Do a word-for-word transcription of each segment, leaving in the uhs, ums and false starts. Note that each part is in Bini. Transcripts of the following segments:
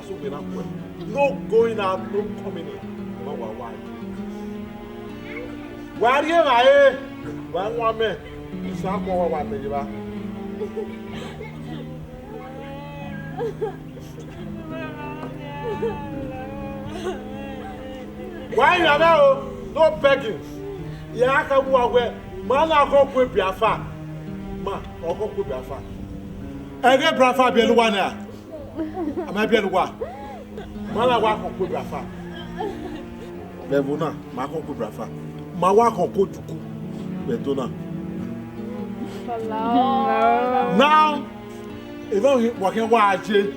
So we na kue. No going out, no coming in. Wa wa wa. Wa rhie evbare, wa wan mẹ. Isa kọ wa wa mẹ ye ba. Wa ya mẹ o, no begging. Ya ka wa wẹ, ma na kọ kue biafa. Ma, ọ kọ kue biafa. Ẹghẹ brafa biẹlẹ uwa nia. A ma biẹlẹ uwa. Ma na wa khọn kue brafa. Vbe ẹvbo na, ma khọn kue brafa. Ma wa khọn kue oduku vbe Ẹdo na. Now, ena ọghe wa khian wa je.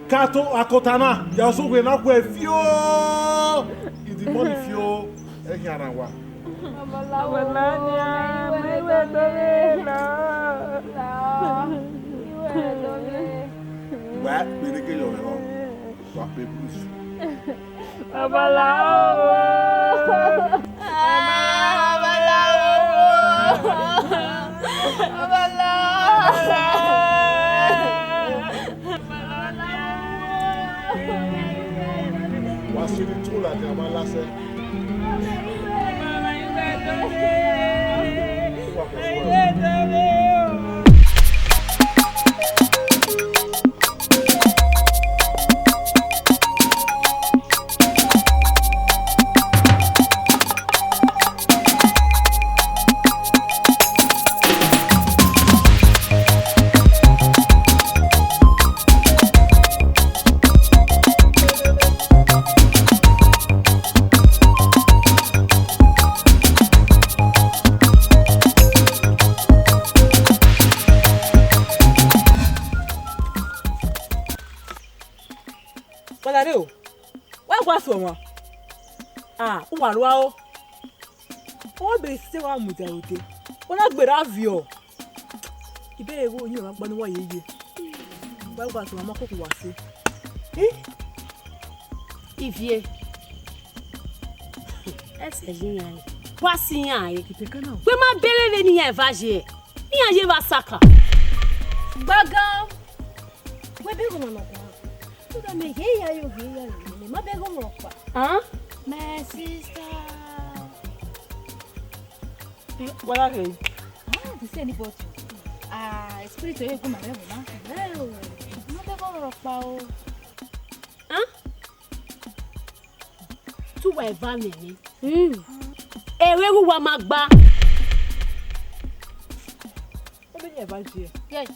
Ka to akota na, ya so wẹ na khuẹ fioo. Idimoni fioo. Ẹ khian rhan wa. Wa kpereke yọ vbe rọ. Wa kpe blues. Babalao. Ah, babalao. Babalao. Wa siri tu la ka ma la sẹ. Wa dare o, wa gua sẹ ọmwa. Ah, uwa rua o. Ọ be sẹ wa mudia rode. Ọ na gberra viọ. Ibere vbo yin ọmwa gba ne uwa ye ye. Wa gua sẹ ọmwa ma koko wa sẹ. Eh? Ivie. Ẹsẹ yi iran re. Wa si iran re. Ipeka na o. Wẹ ma bẹrẹ vbene iran eva ye. Iran ye vbe asaka. Gbagan. Wẹ bẹghe ọmwa nọkpa. Sugar, mẹ ghe ya yo, ghe ya yo, mẹ ma bẹghe ọmwa nọkpa. Huh? My sister. Wa na ghe? Ah, this anybody. Ah, spirit oye gu ma bẹghe ọmwa. Well, ma bẹghe ọmwa nọkpa o. Huh? Te uwa eva mwẹ nẹ. Mm. Ẹre uwa ma gba. Ọ bẹ yan eva je. Yes.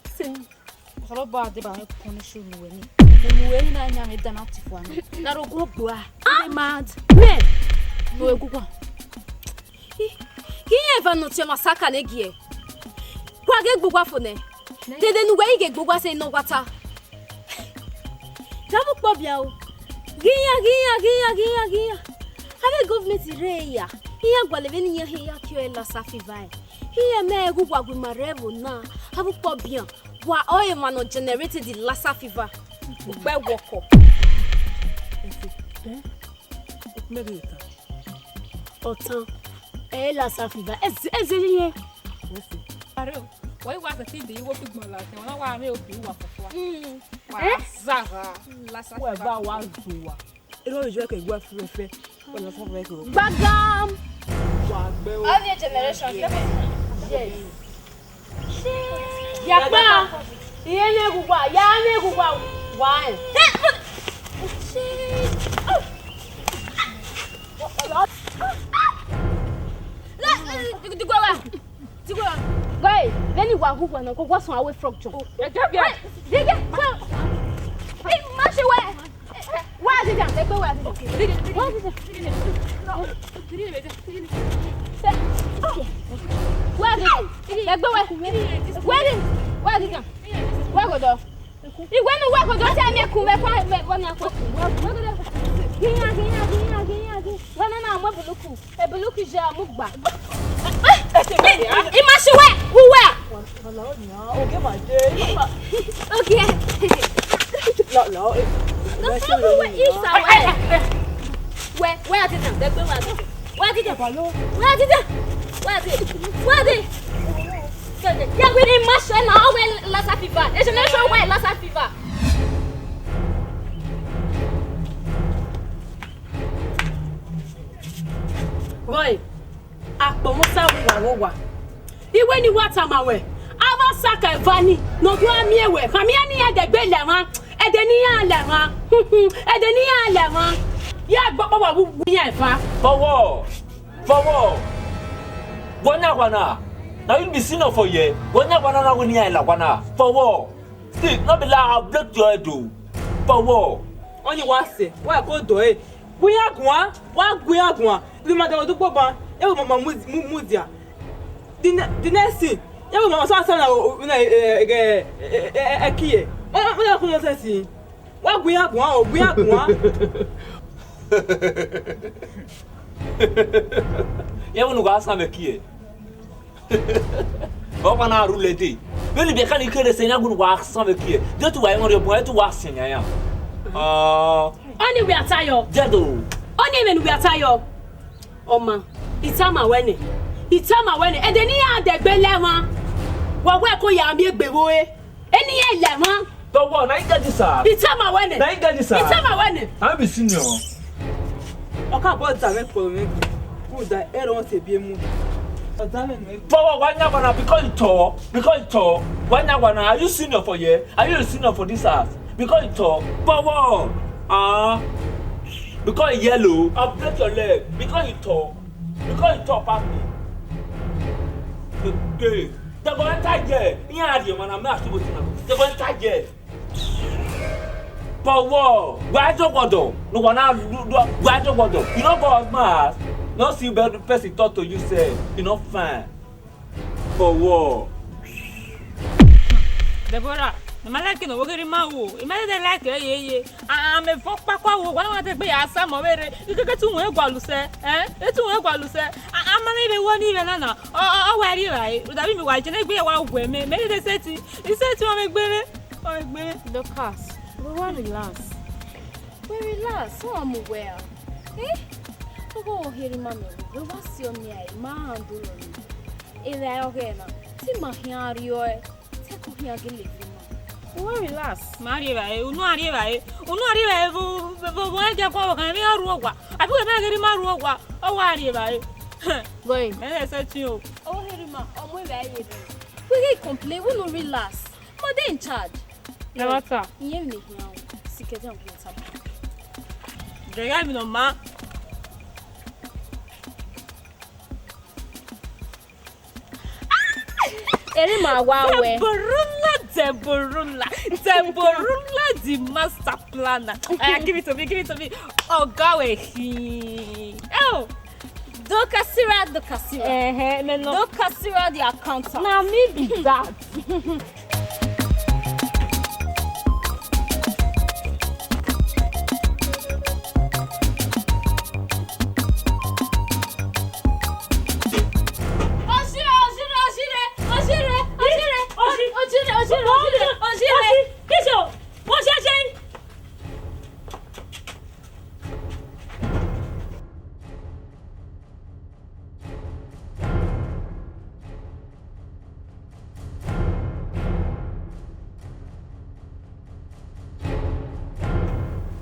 Osanobua deba mwẹ punish unu wẹ ni. Unu wẹ ni na yan mwẹ dana ti fua na. Na ro gu gba. Ah! Mad. Mẹ. No egu kwa. Iran eva ne ọ tie ọmwa saka ne gie. Wa ghe gbe uwa fo nẹ. Dede ne uwẹ i ghe gbe uwa sẹ ne ọ wa ta. Davbe ukpọbia o. Ghi iran, ghi iran, ghi iran, ghi iran, ghi iran. Avbe government rre ya, iran gualọ vbene iran he ya kiẹ Lassa fever. Iran mẹ ghe uwa gu ima rre ẹvbo na. Avbe ukpọbia, wa ọre emwa ne ọ generate the Lassa fever. Ukpẹ wọkọ. Mary ta. Ọtan. Ẹ Lassa fever. Ẹ zẹ, ẹ zẹ yẹn. Are o, wẹ wa sẹ ti de iwo fi gbọn la tẹ, wa na wa re obi wa fọfọ. Mm. Wa Eh? Zagha. Lassa Wẹ fever. Ba wa zuwa. Ero je ke gwa fẹfẹ. Wẹ Lassa fever ke. Gbagam. Wa gbe o. All your generation. Yes. Yakpa, iye ne gu wa, ya ne gu wa, wa ẹ. Digwe wa, digwe wa. Guy, vbene wa hu wa na, ko wa sọn awe frog jump. Digwe, so, ma se wẹ. Wa dida, ẹgbẹ wa dida. Wa dida. Wa dida. Ẹgbẹ wa. Wa dida. Wa dida. Wa godo. Iwẹ nu wa godo, te mi kun vbe kwa, vbe kwa ni akwa. Wa godo. Giyan, giyan, giyan, giyan, giyan. Wa na na mu buluku. E buluku je mu gba. I ma se wẹ, uwẹ. Oge ma je. Oge. Lọ, lọ. No, no, wẹ, isa wẹ. Wẹ, wẹ a ti tàn, dẹgbẹ wẹ a ti tàn. Wẹ a ti tàn. Wẹ a ti tàn. Wẹ a ti. Wẹ a ti. Ya wẹ ni ma se na, ọ wẹ Lassa fever. E se na so wẹ Lassa fever. Ẹ, akpọ mwẹ sa vbe uwa vbe owa. Iwe ne I wa tama ruẹ, avbe asaka eva ni ne ọ do gha miẹn wẹ, khama iran ne iran dẹgbe la emwa, ẹdẹ ne iran la emwa, ẹdẹ ne iran la emwa. Ya gbe ọkpa uwa vbe uwu iran eva. Fọwọ, fọwọ. Wẹ ọnii awa na, na you be senior for here. Wẹ ọnii awa na na wẹ ne iran la owa na. Fọwọ. Still, no be lie, I'll break your head o. Fọwọ. Ọnii wa sẹ, wa ko do ẹre. Gu iran guan, wa gu iran guan. Vbe ima dẹ odugbo ban, ya vbe ma mu, mu, mudia. The ne-, the next thing, ya vbe ma sa sa na o, o, na, eh, eh, eh, eh, eh, eh, ẹki ye. Ọ, ọ, ọ, ọ, nonsense. Wa gu iran guan o, gu iran guan. Iran vbene uwa sa mwẹ kie. Ọkpa na rule dee. Vbene ibiẹka ni kere sẹ iran vbene uwa sa mwẹ kie. De tu wa iran rhie ọbun, e tu wa sẹ iran. Ah. Ọnii wẹ a ta yọ. Dedo. Ọnii mwẹ ne uwa ta yọ. Ọ ma, I tama wẹ nẹ, I tama wẹ nẹ, ẹdẹ ne iran dẹgbe la emwa, wa wẹ ko ya miẹn egbe vbe ore, eni iran la emwa. Fọwọ, na you get this, sir. I tama wẹ nẹ. Na you get this, sir. I tama wẹ nẹ. I be senior. Ọ ka bọ da mwẹ kpọlọ mwẹ gbe, rhunmwuda ẹre ọ sẹ biẹ mu. Ọ da mwẹ nẹ. Fọwọ, wa yan bana because you tall, because you tall. Wa yan bana, are you senior for here? Are you a senior for this house? Because you tall. Fọwọ. Ah. Because you yellow, I'll break your leg. Because you tall. Because you tall pass me. Today, they go enter jail. Iran are the man, I'm not supposed to know. They go enter jail. For what? Why do what do? No one now do, do, why do what do? You don't go as mad. No see bad person talk to you, say, you know, fine. For what? Deborah, I ma like no wo ghi ma wo. I ma de like ye ye. A, a, mẹ vọ kpakpa wo, wa wa de gbe ya sa mọ vbe rre. I keke tu wọn gualu sẹ, eh? E tu wọn gualu sẹ. A, a ma ne vbe wo ni vbe na na. Ọ, ọ, ọ wa rri evbare. Uda bi mi wa je ne gbe wa wẹ mẹ. Mẹ de seti. I seti ọ mẹ gbere. Ọ mẹ gbere. Dorcas, we wa relax. We relax. So I'm well. Eh? Obo wo heri ma mẹ wo. We wa si ọ ni ai, ma handle ọ ni. Evbare ọghẹ na. Ti ma khian rriọ ẹ. Te ko khian gele vbe ma. Uwa relax. Ma rri evbare, unu a rri evbare. Unu a rri evbare vbe, vbe, vbe, vbe ẹgiẹ kua vbe khan emwi ọ rhuo owa. A fi wẹ mẹ ghe ne ima rhuo owa, ọ wa rri evbare. Boy. Mẹ lẹ sẹtin o. Ọ heri ma, ọ mu evbare ye rre. We ghi complain, we no relax. Ma dey in charge. Ẹ wa ta. Iye mi ne hian o. Sikẹ jam ko ta. Dẹ ya mi nọ ma. Eri ma wa wẹ. Deborula, Deborula, Deborula, the master planner. Oya, give it to me, give it to me. Oga we hi. Oh. Dokasira, Dokasira. Eh, eh, me no. Dokasira, the accountant. Na me be that. Ọshire, ọshire, ọshire, ọshire, ọshire, ọshire, ọshire, ọshire, ọshire. Ọshire, ọshire, ọshire.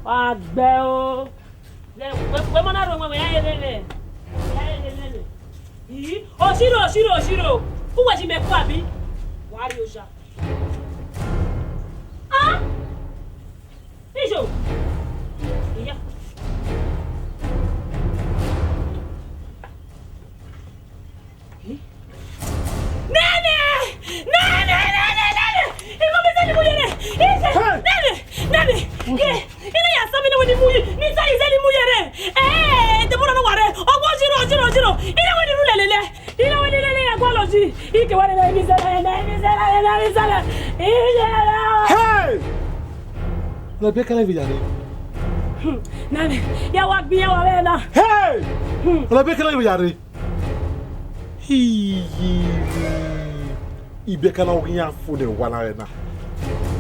Wa gbẹ o. Wẹ, wẹ, wẹ ma na rho wẹ, wẹ ya ye lele. Wẹ ya ye lele. Ii, ọshiro, ọshiro, ọshiro. Uwẹ ji mẹ ku abi? Wa rrie oja. Ah! Ijo! Iya. Nene! Nene, nene, nene! Iko mi zeli mu yere! Ije! Hey! Nene! Nene! Ye! Ine ya sa mi ne wẹ ni mu yi! Mi zeli, zeli mu yere! Eh, Deborah no ware! Ọgua ọjiro, ọjiro, ọjiro! Ine wẹ ni ru lelele! Ine wẹ ni lele ya gualọ yi! Ike wẹ lele mi zela, lele mi zela, lele mi zela! Ije! Hey! Ọna biẹ kẹlẹ vbe ya rre. Hmm, nene, ya wa gbin ya wa vbe na. Hey! Hmm. Ọna biẹ kẹlẹ vbe ya rre. Hi, hi, hi. Ibiẹka na ghi iran fo ne wa na rẹ na.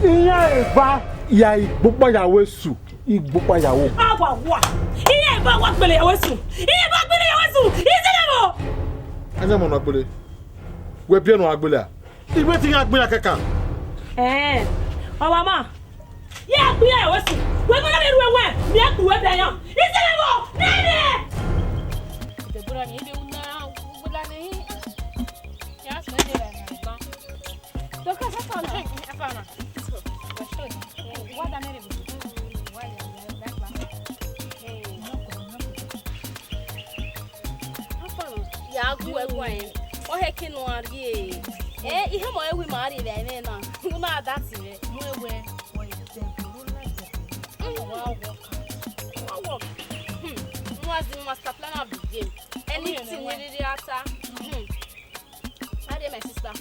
Iran eva ya igbokpa ya wẹ su, igbokpa ya wẹ. Awa wa. Iran eva wa gbele ya wẹ su. Iran eva gbele ya wẹ su. Izẹlẹ mo. Anya mo na gbele. Wẹ biẹ nọ a gbele a. Iwe ti iran gbele a kẹkan. Eh, ọmwa ma. Ye a kpia ẹre wẹ su. Wẹ ma na vbe ru ẹwẹn, mẹ a kpu wẹ bẹyan. Izẹlẹ vbọ, nene! Deborah ni ebe A gu ẹguae, ọ hẹ ke ne a rrie. Ẹ, ihe mọ ẹwi ma rrie vbe ẹmwẹ na. U na da ti vbe. Mu ẹwẹ, wẹ dẹ, u na dẹ. Wa work. Wa work. Hmm. Mu as the master planner of the game. Anything we really ata. Hmm. How dey, my sister?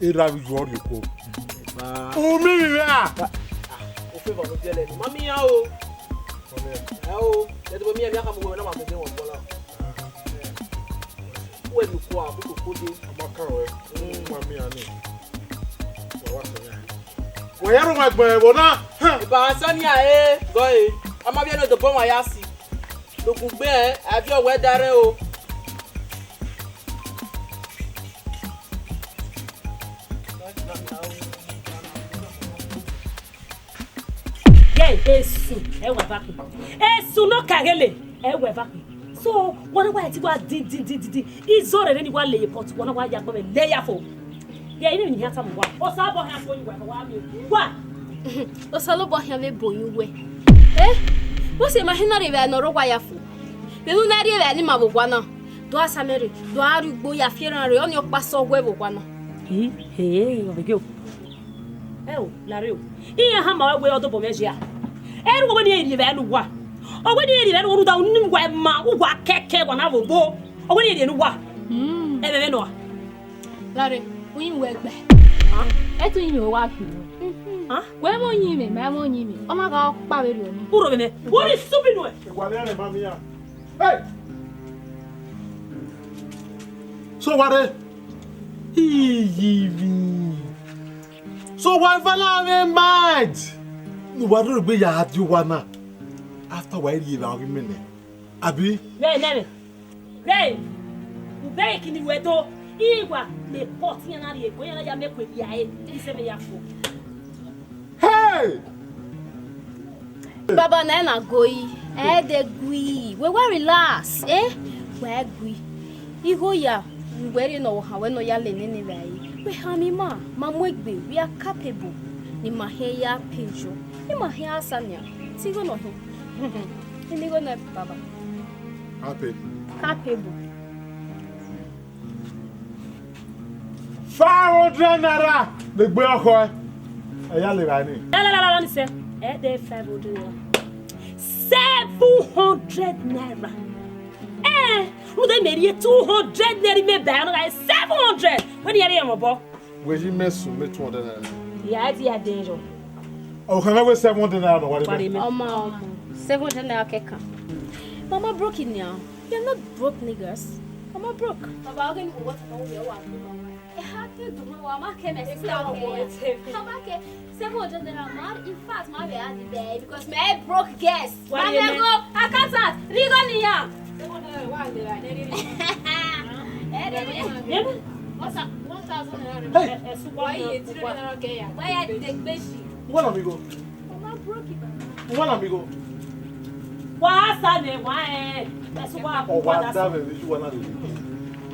Erha vbe iyuẹ rhie oko. U miẹn emwi mwẹ ra? Ofe vbe ọ biẹlẹ ne ma miẹn o. Ẹ o, ẹ dẹ miẹn, miẹn a ka mu wẹ na ma fẹfẹ wọn gbọla. Uwẹ ni okua, koko kode. A ma kan ruẹ. Ma miẹn a ni. Wa wa sẹ ya. Wẹ ya rhunmwuda ẹgbẹn vbe ọna. Iba Sania e, gọ e. A ma vbiẹ ne odobọ wan ya si. Dogun gbe ẹn, a viọ wẹ da rẹn o. Ye esu, ẹ wa va khin. Esu ne ọ ka ghele, ẹ wa va khin. So, wa na wa ti wa din din din din din. Izọ rere ni wa le ye pot, wa na wa ya gbọmẹ le ya fo. Ye ine ni ha ta mu wa. Osanobua khian fo yi wa, wa mi. Wa. Osanobua khian vbe boyin uwẹ. Eh? Wẹ sẹ ma hin na rre vbe ne ọ rre owa ya fo. Vbene u na rri evbare ne ima vbe owa na, do a sa mẹ rre, do a rrie ugbo ya fi erhan rre, ọnii ọkpa sẹ ọghe vbe owa na. Ee, ee, ọ vbe ghe o. Ẹ o, Lare o. Iran hama wẹ wẹ ọ dobọ mwẹ ye a. Ẹ ru wẹ ne irẹn rri evbare ne uwa. Ọ wẹ ne irẹn rri evbare ne uwa rhunmwuda unu ne uwa ma, uwa kẹkẹ wa na vbe obo. Ọ wẹ ne irẹn rri ne uwa. Ẹmwẹ mwẹ nọ a. Lare, uyinmwẹ wẹ gbe. Ẹ te uyinmwẹ wa fi nọ. Wẹ mwẹ uyinmwẹ, ma mwẹ uyinmwẹ. Ọ ma gha ọkpa vberriọ ni. Uro vbe mẹ. Wo ni subi nuẹ. Wa rẹ ma mia. Hey! So wa rre? Iyivin. So wa va na vbe mad. Ne uwa rhie egbe ya die owa na. After wa rhie evbare ọghe imẹ nẹ. Abi? Vbe nẹ mwẹ. Vbe, u bẹghe kini ruẹ do, iran wa ne pot iran na rhie egbe, iran na ya miẹn eku via ẹre, isẹ vbe ya fo. Hey! Baba na na goi, ẹ de gui, wẹ wa relax, eh? Wẹ gui. Igho ya, wẹ rhie ne ọ han wẹ ne ọ ya le nene vbe ẹre. Wẹ khama ima, ma mu egbe, we are capable. Ne ima khian ya pay yọ. Ne ima khian answer nian. Te igho nọ hin. Eni igho nọ, baba. Capable. Capable. Five hundred naira ne egbe ọkhọ ẹ. Ẹ ya le evbare ni. La, la, la, la, la, ni sẹ. Ẹ de five hundred naira. Seven hundred naira. Eh, rhunmwuda mẹ rhie two hundred naira mẹ ba ẹn na, seven hundred. Wẹ ne I rhie mwẹ obọ. Wẹ yi mẹ sun mẹ two hundred naira. Ya, ẹ ti ya dẹ yọ. Ọ khama wẹ seven hundred naira nọ wa rre. Wa rre mẹ. Ọmọ, ọmọ, seven hundred naira kẹkan. Mama broke it now. We are not broke niggas. Mama broke. Baba, okay, ni wo wa ta wo ya wa. E ha te du wa ma ke mẹ sister wa ke ya. Baba ke seven hundred naira ma, in fact, ma be at the bay because me broke guest. Wa rre mẹ. Ma go accountant, righo ni ya. Seven hundred naira wa le ra, ne riri. Eh, riri. One thousand naira. Hey. Wa ye three hundred naira ke ya. Wa ya de gbe si. Wọ́n nà mí go. Wọ́n nà mí go. Wa sa ne wa, eh. Ẹ sọ wa. Ọ wa da vbe vbe ju wa na le.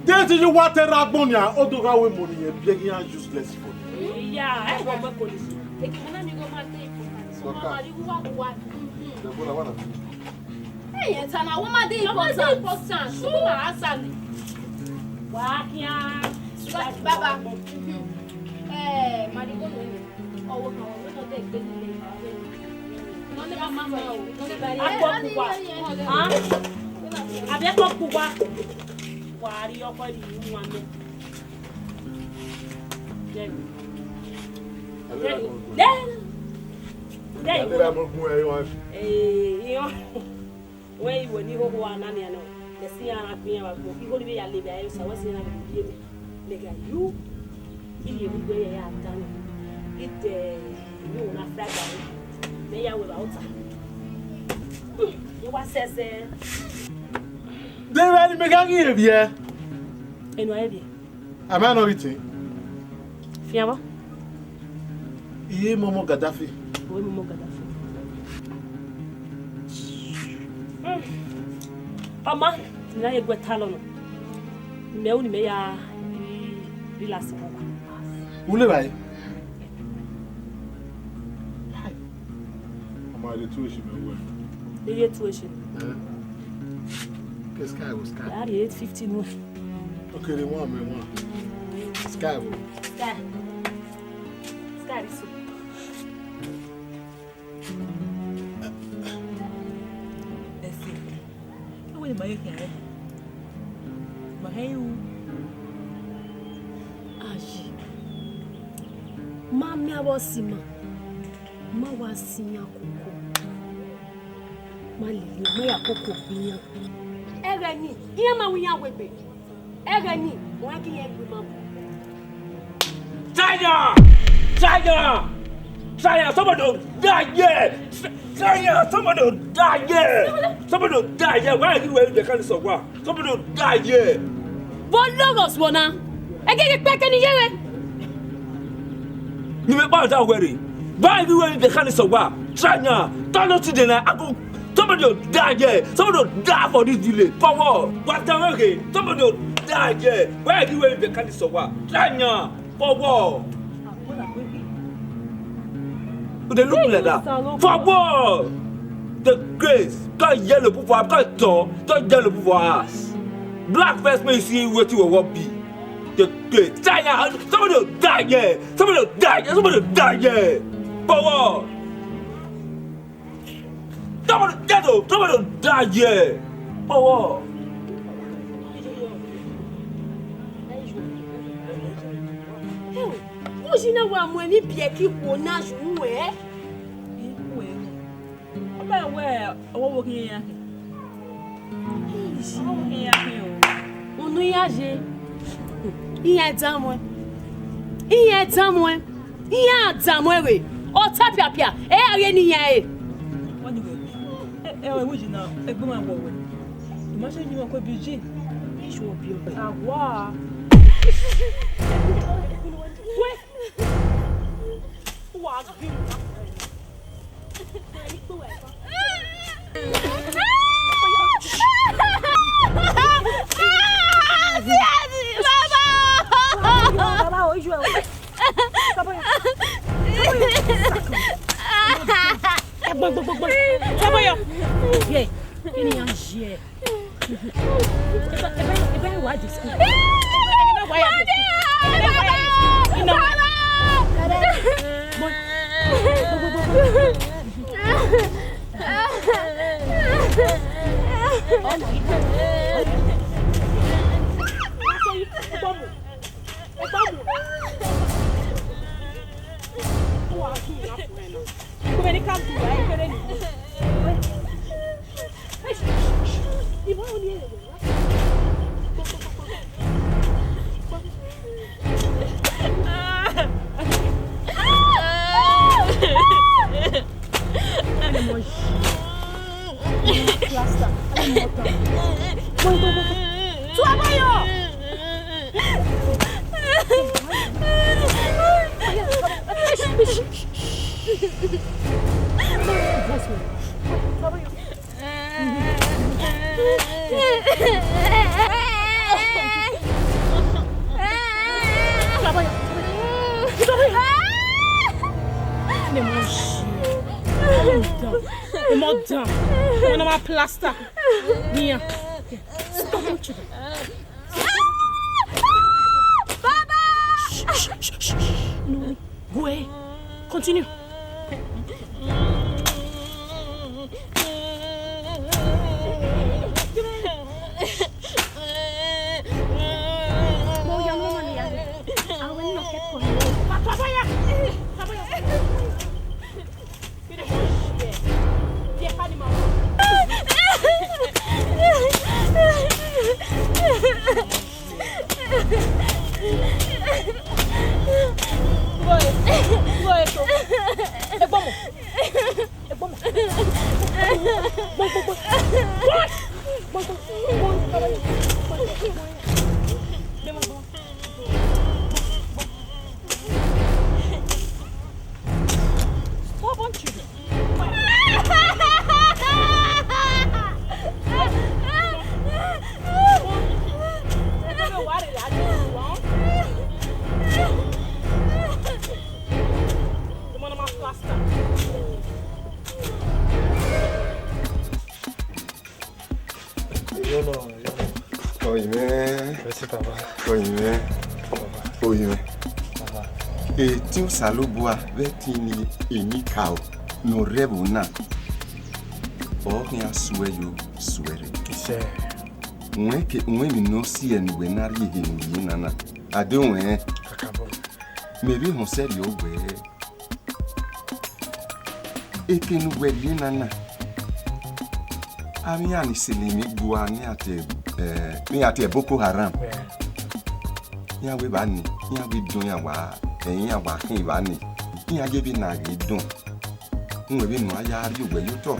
Desi ju wa te ra gbọn nia, o do gha wẹ money yẹn, big yan useless for. Ya, ẹ wọ mẹ ko ni. Eke mọ na mi go ma dey important. So ma ri wa wa. Ẹ yẹn ta na, wọ́n ma dey important. Wọ́n ma dey important. Ṣùgbọ́n ma sa ni. Wa kian. Baba. Eh, ma ri go no ni. Akpọ kugba. Abi akpọ kugba. Wa ri ọkọ ri wan mẹ. Then, then, then, then, eh, iran. Wẹ iwẹ ni hoho a na nian nọ, mẹ si iran na gbe iran vbe agbọn, igho ni vbe ya le vbe aro sa, wẹ si iran na vbe ye mẹ. Mẹ gha yu, I rhie vbe igbe ya dan nọ, I de inu na fry gari, mẹ ya wẹ vbe ota. Hmm, I wa sẹsẹ. De vbe ni mẹ gha ghi rhe viẹ? Enu a rhe viẹ. Am I not eating? Fian vbọ? Iye mọmọ Gaddafi. Owẹ mọmọ Gaddafi. Ọ ma, ne I na ye gu ẹre talọ nọ. Mẹ ru ne imẹ ya rhie, rhie last born. U le evbare? Ọ ma, de two esi mẹ wẹ. De ye two esi. Eh? Ke sky wo sky. A rhie eight fifty nuẹn. Okay, de one, mẹ one. Sky wo. Sky. Sky, this one. Ẹse, ẹwẹ ne ima ye khian rẹ, ma hẹ ru. Ayi, ma miẹn avbe ọse ima, ma wa sẹ iran koko, ma lele iran, ma ya koko gbe iran. Ẹghẹ ni, iran ma wẹ iran wegbe. Ẹghẹ ni, ọ rẹn ke iran gbe ima mu. Try am! Try am! Try am! Somebody don die here! Try am! Somebody don die here! Somebody don die here! Why are you wearing the kind of sọgua? Somebody don die here! Vbe ọ lọghọ suọ na? Ẹgẹgẹ kpẹkẹ ne I ye mwẹ. Ne imẹ kpa da wẹ rre. Why are you wearing the kind of sọgua? Try am! Tell us today na. I go Somebody will die here. Somebody will die for this village. For what? What can we get? Somebody will die here. Why are you wearing the kind of sọgua? Try am. For what? You dey look me like that. For what? The grace. Don't yellow people for, don't turn, don't yellow people for us. Black face, may you see wetin we wan be. The grace. Try am. Somebody will die here. Somebody will die here. Somebody will die here. For what? Somebody get up, somebody don die here. For what? Uyi na wa mu emwi biẹ ke ikhuo na yu ruẹ. Ọ ma wẹ ọwọvbokhan iran khin. Ọwọvbokhan iran khin o. Unu iran ye. Iran danmwẹ. Iran danmwẹ. Iran danmwẹ vbe ọta piapia, ẹ i ra ghe ne iran re. Wani wẹ, ẹ, ẹ, ẹ, wẹ na, ẹgbẹe ma wọ wẹ. I ma sẹ yi ma kue bi ji. Isu obi ọbẹ. Awa. Wẹ. Wa bi. Baba! Baba, ojú ẹ̀ wò. Gbogbogbò. Sábọ̀yọ̀. Yẹ, kí ni à ń ṣe ẹ? Ẹ bá, ẹ bá, ẹ bá wá jù sí. Ẹ bá wá jù sí. Iná. Baba! Gbogbogbò. Plaster. Tuabayo! Emo dan. Emo dan. Wọn ma plaster. Nian. Stop it. Baba! Shh, shh, shh, shh. No, go away. Continue. Oyin mwẹ, oyin mwẹ. Etiẹn Osanobua vbe ẹtin ni enikaro ne ọ rre ẹvbo na, ọ khian suẹ yo suẹrre. Wẹ ke, wẹ emwi ne ọ si ẹre ne uwẹ na rhie ehe ne u rhie na na, a de wẹ rẹn. Kakabọ. Mẹ vbe họn sẹrriọ wẹẹ, eke ne uwẹ rhie na na, avbe iran ni sele emwi gua ne iran tie, eh, ne iran tie Boko Haram. Iran wẹ evba ni, iran wẹ idun iran wa, eh, iran wa khin evba ni, iran ye vbe na ghe dọn. Uwẹ vbene a ya rrie uwẹ ye otọ,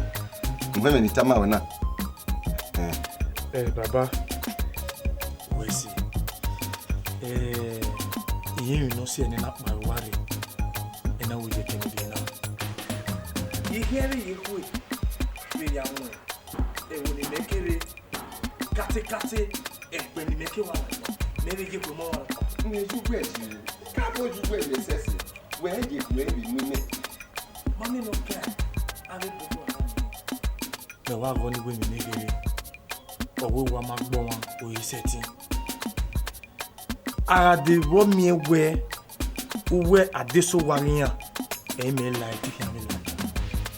uwẹ mwẹ ni tama wẹ na. Eh. Eh, baba, wẹ si. Eh, I ye emwi ne ọ si ẹre ne a na kpa vbe uwa rre, ena wo ye kene vbe na. I khian vbe ye khue vbe ya muẹn ẹvbo ne imẹ kere katekate, ẹgbẹe ne imẹ ke wa na, mẹ vbe ye khue mọ wa na. Mẹ ye uwẹ yi, ka vbe ye uwẹ yi ẹsẹse, wẹ ye khue vbe mu imẹ. Ma miẹn ne ọ kẹ avbe Boko Haram. Mẹ wa vọ ni wẹ emwi ne ghere, ọ wẹ wa ma gbọ ọmwa, ọ i sẹtin. A gha de vbọ miẹn wẹẹ, uwẹ a de sẹ owa ghe iran, ẹ i mẹ la ẹtin khian vbe ladian.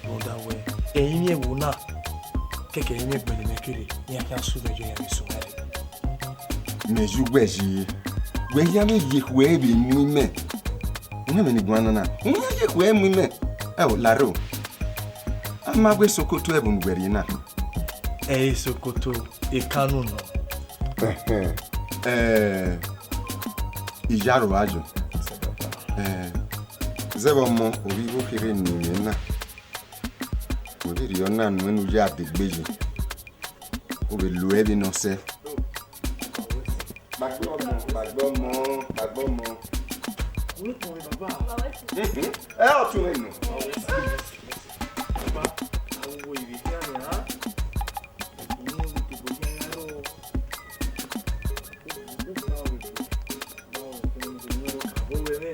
Rhunmwuda wẹẹ, ẹrinmwi ẹvbo na, kẹkẹ ẹrinmwi ẹgbẹe ne imẹ kere, iran khian sẹ uvẹ yọ iran vbe sẹ owa rre. Mẹ ye uwẹ yi, wẹ hia vbe ye khue vbe mu imẹ. Uwẹ mẹ ni guan nana, u hia ye khue mu imẹ. Ẹo, larre o. A ma wẹ Sokoto ẹvbo ne uwẹ rrie na. Ẹ i re Sokoto, e Kanu nọ. Ẹhẹn. Eh, Iyaro Ayo. Eh, zẹvbe ọmọ ovbi igho kherhe ne imẹ na. Wẹ vbe rhie ọna nuẹn ne u ya degbe yi. U vbe lo ẹvbo ne ọ sẹ. Gbagbọmọ, gbagbọmọ, gbagbọmọ. Welcome, baba. Mhm. Ẹ, ọ tun mwẹ nọ. Baba, awo ivie khian nia. Unu ru tobo khian ya rrọọ. Unu ba wẹ, ba wẹ, unu ru abo wẹ mwẹ.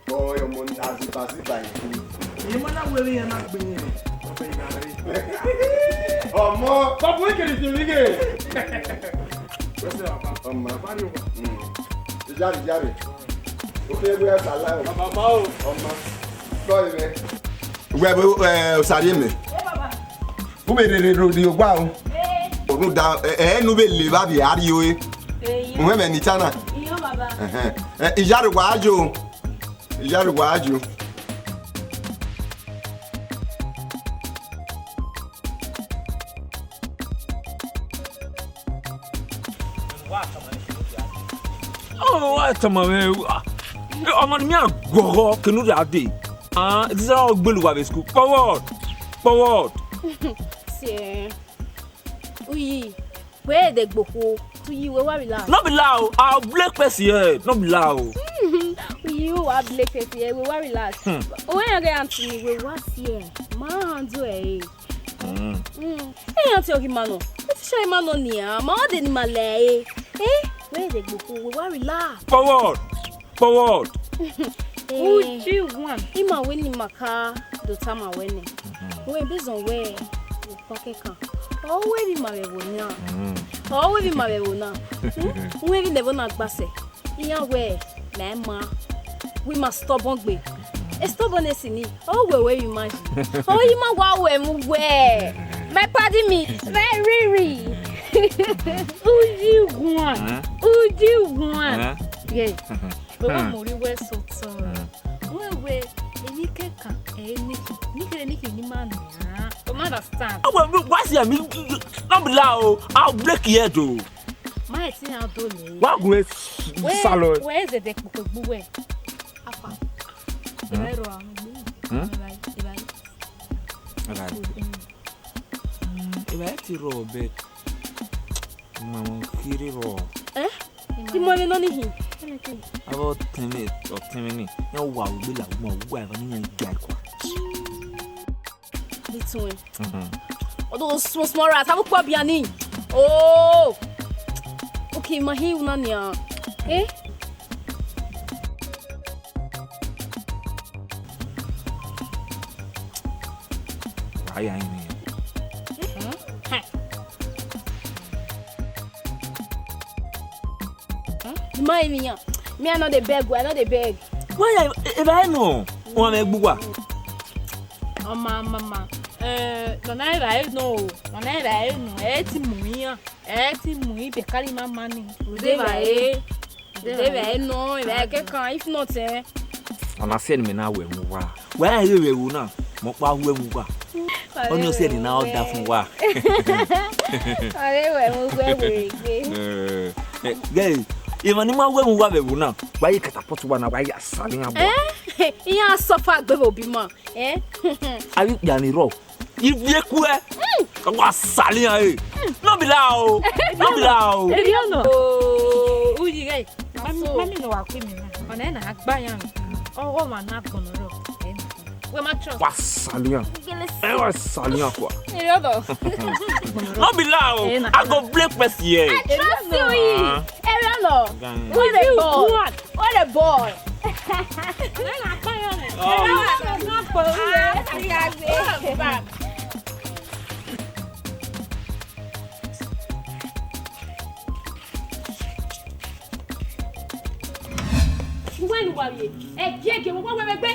Ọ, ọmọ ni, aziba, aziba yi. Iye ma na wẹ vbe iran na gbe iran, ọ bẹ iran rre. Ọmọ. Baba, wẹ kere fi mi ghe. Wẹ sẹ baba. Ọmọ. Baba rhie owa. Mm. Iyare, iyare. O kere wẹ sala o. Baba, ma o. Ọmọ. Tọ ẹ mwẹ. Wẹ, wẹ, ẹ, Osariemẹ. Ẹ, baba. U vbe rherhe rhie odẹ ogba o. Ẹ. Rhunmwuda, ẹ, ẹ, ne u vbe le evba vbe a rrie ore. Ẹ, iya. Uwẹ mwẹ ni ta na. Iya, baba. Ẹhẹn. Ẹ, iyare wa yo. Iyare wa yo. Ọ wa tama mwẹ, ah, ọmọ ne mẹ a guọghọ kene u rhia dee. Ah, this is how gbelu wa vbe school. Forward. Forward. Siẹ. Uyi, wẹ de gbe okhuo, uyi wẹ wa relax. No be lie o, I'll break person head, no be lie o. Uyi, u wa break person head, wẹ wa relax. Hmm. Owẹ iran ghe aunty ni wẹ wa si ẹre, ma handle ẹre. Mm. Mm. Iran te ọ ghi ma nọ, ẹ te share ma nọ nian, ma ọ de ni ma lẹ ẹre. Eh, wẹ de gbe okhuo, wẹ wa relax. Forward. Forward. Eh, Uji wan. Ima wẹ ne ima ka do tama wẹ nẹ. Mhm. Wẹ bezọ wẹ okpa kẹkan. Ọ wẹ vbe ima vbe ẹvbo na. Mhm. Ọ wẹ vbe ima vbe ẹvbo na. Hmm? Wẹ vbe ne ẹvbo na gba sẹ. Iran wẹ, mẹ ma. Wẹ ima stubborn gbe. E stubbornness ni. Ọ wẹ wẹ vbe ima yi. Ọ ima wa wẹ mu wẹ. My pardon me. Very. Uji wan. Mhm. Uji wan. Mhm. Yeah. Mhm. Wẹ wa mori wẹ sotọ. Mm. Wẹ wẹ, emwi kẹkan, ẹ, niki, niki, niki ni ma nian. You understand? Oh, well, why see me? No be lie o, I'll break your head o. Ma ẹ ti yan do le. Wa gun e salọ. Wẹ, wẹ zẹdẹ kpokpo gbu wẹ. Afa. Mm. Ẹ rọ a. Mm. Ẹ bá, ẹ bá. Ẹ bá. Mm. Mm, ẹ bá ti rọ bẹ. Ma mo kiri rọ. Eh? Ti mo le nọ ni hin. Abo tẹmẹ, ọ tẹmẹ ni. Ya wa ugbe la, ma wa eva ni yan ga kwa. Ni tun e. Mhm. Odo small small rat, abo kpo biani. Oh. Okay, ma hi una ni a. Eh? Wa ya ni. Hmm? Huh? Hmm? Ni Ma emwi iran. Me, I no dey beg o, I no dey beg. Why are, evbare nọ, wa mwẹ gbe uwa. Ọ ma, ma, ma. Eh, nọ na evbare nọ o, nọ na evbare nọ, ẹ i ti mu iran, ẹ i ti mu ibe kari ma ma ni. Rhunmwuda evbare, rhunmwuda evbare nọ, evbare kẹkan, if not, eh. Ọna sẹ ne imẹ na ru ẹmwẹ uwa. Wa rẹn ghe vbe ẹvbo na, mẹ ọkpa ru ẹmwẹ uwa. Ọni ọ sẹ ne I na ọda fun uwa. Ọre wẹ mu wẹ wẹ egbe. Eh, eh, ghẹ, emwa ni ma ru ẹmwẹ uwa vbe ẹvbo na, wa ye catapult uwa na, wa ya sẹ iran bua. Eh, iran suffer gbe vbe obọ ima. Eh? Avbe ikpia ni rrọọ, ivie kuẹ, wa sẹ iran re. No be lie o, no be lie o. Eri ọnọ. Oh, uyi ghẹ. Mami, mami nọ wa ku imi na. Ọna na gba yan. Ọghọ ma na gbọnọ rọ. Wẹ ma trust. Wa sẹ iran. Ẹ wa sẹ iran kua. Eri ọdọ. No be lie o. Eh, na. I go break person here. I trust you. Ah. Eri ọdọ. Gang. What a boy. What a boy. Ọna na gba yan. Oh. Eri ọdọ na gbọ. Ah, ẹ ti ya gbe. Uwẹ ne uwa vbiẹ, ẹgiẹgiẹ, wẹ wa wẹ vbe egbe.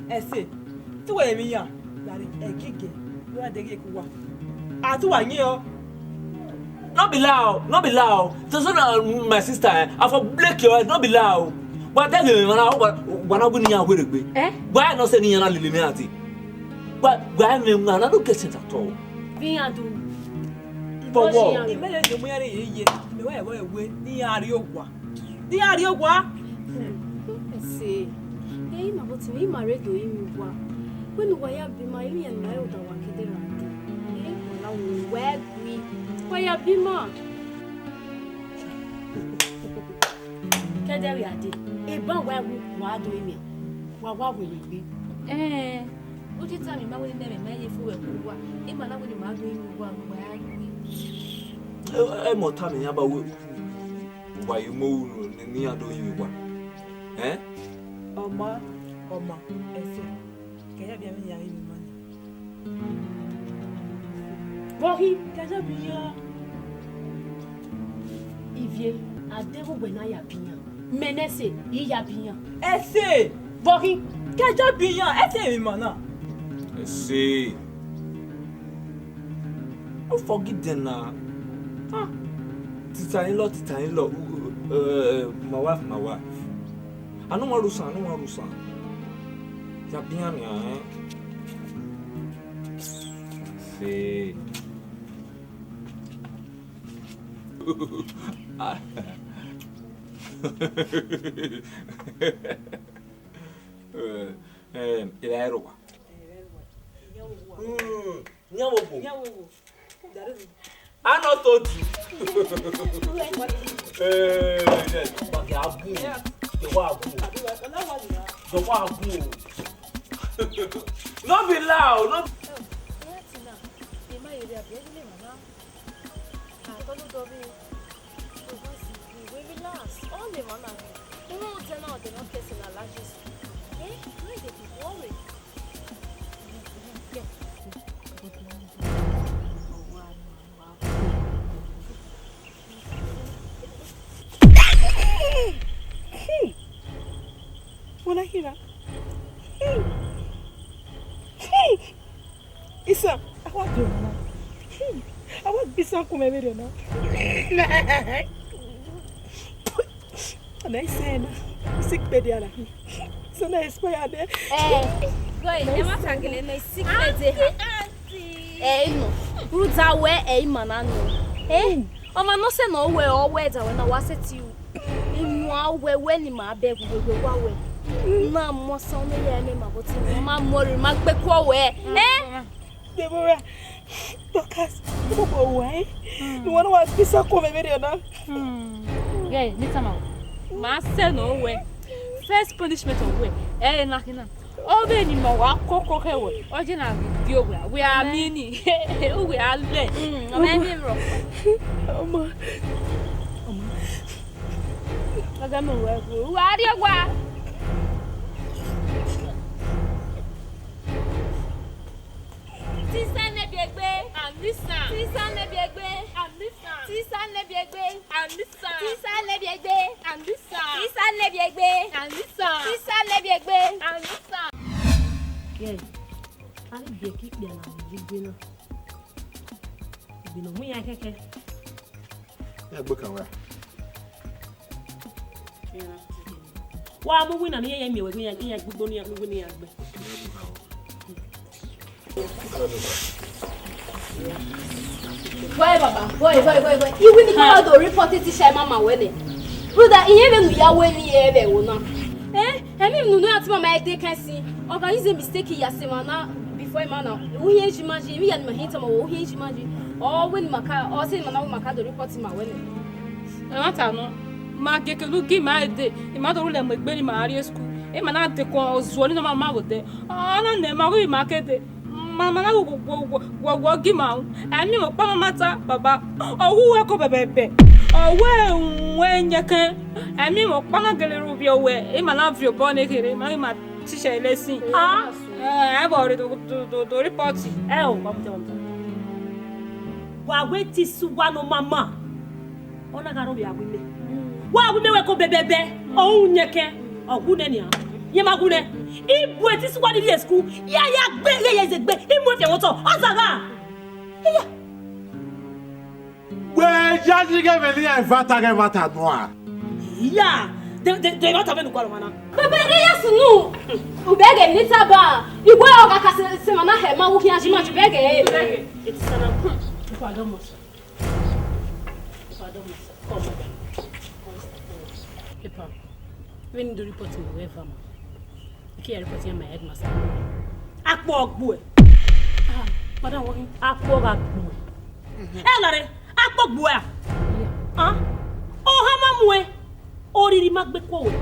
Ẹse, te uwẹ emwi iran, gari ẹgiẹgiẹ, ne uwa deghẹ ke uwa. A te uwa yin ọ. No be lie o, no be lie o. So, so na my sister, eh, I for break your head, no be lie o. Wa deghẹ emwi na, wa, wa na gu ne iran werriegbe. Eh? Wa no sẹ ne iran na lele mwẹ ati. Wa, wa mwẹ emwa na no get sense at all. Vbe iran do. For what? Imẹ lele mu iran rre ye, mẹ wa ẹvbo ẹwe, ne iran rrie owa. Ne iran rrie owa. Ẹse, ẹ i ma vbe ọtẹn, I ma rre do rinmwian uwa. Wẹ ne uwa ya biẹ ima, emwi iran ne ima rre odaro wa ke de ra dee. Ẹ, ọna wẹ uwa gui. Wa ya biẹ ima. Ke ẹdẹ vbe a dee, eban wa ru wa do rinmwian, wa wa werriegbe. Ẹn, u te tama ima wẹẹ ne ẹmwẹ ma ye fo vbe ẹvbo uwa, ima na wẹẹ ne ima do rinmwian uwa ne uwa ya gui. Ẹ, ẹ, mẹ ọ tama iran ba wẹẹ, uwa ye mu ru ne iran do rinmwian uwa. Ẹn? Ọ ma, ọ ma, ẹse, ke ẹdẹ vbe a vbe ya rinmwian ima nia. Vbọ khin? Ke ẹdẹ vbe iran. Ivie, a deghẹ uwẹ na ya biẹ iran, mẹ ne ẹse, I ya biẹ iran. Ẹse! Vbọ khin? Ke ẹdẹ vbe iran, ẹse emwi ima na. Ẹse. No forgive them na. Ah, sister in law, sister in law, uh, uh, my wife, my wife. I no wan ru san, I no wan ru san. Ya biẹ iran nian, eh? Ẹse. Eh, eh, evbare rre owa. Mm, iran vbe obo. I no told you. Eh, yes, wa gha gu. Ye wa gu. Ye wa gu. No be lie, no. Wẹ na khin na. Isan, a wa gbe ọmọ na. A wa gbe isan kun mwẹ vberriọ na. Ọna isan na, isikpe dia na. Isan na expire nẹ. Eh, gọe, ẹ ma ta gele nẹ, isikpe dia. Aunty, aunty. Ẹ i nọ, rhunmwuda wẹ ẹ i ma na nọ. Eh, ọmwa ne ọ sẹ ne ọ wẹ, ọ wẹ da wẹ na, wa sẹtin ru. Inu a wẹ, wẹ ne ima bẹghe uwẹ, wẹ wa wẹ. Na mu ọsan ne ya ẹmwẹ ma vbe ọtẹn, ma mu ọrhiri, ma gbe kuọ wẹ. Eh? Deborah, Dorcas, ọmọ wẹ, eh? Ne uwa na wa gbe isan kun mwẹ vberriọ na. Hmm. Ghẹ, ne I tama wẹ. Ma sẹ ne ọ wẹ. First punishment ọ wẹ, ẹ i re na khin na. Ọ vbe ne ima wa koko khẹ wẹ, ọ je na ghi gie wẹ, wẹ a miẹn ni, uwẹ a lẹ. Mm, ọ ma miẹn rọ. Ọmọ. Ọmọ. Ọ gha mẹ wẹ, wẹ a rrie owa. Tisa nẹbi egbe. Anisa. Tisa nẹbi egbe. Anisa. Tisa nẹbi egbe. Anisa. Tisa nẹbi egbe. Anisa. Ẹ, a ghi biẹ ke ikpia na vbe ye egbe na. Egbe ne ọ mu iran kẹkẹ. Iran gbe kan wẹ. Wa mu winna ne iran miẹn wẹ, iran, iran gbigbo ne iran, ne iran gbe. Boy, baba, boy, boy, boy, boy. Iwinna ka do report teacher ma ma wẹ nẹ. Brother, iye vbe nu ya wẹ ni ẹ vbe wo na. Eh, emwi ne unu ya te ma ma ẹdẹ kan sin. Ọ gha use mistake ya sẹ emwa na before emwa na. U hiẹn ezi ma zi, emwi ya ne ima hiẹn tama wẹ, u hiẹn ezi ma zi. Ọ wẹ ne ima ka, ọ sẹ ne ima na wẹ ima ka do report ma wẹ nẹ. Ẹmwata nọ, ma gie kevbe ugi ima dee, ima do rhulẹ mu egbe ne ima rrie school. Ima na dekun ozuọ ni nọ ma ma vbe odẹ. Ọ na nẹ ma ghi ima ke dee. Ma, ma na gu, gu, gu, gu, gu gi ima ru. Ẹ miẹn ọkpa na ma ta, baba. Ọ wu wẹ ko bẹbẹbẹ. Ọ wẹ wẹ yẹkẹn. Ẹ miẹn ọkpa na gele ru viọ wẹ, ima na viọ obọ ne kherhe, ma ghi ma teacher lesson. Ah. Ẹ, ẹ vbọ re do, do, do, do report. Ẹ o, wa mu tẹ, wa mu tẹ. Wa wẹ te isu wa nọ mama. Ọ na gha rhọvbi a wu imẹ. Wa wu imẹ wẹ ko bẹbẹbẹ, ọ ru yẹn kẹ, ọ wu nẹ nian. Yẹn ma wu nẹ. I bu ẹtin isu wa ni rrie school, ya ya gbe, ya ya zẹ gbe, I mu ẹtin ẹmwẹ otọ, ọ zagha. Iya. Wẹ ya yi ghe vbe ne iran vata ghe vata nua. Iya, de, de, de vata vbe ne u gualọ mwa na. Baba, ẹ ya sunu. U bẹghe ne I taba. I wẹ ọ gha ka sẹ, sẹ emwa na hẹ ma wu khian zi ma ju bẹghe. Bẹghe. It's an, hmm. Pardon, sir. Pardon, sir. Come, madam. Epa, vbene I do report ma wẹ eva ma, I ke ya report iran ma headmaster. Akpọ gbuẹ. Ah, madam, what? Akpọ gha gbuẹ. Ẹ lare, akpọ gbuẹ a? Yeah. Ah? Ọ ha ma muẹn, oriri ma gbe kuo wẹ.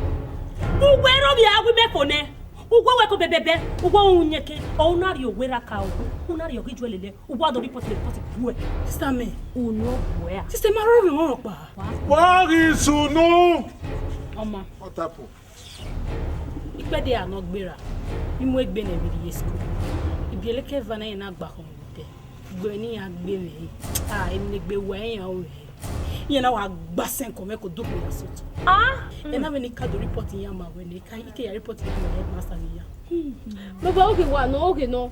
Uwẹ rhọvbi a wu imẹ ko nẹ. Uwẹ wẹ ko bẹbẹbẹ, uwẹ u yẹn kẹ, ọ u na rhie owẹ ra ka o, u na rhie ọghe ijuẹ lele. Uwa do report, report buẹ. Sister me. Unu buẹ a. Sister, ma rọrọ mwẹ ọkpa. Wa ghi sunu. Ọma. What happen? Ikpẹdẹ a nọ gbera. I mu egbe nẹ vbe rrie school. I biẹlẹ ke eva na rẹn na gba khọn vbe odẹ. Gbe ne iran gbe mwẹ. Ah, emwi ne egbe wa iran ru mwẹ. Iran na wa gba sẹn kọ mwẹ ko do kpe ya sotọ. Ah! Ẹ na vbe ne I ka do report iran ma wẹ ne I ka, I ke ya report iran ma headmaster ne iran. Baba, oghe wa nọ, oghe nọ.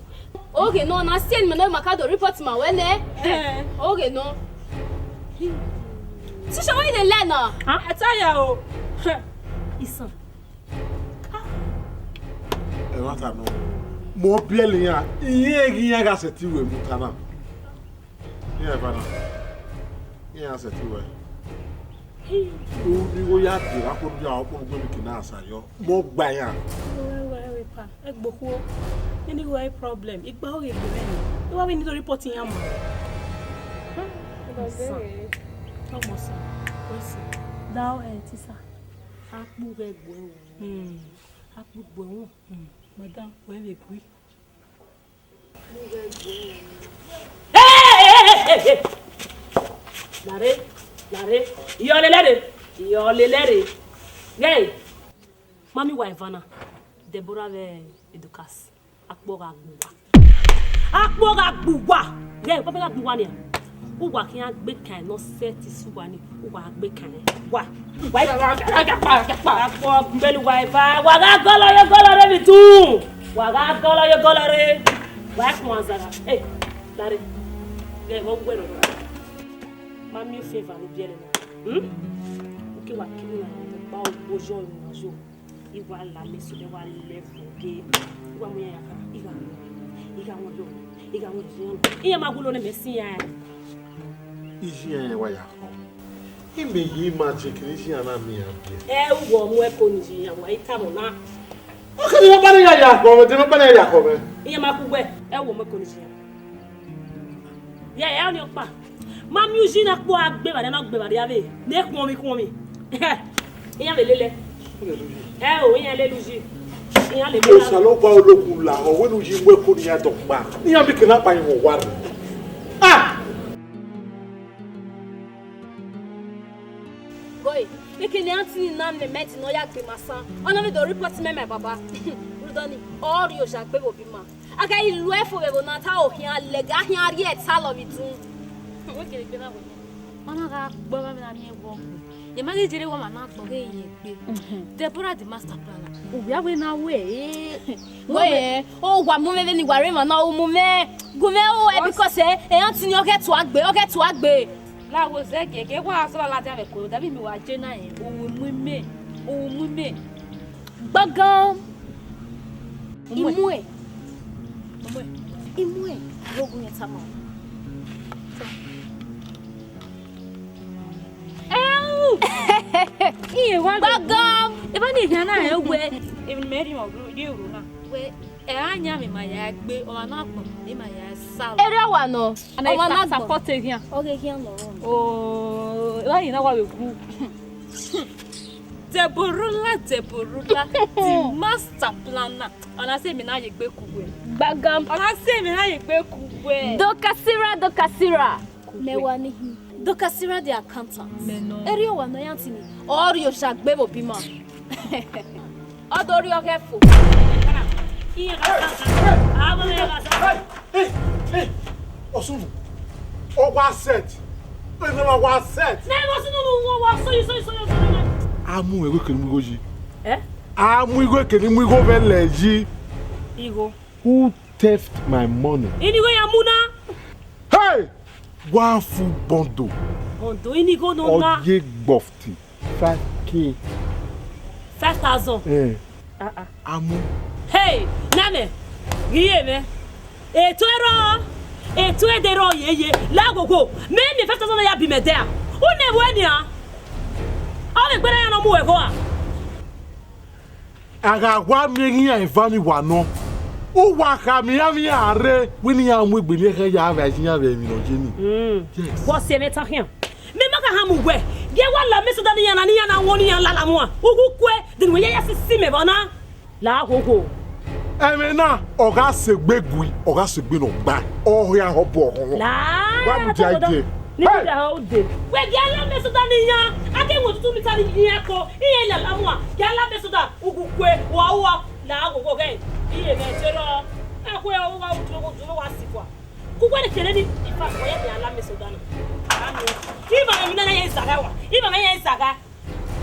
Oghe nọ, na siẹn ma na ma ka do report ma wẹ nẹ. Eh. Oghe nọ. Teacher, why you dey lie now? Ah, I tell ya o. Isan. Ẹmwata nọ. Mẹ ọ biẹlẹ iran, iran ghi iran gha sẹtin ru emwi ta na. Iran eva na, iran sẹtin wẹ. U ni igho ya dee, wa kpọnọ ya, wa kpọnọ gbe emwi ke na sa yọ. Mẹ ọ gba iran. Wẹ, wẹ, wẹ, pa, ẹgbokhuo. Any wẹ problem? Igba oghe egbe mwẹ ni. I wa vbe need to report iran ma. Ọmọ sa, wẹ si. Dao, eh, teacher. Akpu ghẹ gbuẹ o. Hmm. Akpu gbuẹ o. Hmm. Madam, wẹ vbe gui. Hey, hey, hey, hey, hey. Lare, lare. Iyọ lele re. Iyọ lele re. Hey. Mami wa Ivana. Deborah vẹ Edukas. Akpọ gha gbe uwa. Akpọ gha gbe uwa. Ghẹ, kpọ gha gbe uwa nia. Uwa khian gbe kan nọ sẹ te isu uwa ni. Uwa gbe kan. Wa. Wa, wa, wa, wa, wa. Akpọ mbelu wa eva. Wa gha gọlọ ye gọlọ re vbe tu. Wa gha gọlọ ye gọlọ re. Wa khuan zagha. Eh, lare. Ghẹ, vbọ wẹ nọ. Ma miẹn ofe eva ne u biẹlẹ na. Hmm? U ke wa kiri na, u kpa ogbo yọ, u ma yo. I wa la mẹ eso, ne wa lẹ fo ke. I wa mu iran ya kha, I gha mu, I gha mu yo, I gha mu iran. Iran ma gulo ne mẹ si iran. Iran wa ya khọ. I mẹ ye ima je kere iran na miẹn iran biẹ. Ẹ, u wọ mu ẹko ni iran wa, I tama na. Ọ kere ne ọ ba ne ya ya khọ, de ne ọ ba ne ya ya khọ mẹ. Iran ma ku wẹ, ẹ wọ mu ẹko ni iran. Ya, ya, ọnii ọkpa. Ma miẹn uyi na kpo a gbe evbare, na gbe evbare avbe ne khuọnmwi khuọnmwi. Iran vbe lele. Ẹ o, iran lele uyi. Iran lele. Osanobua olokun la, ọ wẹ ne uyi mu ẹko ne iran dọkpa. Iran vbe kene akpa iran wa rre. Ah! Boy, ekene aunty ni na mẹ mẹ ti nọ ya gbe ma san. Ọ na vbe do report mẹ my baba. Rudọni, ọ rhie oja gbe vbe obọ ima. A gha i lu ẹfo vbe ẹvbo na ta o khian lẹga khian rhie ẹta lọ vbe idun. Wẹ gele gbe na wẹ. Ọ na gha gbe ọmwa vbe na miẹn vbọ. Ye ma ghi jere wa ma na gbọ ghe ye gbe. Deborah the master planner. Uwia wẹ na wẹ, eh. Wẹ, o wa mu mwẹ vbene wa rre emwa na, u mu mwẹ. Gu mwẹ o, eh, because, eh, eh, aunty ni ọ ghẹ tua gbe, ọ ghẹ tua gbe. La wo zẹ gẹgẹ, wa zọ ladian vbe ẹko, da vbe mi wa je na, eh, u mu imẹ, u mu imẹ. Gbọngàn. Imue. Imue. Imue. Rogun yẹn tama. Ẹu! Iye wa gbọngàn. Eva ni gha na ẹ wẹ. Emwi ne imẹ rhie mwẹ, ọ rhie ru na. Wẹ, ẹ a yan mwẹ ma ya gbe, ọ ma na gbọn, ẹ ma ya sa. Erriọ ọwa nọ. Ọ ma na gbọn. Support eghian. Ọ ghe eghian nọ. Oh, eva ni na wa vbe gu. Deborula, Deborula, the master planner. Ọ na sẹ emwi na ye gbe ku wẹ. Gbagam. Ọ na sẹ emwi na ye gbe ku wẹ. Dokasira, Dokasira. Mẹ wa ni hin. Dokasira the accountant. Mẹ nọ. Erriọ wa nọ ya tini. Ọ rhie osa gbe vbe obọ ima. Ọ do rhie ọghẹ fo. Iye ka sa. Abo mẹ ka sa. Hey, hey, hey, Osunu, ọ wa set. Ẹ na wa set. Nẹ, Osunu, nu wa, wa, so yi, so yi, so yi, so yi. A mu igho kene mu igho yi. Eh? A mu igho kene mu igho vbe lẹ yi. Igho. Who theft my money? Ini igho ya mu na. Hey! One full bundle. Bundle, ini igho nọ na. Ọ ye gbọfti. Five K. Five thousand. Eh. Ah, ah. Amu. Hey, name, ghi ye mwẹ. Eto ẹrọ, eto ẹdẹ rọ yeye, la ghogho. Mẹ miẹn five thousand naira bi mẹ dẹ a. U nẹ vbe nian? Ọ vbe gbe na ya nọ mu ẹghọ a. A gha wa miẹn iran eva ni wa nọ, u wa khama iran vbe iran rre, wẹ ne iran mu egbe ne iran ya vbe iran vbe emwi ne ọ ye ni. Mm. Yes. Wọ si ẹmwẹ tan khian. Mẹ ma ka hama uwẹ, gie wa la mẹ soda ne iran na, ne iran na wọn, ne iran lala muan. Ughukue, de ne uwẹ ya ya sisi mẹ vbọ na? La ghogho. Ẹmwẹ na, ọ gha sẹ egbe gui, ọ gha sẹ egbe ne ọ gba, ọ khian họbọ ọhọnmwọ. La. Wa mu dia ide. Ni hey! Dia ode. Wẹ gie a la mẹ soda ne iran, a ke wẹ otutu mita ni iran ko, iran lala muan, gie a la mẹ soda, ughukue, wa ua, la ghogho ghẹ, iye mẹ te rọ. A kue ọ wa udu, udu wa si fua. Ku wẹ ne kere ni, in fact, wẹ ya mẹ a la mẹ soda na. A la mẹ. Ima mẹ na ya izaga wa. Ima mẹ ya izaga.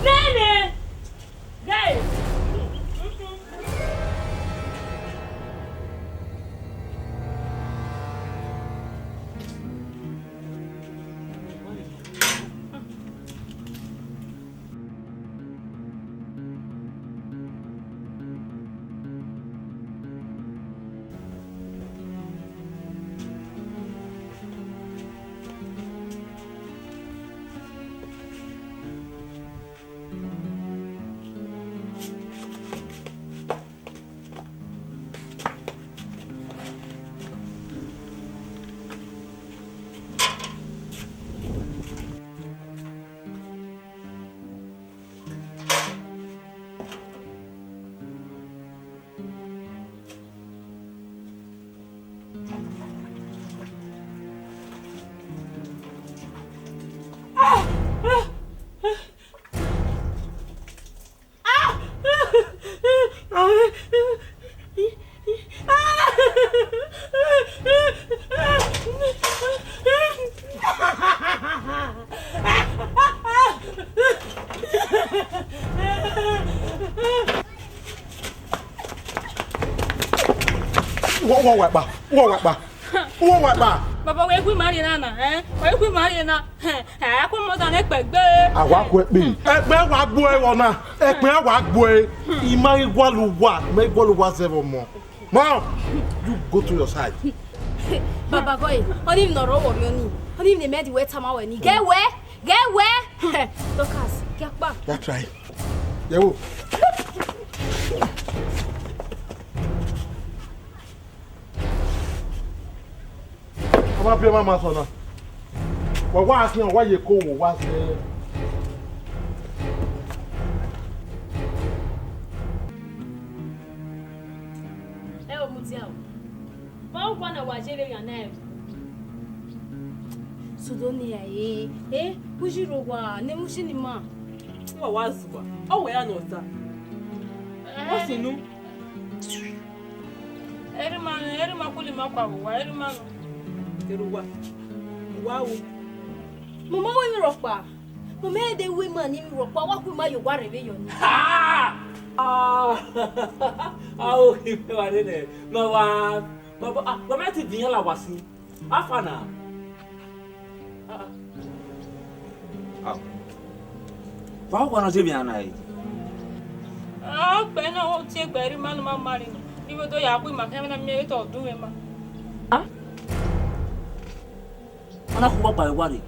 Nene. Guys. Uwa, uwa wa kpa, uwa wa kpa, uwa wa kpa. Baba, wẹ gu ima rhie na na, eh? Wẹ gu ima rhie na, eh? A ku mother ne kpẹ gbe. A wa ku ẹkpẹ. Ẹkpẹ wa gbuẹ vbọ na, ẹkpẹ wa gbuẹ. I ma ghi gualọ uwa, I ma ghi gualọ uwa zẹ vbe ọmọ. Mom, you go to your side. Baba Goye, ọni ne ọ rọ wọ rriọ ni, ọni ne mẹ di wẹ tama wẹ ni. Ghe wẹ, ghe wẹ. Dorcas, gie a kpa. That's right. Ye wo. Ọ ma biẹ ma ma sọ na. Wa wa khian, wa ye ko wo wa sẹ. Ẹ o, mudia o. Ma uwa na wa ye vbe yan na ẹ. Sudonia, eh, eh, u yi rre owa, ne mu shi ni ma. Wa wa zuwa, ọ wẹ ya ne ọ ta. What's the new? Erima, erima kuli ma kwa wa, erima no. Eruwa. Wa wo. Mama, wẹ mi rhọkpa. Mẹ de ru ima ni vbe rhọkpa, wa ku ima ye owa rre vbe yọ ni. Ha! Ah! Ah, o, ime wa nene. Ma wa, ma wa, ah, wa ma ti viọ iran la wa sin. Afa na? Ah, ah. Ah. Wa wa na je mi ana e. Ah, ọkpẹ na, ọ tie gbe ẹre ima ne ma ma rre. Ni vbe do ya gu ima khian vbe na miẹn vbe te ọ dun mwẹ ma. Ah? Ọ na khu wa kpa vbe wa rre.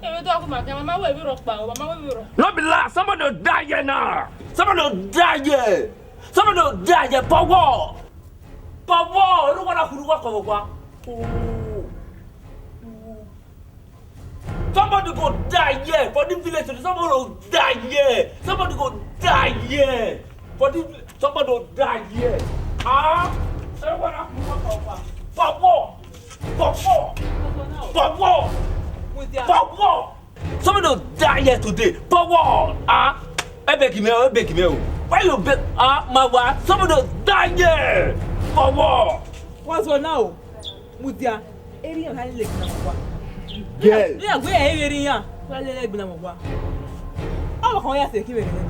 Emwi do gu ima khian, ma wẹ vbe rhọkpa o, ma wẹ vbe rhọkpa. No be lie, somebody will die here now. Somebody will die here. Somebody will die here. For what? For what? Unu wa na khuru wa kọ vbe owa. Oh. Somebody go die here for this village today. Somebody go die here. Somebody go die here for this. Somebody go die here. Ah, everyone have to work for what? For what? For what? For what? For what? Somebody go die here today. For what? Ah, ẹ beg me, ẹ beg me o. Why you beg? Ah, my wife. Somebody go die here. For what? What's going on now? Mudia, eri iran na lele egbinamọ wa. Girl. Iran wẹ ẹ i vbe eri iran, wa lele egbinamọ wa. Ọ wa khọn ya sẹ ki vbe rẹ.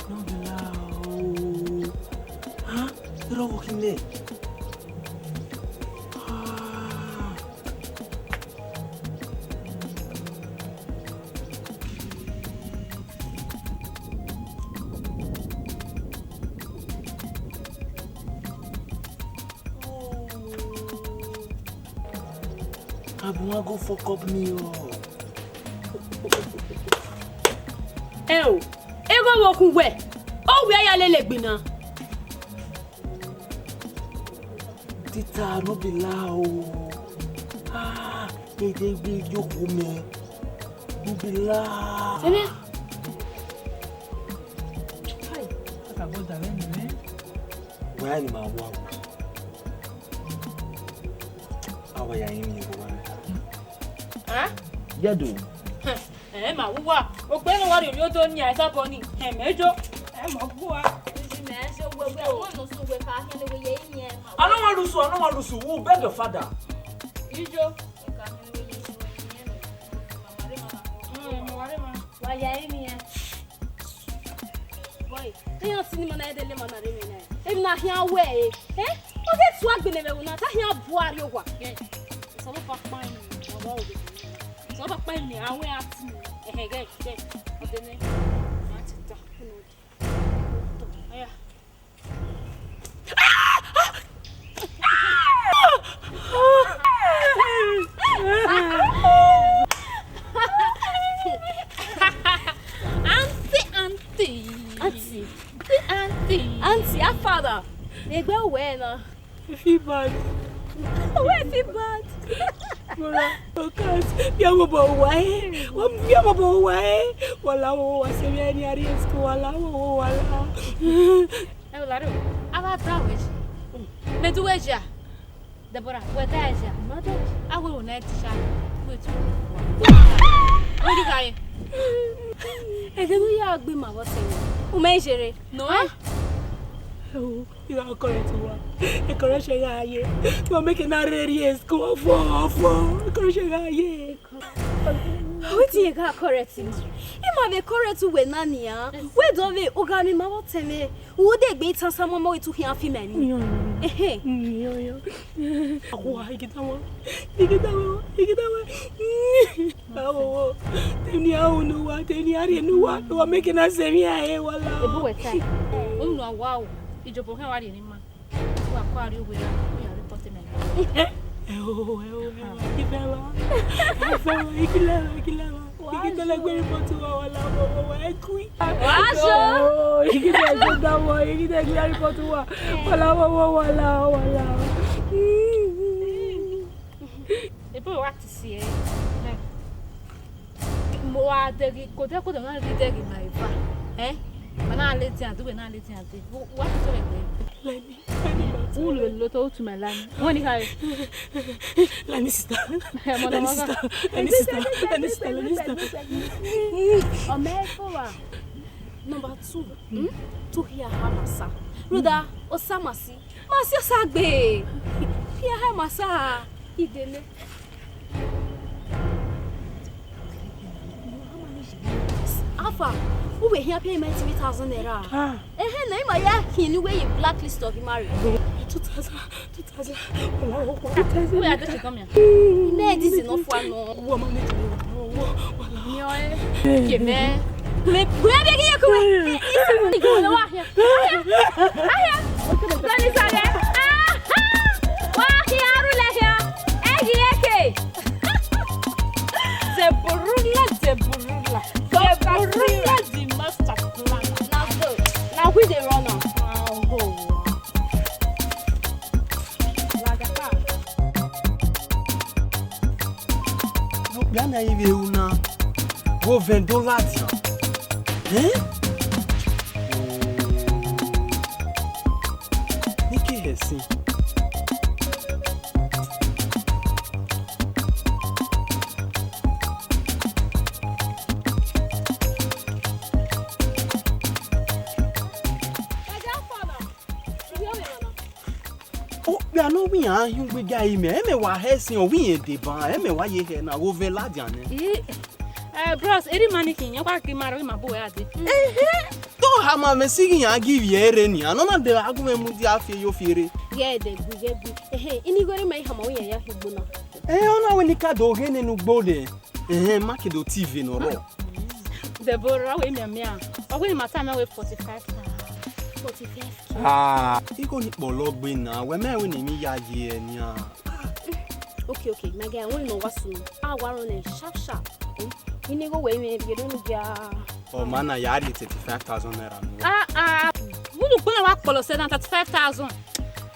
No be lie o. Ha? Erha ọvbokhan nẹ? Ah. Abu wan go fuck up me o. Ẹ o, eghọ vbe okun wẹ, ọ wẹ a ya lele egbinna. Tita no be la o. Ah, ede gbe yoko mẹ. No be la. Sene? Hai, aka bọ da vbe nẹ. Wẹ ni ma wa. Awa ya yin mi ko wa. Ah? Yedo. Ẹ ma wu wa. Okpe ne wa rhie ovbi odo ni a sabọ ni. Ẹ mẹ jo. Ẹ mọ gbu a. Uji mẹ ẹ se wẹ wẹ, wẹ no su wẹ ka khin ne wẹ ye yin ẹ ma. I don't want to sue, I don't want to sue. Who beg your father? Ijo. Mm, mo wa re ma. Wa ya yin mi ẹ. Boy, iran si ni ma na dele ma na re mi na. Emi na khian wẹ e. Eh? Ọ ghe tu agbene vbe ẹvbo na, ta khian bu arrie owa. Yes. Sọvbọkpa kpain ni, ọmọ oge. Sọvbọkpa kpain ni, a wẹ a ti ni. Ẹhẹn, gẹ, gẹ. Ọ de nẹ. A ti ta. Oya. Auntie, auntie. Auntie. Auntie, auntie. Auntie, how far? Egbe wẹ na. I feel bad. Why I feel bad? Mura, Dorcas, ya mo bo wa e. Wa ya mo bo wa e. Wala wo wa se mi ni ari esko wala wo wo wala. Ẹ o lare o, a wa da wẹ. Mẹ du wẹ ja. Deborah, wẹ da ja. Ma da. A wẹ o na ti sha. Wait. Wẹ di ka ye. Ẹ gẹ nu ya gbe ma vbọ sẹ. U mẹ jere. No. Huh? Ẹ o. I gha correct uwa, correction gha ye. Wa make na rere esko ọfọ, ọfọ, correction gha ye. Wetin ye gha correct ma? Ima vbe correct uwẹ na nian. Wẹ dọ vbe u gha miẹn ima vbe ọtẹn mwẹ. U de gbe itan sa mọmọ etu khian fi mẹ ni. Ehe. Awa, igida wa, igida wa, igida wa. Awo, teni a unu wa, teni a rhie nu wa, wa make na sẹ mi a e wala. Ebu wẹ ta. Unu awa o, ijọba ọhẹn wa rhie ni ma. Wa kọ arrie owe ra, u ya report mẹ. Ẹ o, ẹ o, ẹ o, ikilẹ wa, ikilẹ wa, ikilẹ wa. Ikitele gbe report wa wala, wa, wa, wa, ẹ kui. Wa so. Oh, ikitele gbe da wa, ikitele gbe report wa. Wala, wa, wa, wala, wala. Ebe wa ti si ẹre. Mo wa dẹghe, kodẹ kodẹ na ghi dẹghe ma eva. Eh? Ma na ladian, do we na ladian de. Wa ti so ẹgbẹ. Leni, Leni, u lo lo to tu ma Lani. Wọ́n ní ká. Lani sister. Lani sister. Lani sister. Lani sister. Lani sister. Ọmọ ẹ fọ wa. Number two. Hmm? To hear her masa. Rhoda, o sa masi. Masi o sa gbe. Hear her masa. Idele. Fa, u wẹ khian pay ima three thousand naira. Ah. Ehe, na ima ya khin ne uwẹ ye blacklist of ima rre. Two thousand, two thousand. Wẹ a do shigọn mia. Mẹ dizzy nọ fua nọ. Wọ ma ni. Mio e. Ke mẹ. Mẹ, mẹ bẹ ghi ye ku. Isi mu ni gele wa hia. Ahia. Ahia. Sani sani. Ah. Wa hia ru le hia. Egi eke. Deborula, Deborula. Deborula, the master planner. Na so. Na we dey run am. Wow. Lagata. Okpia na i vbe ru na, vbe ovẹn do ladian. Eh? Neke hẹ sin. Okpia ne ọ wẹ iran hin ugbegbe a imẹ, ẹmwẹ wa hẹ sin, ọ wẹ irẹn deba, ẹmwẹ wa ye hẹ na, ghe ovẹn ladian nẹ. I, eh, bros, erha ima ni khin, iran wa ghi ma rre, ima bu uwẹ gha dee. Ehe, te ọ hama mwẹ sighi iran ghi vbiẹ rre nian, nọ na de a gu mwẹ mudia fi eyo fi erre. Ghẹ dẹ gui, ghẹ gui. Ehe, ini igho ne ima i hama wẹ iran ya hin ugbo na. Eh, ọ na wẹ ne I ka do ghe nene ugbo nẹ. Ehẹn, ma ke do te ive ne ọ rrọọ. Deborah, wẹ mianmian. Ọ wẹ ne ima ta mẹ wẹ forty-five thousand. Forty-five K. Ah, igho ni kpọlọ gbe na, wẹ mẹ wẹ ne emwi ya ye ẹ nian. Okay, okay, my guy, I want to know what's up. Ah, wa run sharp sharp. Hmm? Ini igho wẹ mwẹ, you don't get. Ọ ma na ya rhie thirty-five thousand naira nu. Ah, ah. Vbunu gbọna wa kpọlọ sẹ na thirty-five thousand.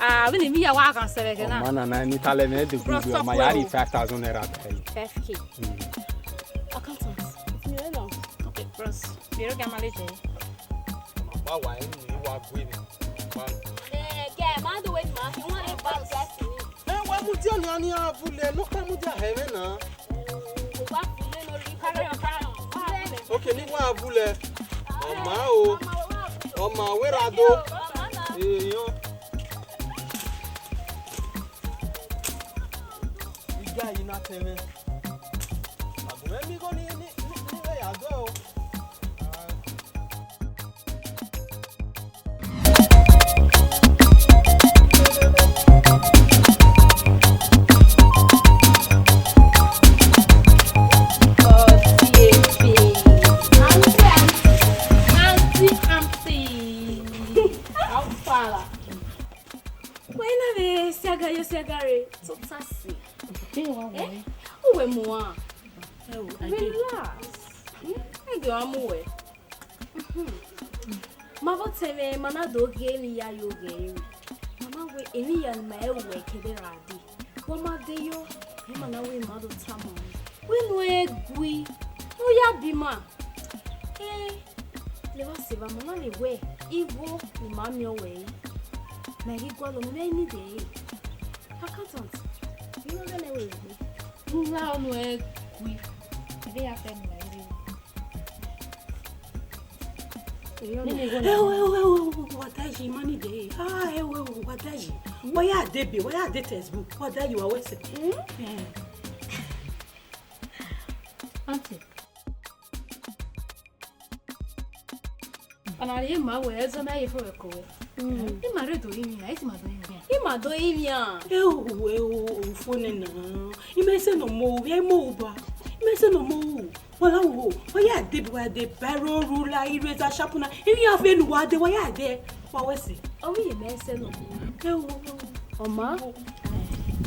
Ah, vbene emwi ya wa ghan sẹ vbe ẹghẹ na. Ọ ma na na ni talẹ mẹ de. Bros, gu, ọ ma ya rhie five thousand naira ta yi. Five K. Hmm. Accountant. Mi rẹ nọ. Okay, bros. Mi rẹ ga manage. Ma wa enu ni wa gue ni. Eh, guy, ma do wẹ ne ima khin, I want to bounce. Eh, wa mudia ni, a ni a vule, nọkpa mudia hẹ mwẹ na. Okay, ni wa vule. Ọ ma o. Ọ ma wẹ ra do. Eyan. Iga yi na tẹn mwẹ. Agbọn mwẹ miẹn igho ni, ni, ni, ni vbe ya do o. Auntie, auntie. Auntie, auntie. How far? Wẹ na vbe siaga yo siaga re, tota si. Eh? Uwẹ mu a? Relax. Hmm? Ẹ ghi wa mu wẹ. Mhm. Ma vbe otẹn mwẹ, ma na do ghe emwi ya yo ghe ẹre. Ma na wẹ emwi ya ne ima ru wẹ kẹdẹ ra dee. Wa ma dee yo, ẹ ma na wẹ ima do tama ruẹ. Wẹ unu ẹ gui, ne u ya bi ima. Eh, levba sẹ evba, ma na lele wẹ igho ne ima miẹn ruẹ ẹre. Ma i ghi gualọ, ma i need ẹre. Accountant, I na ghẹ ne wẹ gui. Unu ẹ gui. Ẹ vbe ya fẹ ne ima rre. Ẹo, ẹo, ẹo, ẹo, wa da yi, ma need ẹre. Ah, ẹo, ẹo, wa da yi. Wa ya dee ebe, wa ya dee textbook, wa da yi, wa wẹ sẹ. Hmm? Eh. Auntie. Ọna rhie ima wẹ, ẹzọ na ye fo wẹ ko wẹ. Mm. Ima rre do rinmwian, ẹ i si ma do rinmwian. Ima do rinmwian. Ẹo, ẹo, ofo nẹ na. Ima i sẹ ne ọ mu ohu, vbe ima ohu ba. Ima i sẹ ne ọ mu ohu. Wa la wo, wa ya dee ebe, wa dee biro, ruler, eraser, sharpener. Emwi ya fe ne uwa dee, wa ya dee. Wa wẹ sẹ. Ọ wẹ imẹ i sẹ ne ọ mu ohu. Ẹo, ẹo. Ọ ma?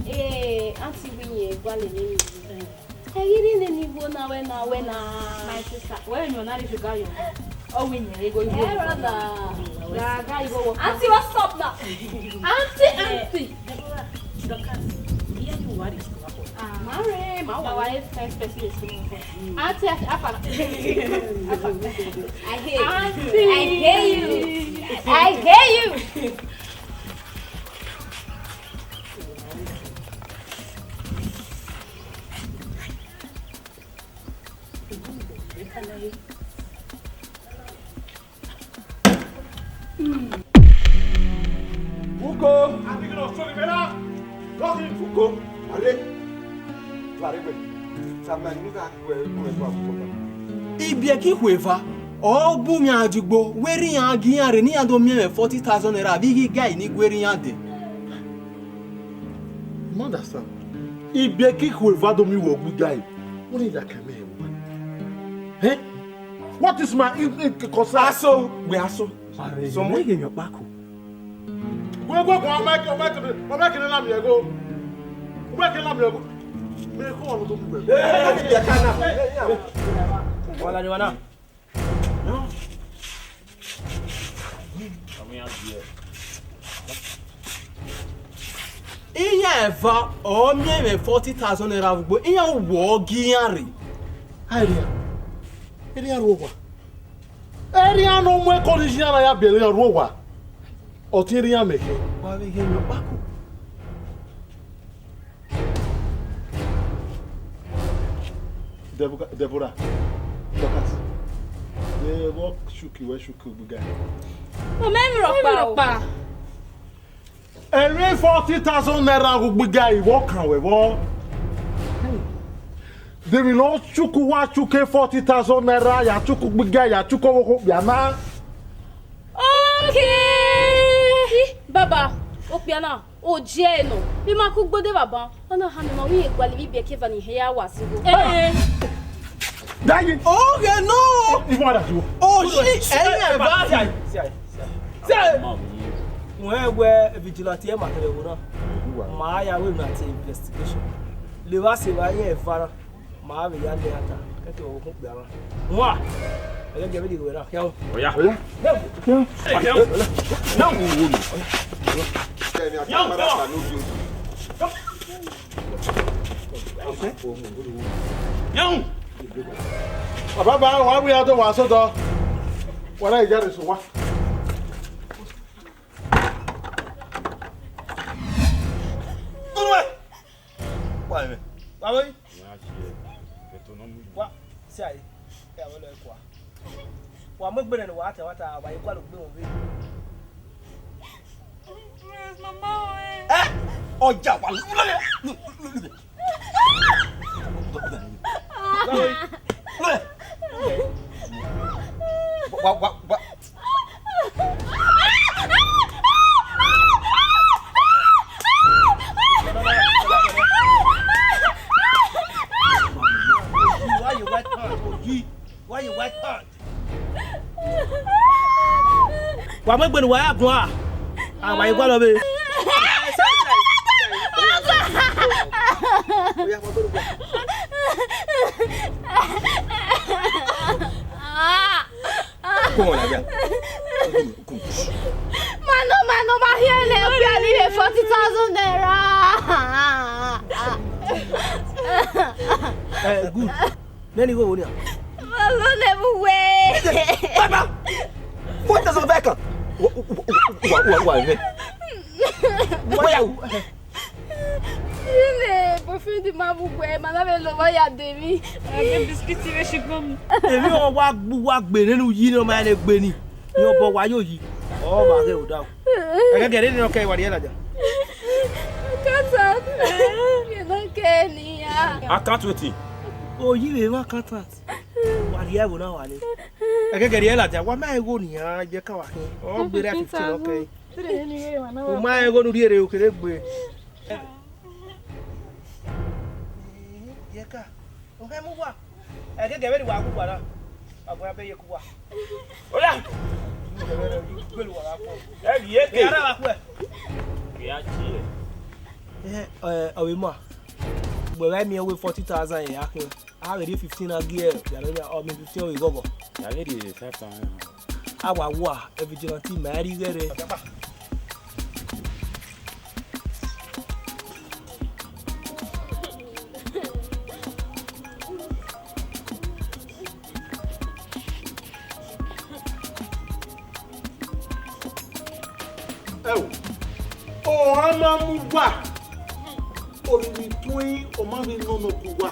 Eh, auntie wẹ irẹn gualọ nene igho. Eh. Ẹ ghi rhie nene igho na wẹ na, wẹ na. My sister, wẹ ẹ miẹn ọna rhie sugar yo? Ọ wẹ irẹn igho igho. Eh, brother. Ga, ga igho wọ. Auntie, what's up now? Auntie, eh, auntie. Deborah, Dorcas, iye yi wa rhie sugar yo? Ah, ma rre, ma wa. Wa first person is coming. Auntie, auntie, afa. Afa. I hate you. Auntie. I hate you. I hate you. Uko! Uko! Vare! Vare wẹ. Sama ni ka kue kue kua kua. Ibiẹka ikhuo eva. Ọ bu mwẹ adiugbo, wẹ rri iran gie iran rre, ne iran do miẹn mwẹ forty thousand naira vbe ighi gai ne I gu erha iran dẹ. You understand? Ibiẹka ikhuo eva do miẹn uwẹ gbe gai. What is that kind of man? Eh? What is my in, in concern? Aso, wẹ aso. Sọmọ, I ghe emwi ọkpa ko. Wẹ, wẹ, wẹ, ọ ma kẹ, ọ ma kẹ, ọ ma kẹ ne lamian ẹgho. Ọ ma kẹ lamian ẹgho. Mẹ kọ ọmwa ne ọ do mu wẹ. Ibiẹka na. Wala ni wana. Iran eva ọ miẹn mwẹ forty thousand naira vbe ugbo, iran wọ gie iran rre. Errian, errian rre owa. Errian ne ọ mu ẹko ni iran na ya biẹ errian rre owa. Ọ tie errian mẹ khin. Wa vbe ghe emwi ọkpa ko. Deborah, Deborah, Dorcas, vbe vbọ shuki wẹ shuki ugbiga? Ọ mẹ emwi rhọkpa o. Emwi forty thousand naira ugbiga i vbọ kan wẹ vbọ? De emwi ne ọ chuku wa chuku forty thousand naira ya chuku ugbiga ya chuku ọvbokhan okpia na? Okay. Baba, okpia na. Ojiẹ nọ, vbe ima ku gbode vbe aban, ọ na hama ima wẹ irẹn gualọ ivbi ibiẹka eva ni hia wa zẹ igho. Dayi. Oghe nọ. Ivan ada tuo. Oshi, ẹyẹ eva. Wẹ wẹ vigilante ẹ ma kẹrẹ ẹvbo na. Ma ya wẹ na te investigation. Levba sẹ vba irẹn eva na. Ma vbe ya lẹ ata, kẹkẹ ọ khin okpia na. Wa, ẹghẹ jẹ vbe de wẹ na, khian. Oya. Oya. Khian. Khian. Khian. Wo, wo, wo. Khian, khian. Khian. Baba, ba, wa wi ado wa so do. Wa na ija de so wa. Wa mwẹ. Wa vbe? Wa si ae. Ẹ vbe lọ kua. Wa mu egbe nẹ ne wa ta wa ta, wa ye gualọ gbe wọn vbe. Mama, ẹ. Ẹ? Ọja wa lu lu lu lu. Wa vbe? Lu. Wa wa wa. Why you wet hand? Why you wet hand? Wa mu egbe ne uwa ya guan, a wa ye gualọ vbe. Come on, Abia. Come on. Mano, mano, ma hiẹlẹ, okpia ni vbe forty thousand naira. Eh, good. Nene igho wo nia? Mama, ne bu we. Baba! Forty thousand vbe kan. Wa, wa, wa, wa, wa, wa, wa. Wa ya. Ile boyfriend ma bu we, ma na vbe lọ vba ya de mi. Ẹ ghe biskit vbe shi gbọn mi. Emwi ọ wa gbu wa gbe nene uyi ne ọ ma ne gbe ni. Ni obọ wa yo yi. Ọ ma ghe oda. Ẹgẹgẹ rẹ ni ọ kẹ wa rhie ladian. Kata, ye no ke ni ya. Account wetin? Oyi vbe mwa accountant. Wa rhie ẹvbo na wa le. Ẹgẹgẹ rhie ladian, wa ma igho nian ye ka wa khin. Ọ gbe rẹ fifteen ọ kẹ. U ma igho ne u rhie rre, u kere gbe. Ye ka. U hẹ mu wa. Ẹgẹgẹ vbene wa gu wa na, wa gu ya be ye ku wa. Oya! Ẹ ghi ye ke. Ara wa kuẹ. Ke a tie. Eh, eh, ọvbemwa. Wẹ vbe miẹn wẹ forty thousand ya khin. A vbe rhie fifteen na gie, ya rẹ ọ miẹn fifteen ọ vbe ghọghọ. Ya vbe rhie five thousand. A wa wa, ẹ vigilante ma rhie ighe rre. Ẹo, ọmwa ma mu uwa, orhiọn tuẹn, ọ ma vbe nọ nọ ku uwa.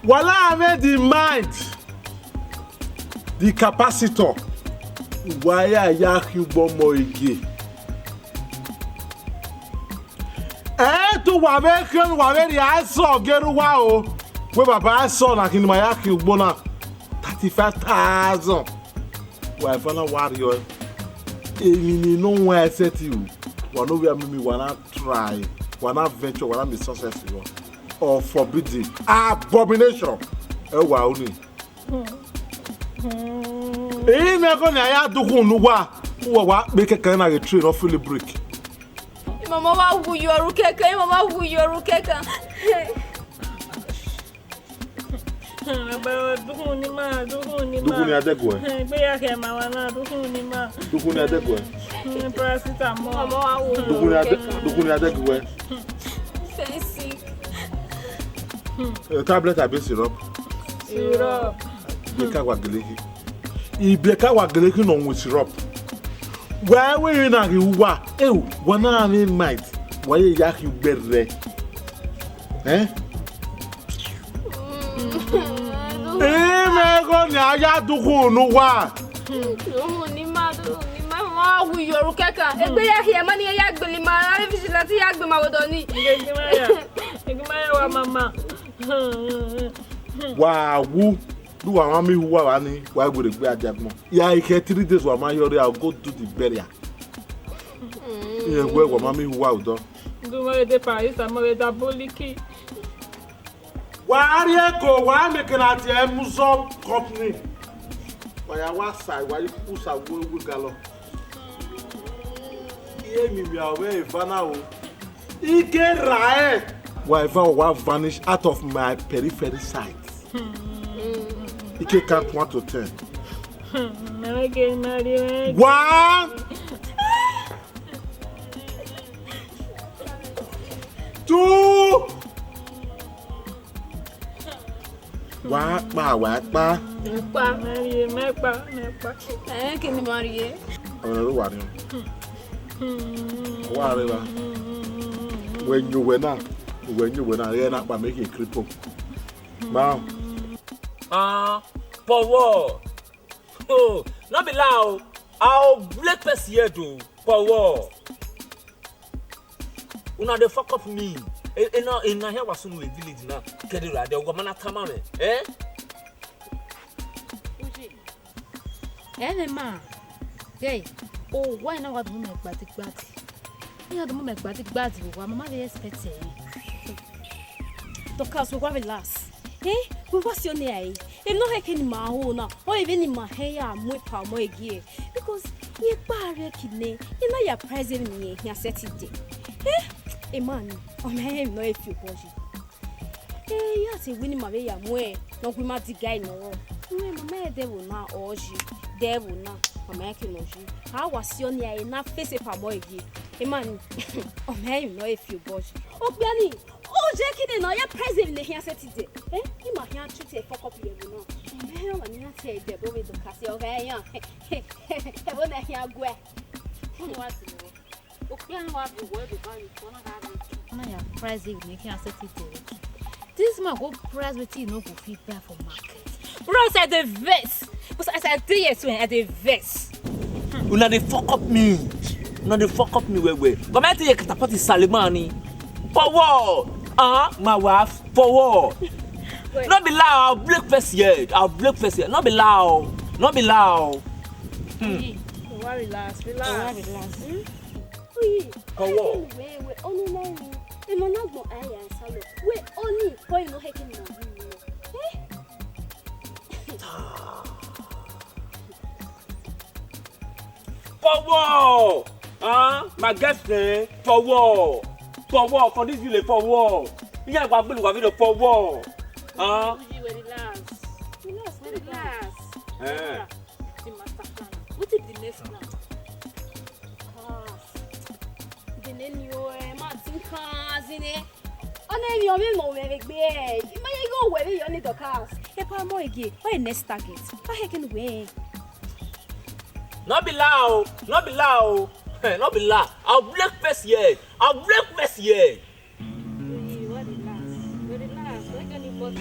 Wa la mwẹ the mind, the capacitor, wa ya ya khian ugbọmọ gie. Ẹ te uwa vbe khian, uwa vbe rhie asọ gere uwa o. Wẹ baba asọ na khin ne ima ya khian ugbo na. That sixty-five thousand. Wa eva na wa rriọ emwi ni nọ wan ẹsẹt ru. Wa ne ovbi amimi, wa na try, wa na venture, wa na make success rọ. Or forbidden. Abomination. Ẹ wa ru ni. Imẹ ẹghẹ ne a ya dukhun ne uwa, uwa wa kpe kẹkan na ghe train ọ feel break. Imama wa wu yọ ru kẹkan, imama wa wu yọ ru kẹkan. Dukhun ni ma, dukhun ni ma. Dukhun ni a dẹguẹ. Egbe ya khẹ ma wa na, dukhun ni ma. Dukhun ni a dẹguẹ. Paracetamol. Imama wa wu yọ ru kẹkan. Dukhun ni a dẹguẹ. Very sick. Eh, tablet abi syrup? Syrup. Ibiẹka wa gele khin. Ibiẹka wa gele khin ne ọ wu syrup. Wa wẹ na ghi uwa, ewu, wa na rhan emwi mind, wa ye ya khin ugbẹrẹ. Eh? Imẹ ẹghẹ ne a ya dukhun ne uwa. Dukhun ni ma, dukhun ni ma, wa wu yọ ru kẹkan. Egbe ya khiẹ ma ni ya gbele ma, a vbe vigilante ya gbe ma vbe odọ ni. Egbe ma ya, egbe ma ya wa mama. Wa wu, do wa ma miẹn uwa vba ni, wa werriegbe adiagbọn. Ya i khẹ three days wa ma yọ rre, I go do the burial. Irẹn wẹ wa ma miẹn uwa odọ. Gu ma vbe de Paris, a ma vbe da boliki. Wa rrie ego, wa miẹn kẹ na tie Amazon company. Wa ya wa sa, wa yi usa wo ewu galọ. Iye mi mia wẹ eva na o. Ike rae. Wa eva wa vanish out of my periphery sight. Ike count one to ten. One. Two. Wa kpa, wa kpa. Mẹ kpa, mẹ rrie, mẹ kpa, mẹ kpa. Ẹ kini ma rrie. Ọmọ ne wa ni. Wa rre la. Wẹ yin owẹ na, wẹ yin owẹ na, ghẹ na kpa mẹ khin kripo. Ma. Ah, for what? Oh, no be lie o. I'll break person head o. For what? Una dey fuck up me. E, e na, e na here wa sunu village na. Kede ra de, wa ma na tama me. Eh? Uji. Ẹ vbe ma. Hey, owa na wa do mu mẹ gbadigbadi. Iran do mu mẹ gbadigbadi, wa ma ma vbe expect ẹre. Dorcas, wa relax. Eh, wẹ wa si ọnii rae. Emwi ne ọ khẹke ne ima ho na, ọ rẹn vbene ima hẹn ya mu epa ọmọ Egie. Because rẹn kpa rre kidie, I na ya prize emwi ne irẹn khian sẹtin dẹ. Eh, emwa ni, ọ ma rẹn emwi ne ọ he fi obọ yi. Eh, I ya te wẹ ne ima vbe ya mu ẹre ne ọ gu ima diga ẹre ne ọ rrọọ. Irẹn ma ma rẹn de ẹvbo na, ọ yi, de ẹvbo na, ọ ma rẹn eke ne ọ yi. A wa si ọnii rae na face epa ọmọ Egie. Emwa ni, ọ ma rẹn emwi ne ọ he fi obọ yi. Okpia ni, ọ ye kidie ne ọ ya prize emwi ne irẹn khian sẹtin dẹ. Eh, ima khian treat ẹre fuck up ye ẹvbo na. Ọ ma rẹn ọmwa ne iran tie ẹre dẹ, ẹvbo vbe Dorcas, ọ gha rẹn iran. Ẹvbo na khian guẹ. Ọ wa si nẹ. Okpia ni wa vbe wẹ vbe ba ye, ọ na gha rre. Ọ na ya price emwi ne irẹn khian sẹtin dẹ. This man go price wetin he no go fit buy for market. Bros, I dey vex. Because as I dey here so, I dey vex. Una dey fuck up me. Una dey fuck up me well well. Gọọmenti ye catapult Salima ni. For war. Ah, my wife. For war. Wait. No be lie, I'll break first head. I'll break first head. No be lie. No be lie. Hmm. Owa, relax, relax. Owa, relax. Hmm? Uyi, for war. Wẹ, wẹ, ọnọna ni, emọ na gbọn aya ẹsalọ. Wẹ, ọni, point no heke ni ma wi. Eh? For war! Huh? My girlfriend, for war! For war, for this village, for war! Iye agba gbelu wa video for war! Huh? Uyi, wẹ, relax. Relax, relax. Eh. The master plan. What is the next plan? Ah, the name you, eh, ma think, ah, zine. Ọ na emwi ọmọ emọ wẹ vbe gbe, ma ye igho wẹ vbe yọ ni Dorcas. Epa ọmọ Egie, wẹ next target. Why he can win? No be lie o, no be lie o. Eh, no be lie. I'll break first year. I'll break first year. Hey, what the last? What the last? What can you put?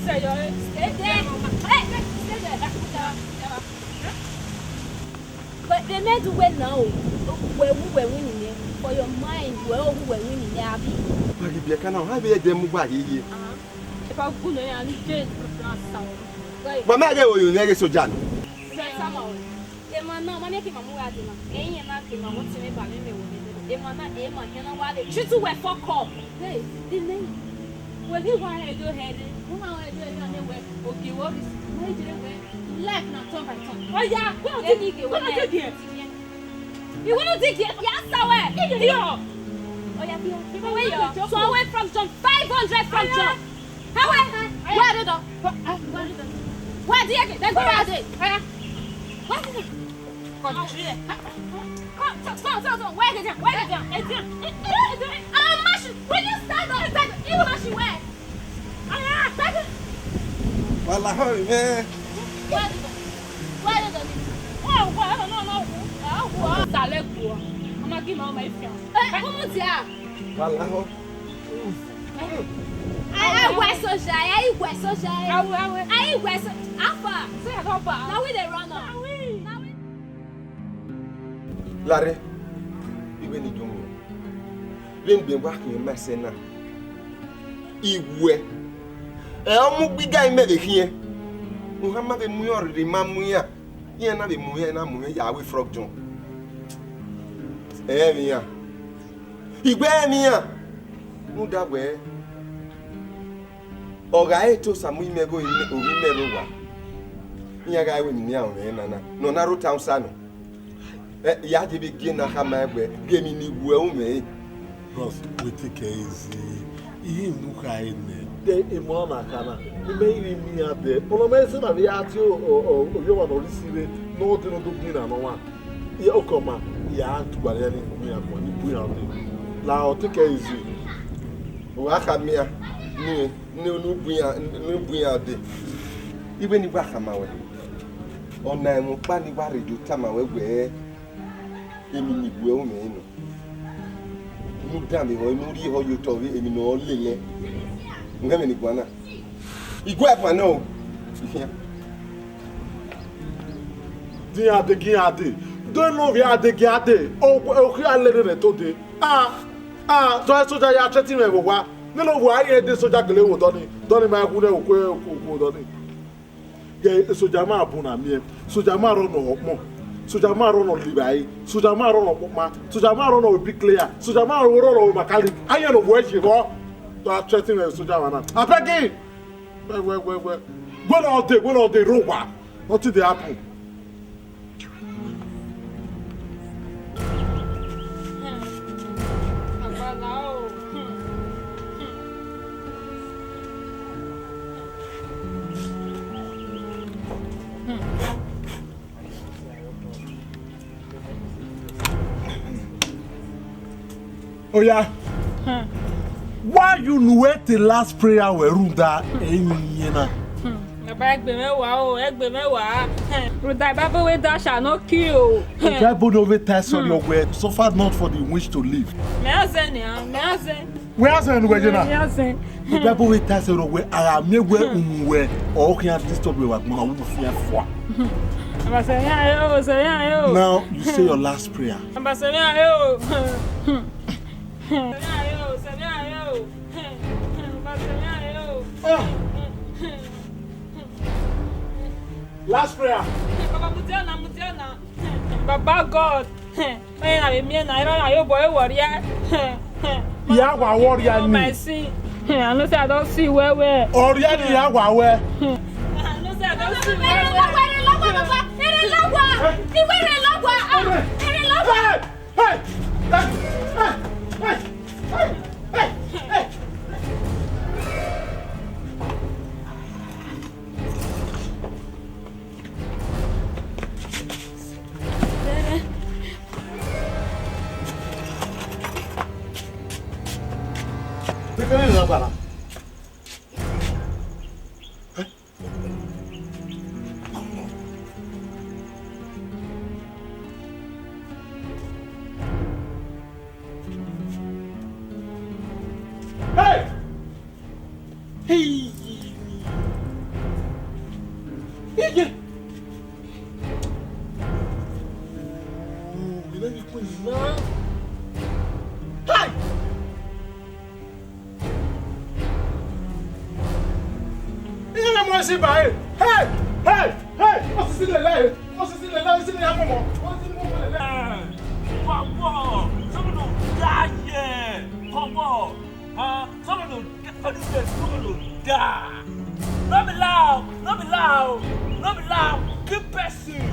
Stay there. Hey, stay there. But they made you well now. Wẹ wu wẹ winna nẹ. For your mind, wẹ wu wẹ winna nẹ, abi? Wa ghi biẹ ka na, ha vbe ẹdẹ mu gba hiehie. Epa gu nẹ ya ni je na sa o. Wa ma ghe oyo nẹ ghe soja nọ. Sa ma o. Emwa na, ma miẹn ke ima mu gha dee na. Ẹi yan na ke ima mu tie mwẹ ba mwẹ mẹ wo nẹ. Emwa na, emwa hia na wa de treat you well, fuck up. Hey, the name. Wẹ ghi wa hẹ do hẹ re. Wẹ ma hẹ do hẹ re, wẹ ogie wẹ rhisi. Wẹ jere wẹ life na turn by turn. Oya, wẹ no take it, wẹ no take it. You wanna dig it? Ya sa wẹ. Yo. Oya, yo. Where yo? So I went from John, five hundred from John. How where? Where are they done? Where are they? Then go where are they? Where are they? Come, come, come, come. Where are they? Where are they? I'll mash you. Will you stand up? Stand up. You mash you where? Wala hoi, man. Wala hoi. Ai, ai, wẹ soja, ai, wẹ soja. Awe, awe. Ai, wẹ so-, how far? Say how far? Now we dey run am. Now we. Larre, iwe ni do mu. Vbene egbe wa khian ma ẹsẹ na, I wẹ, ẹ ọ mu gbe iga imẹ vbe khiẹn. Ohan ma vbe mu iran rhirhi ma mu iran, iran na vbe mu iran na mu iran ya avbe frog John. Ẹ i mwẹ iran, I wẹ ẹ i mwẹ iran, rhunmwuda wẹ, ọ gha re te Osa mu imẹ ghe ovbi imẹ rre owa, iran gha ru emwi ne iran mwẹ na na, ne ọ na rre otọ Hausa nọ. Ẹ, ya dee vbe gie na khama ẹn wẹ, gie emwi ne I wu ẹ ru mwẹ re. Bros, we take it easy. Iye unu kha re nẹ. De emọ na kha na. Imẹ i ghi miẹn iran dẹ. Ọnọ mẹ sẹ na vbe ya tie o, o, o, oyo ọmwa ne ọ rre isi rre, ne ọ dee ne ọ do gbinna ne ọmwa. Iye okọ ma, ya tugbare ni miẹn iran guan, ni bu iran dee. La ọ take it easy. Wa khama iran, ni, ni, ni bu iran, ni bu iran dee. Iwe ni wa khama wẹ. Ọna ẹmwẹ ọkpa ni wa rhe do tama wẹ wẹẹ, emwi ni I wu ẹ ru mwẹ nọ. Ne u danmwehọ, ne u rhie ehọ ye otọ vbe emwi ne ọ lele. U họn ẹmwẹ ni guan na. I gu ẹ guan nẹ o. I khian. Din iran dee, gie iran dee. Do ne ovbi iran dee, gie iran dee. O, o, okhian lele nẹ to dee. A, a, dọ soja ya threaten mwẹ vbe owa. Nene ovbi uwa rẹn dee, soja gele wo dọ ni. Dọ ni ma khu nẹ okue, okue, okue dọ ni. Ghe soja ma bun na miẹn, soja ma rọ nọ ọkpọn, soja ma rọ nọ livai, soja ma rọ nọ ọkpọkpa, soja ma rọ nọ big player, soja ma rọ nọ makali. Ayen no wẹ ye vbọ. To a threaten soja wa na. Abeg him. Wẹ, wẹ, wẹ, wẹ. Wẹ nọ dee, wẹ nọ dee rre owa. Nothing dey happen. Oya. Hmm. Why you nuwe the last prayer we runda eyin yena? Hmm. Baba, ẹgbẹe mẹwa o, ẹgbẹe mẹwa. Hmm. Runda Bible wey thou shalt not kill. Hmm. Bible no wey ta sọrọ wẹ, suffer not for the witch to live. Mẹ azẹ ni, mẹ azẹ. Wẹ azẹ nu wẹ yena? Mẹ azẹ. Bible wey ta sẹ rọ wẹ, a gha miẹn wẹ uwu wẹ, ọ khian disturb wẹ, wa gbọna wu fian fua. Baba, sẹ mẹ aye o, sẹ mẹ aye o. Now you say your last prayer. Baba, sẹ mẹ aye o. Sẹ mẹ aye o, sẹ mẹ aye o. Baba, sẹ mẹ aye o. Ah. Last prayer. Baba, mudia na, mudia na. Baba God. Ẹ na vbe miẹn na, erha na ye obọ ẹre wọrria. Ya wa wọrria ni. My sin. I know say I don sin well well. Ọrria ni ya wa wẹ. I know say I don sin well well. Erha lọwa, baba, erha lọwa. Iwe erha lọwa. Ah, erha lọwa. Hey! Hey! Hey! Si ba e. Hey, hey, hey. Osisi lele e. Osisi lele, osisi ni akọmọ. Osisi ni akọmọ lele. Fọwọ́, sọmọdọ da ye. Fọwọ́, ah, sọmọdọ da. Sọmọdọ da. No be lao, no be lao, no be lao. Keep person.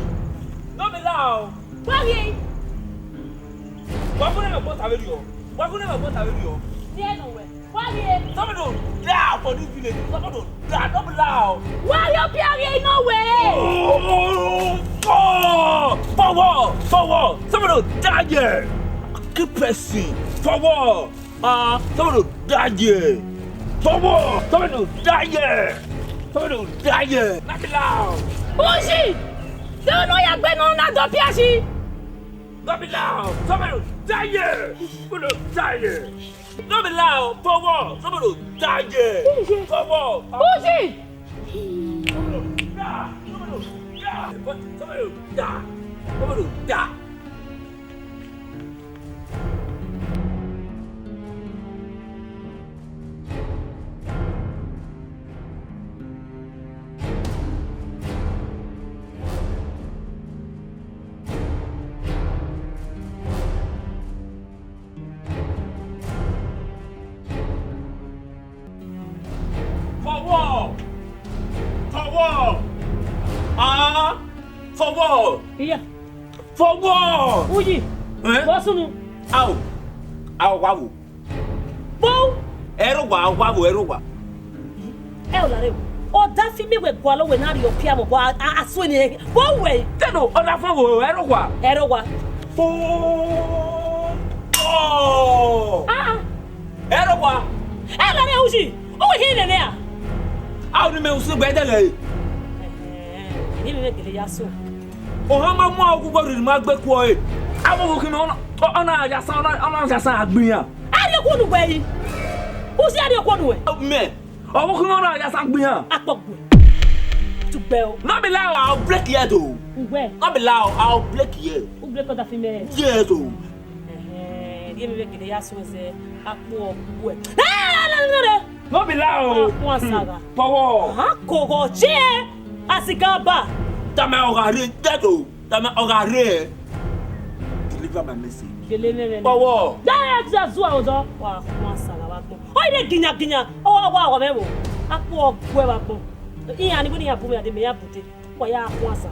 No be lao. Wa ghi. Wa gu ne mẹ kpota vberriọ. Wa gu ne mẹ kpota vberriọ. Ni ẹnọ wẹ. Wa ghi. Sọmọdọ da for this village. Sọmọdọ da, no be lao. Wa ghi, ọ pia ghi nọ wẹ. Oh, fọwọ́, fọwọ́, fọwọ́. Sọmọdọ da ye. Keep person. Fọwọ́. Ah, sọmọdọ da ye. Fọwọ́, sọmọdọ da ye. Sọmọdọ da ye. No be lao. Ushi! De unu ya gbe ne ọ na dọ pia shi? No be lao, sọmọdọ da ye. Sọmọdọ da ye. No be lao, fọwọ́, sọmọdọ da ye. Fọwọ́. Ushi! Sọmọdọ da, sọmọdọ da, sọmọdọ da. Fọwọ́! Fọwọ́! Ah! Fọwọ́! Iya. Fọwọ́! Uyi. Eh? Vbọ sunu? Ao. Ao, wa wo. Bo. Ẹrọwa, wa wo ẹrọwa. Ẹ o lare o. Ọdafẹn mẹ wẹ gualọ wẹ na rhie ọpia mẹ, a, a, a suẹn ni. Bo wẹ. Tẹno, ọdafẹn wo ẹrọwa. Ẹrọwa. Oh. Oh. Ah, ah. Ẹrọwa. Ẹ lare Uyi. U wẹ khin nene a? A unu mẹ usu gbe ẹdẹghẹ ẹre. Ẹhẹn, emwi mwẹ gele ya so. Ohan ma mu aghugbo rhirhi ma gbe kuọ ẹre. Avbe ọvbokhan ọna, ọna ya sa, ọna, ọna ya sa agbọn iran. A rhie kuo nu wẹ yi. Usi a rhie kuo nu wẹ. Mẹ, ọvbokhan ọna ya sa agbọn iran. Akpọ gbe. Tugbẹ o. No be lie, I'll break your head o. Uwẹ. No be lie, I'll break your head. U break ọdafẹn mẹ. Yes o. Ẹhẹn, rhie emwi mwẹ gele ya so ẹzẹ, akpọ gbe. Ẹ, lele, lele. No be lie o. Akpọ asagha. Fọwọ́. Ha kogho che. Asigaba. Tama ọ gha rre, dead o. Tama ọ gha rre. Deliver my message. Gele nene. Fọwọ́. Ya, ya, ya, zuwa odọ. Wa, wa sa la wa gbọn. Ọ ire ginya, ginya. Ọ wa, wa, wa mẹ wo. Akpọ gbe wa gbọn. Iran ni wini ya bu mi ade, mẹ ya bu te. Wa ya khuan sa.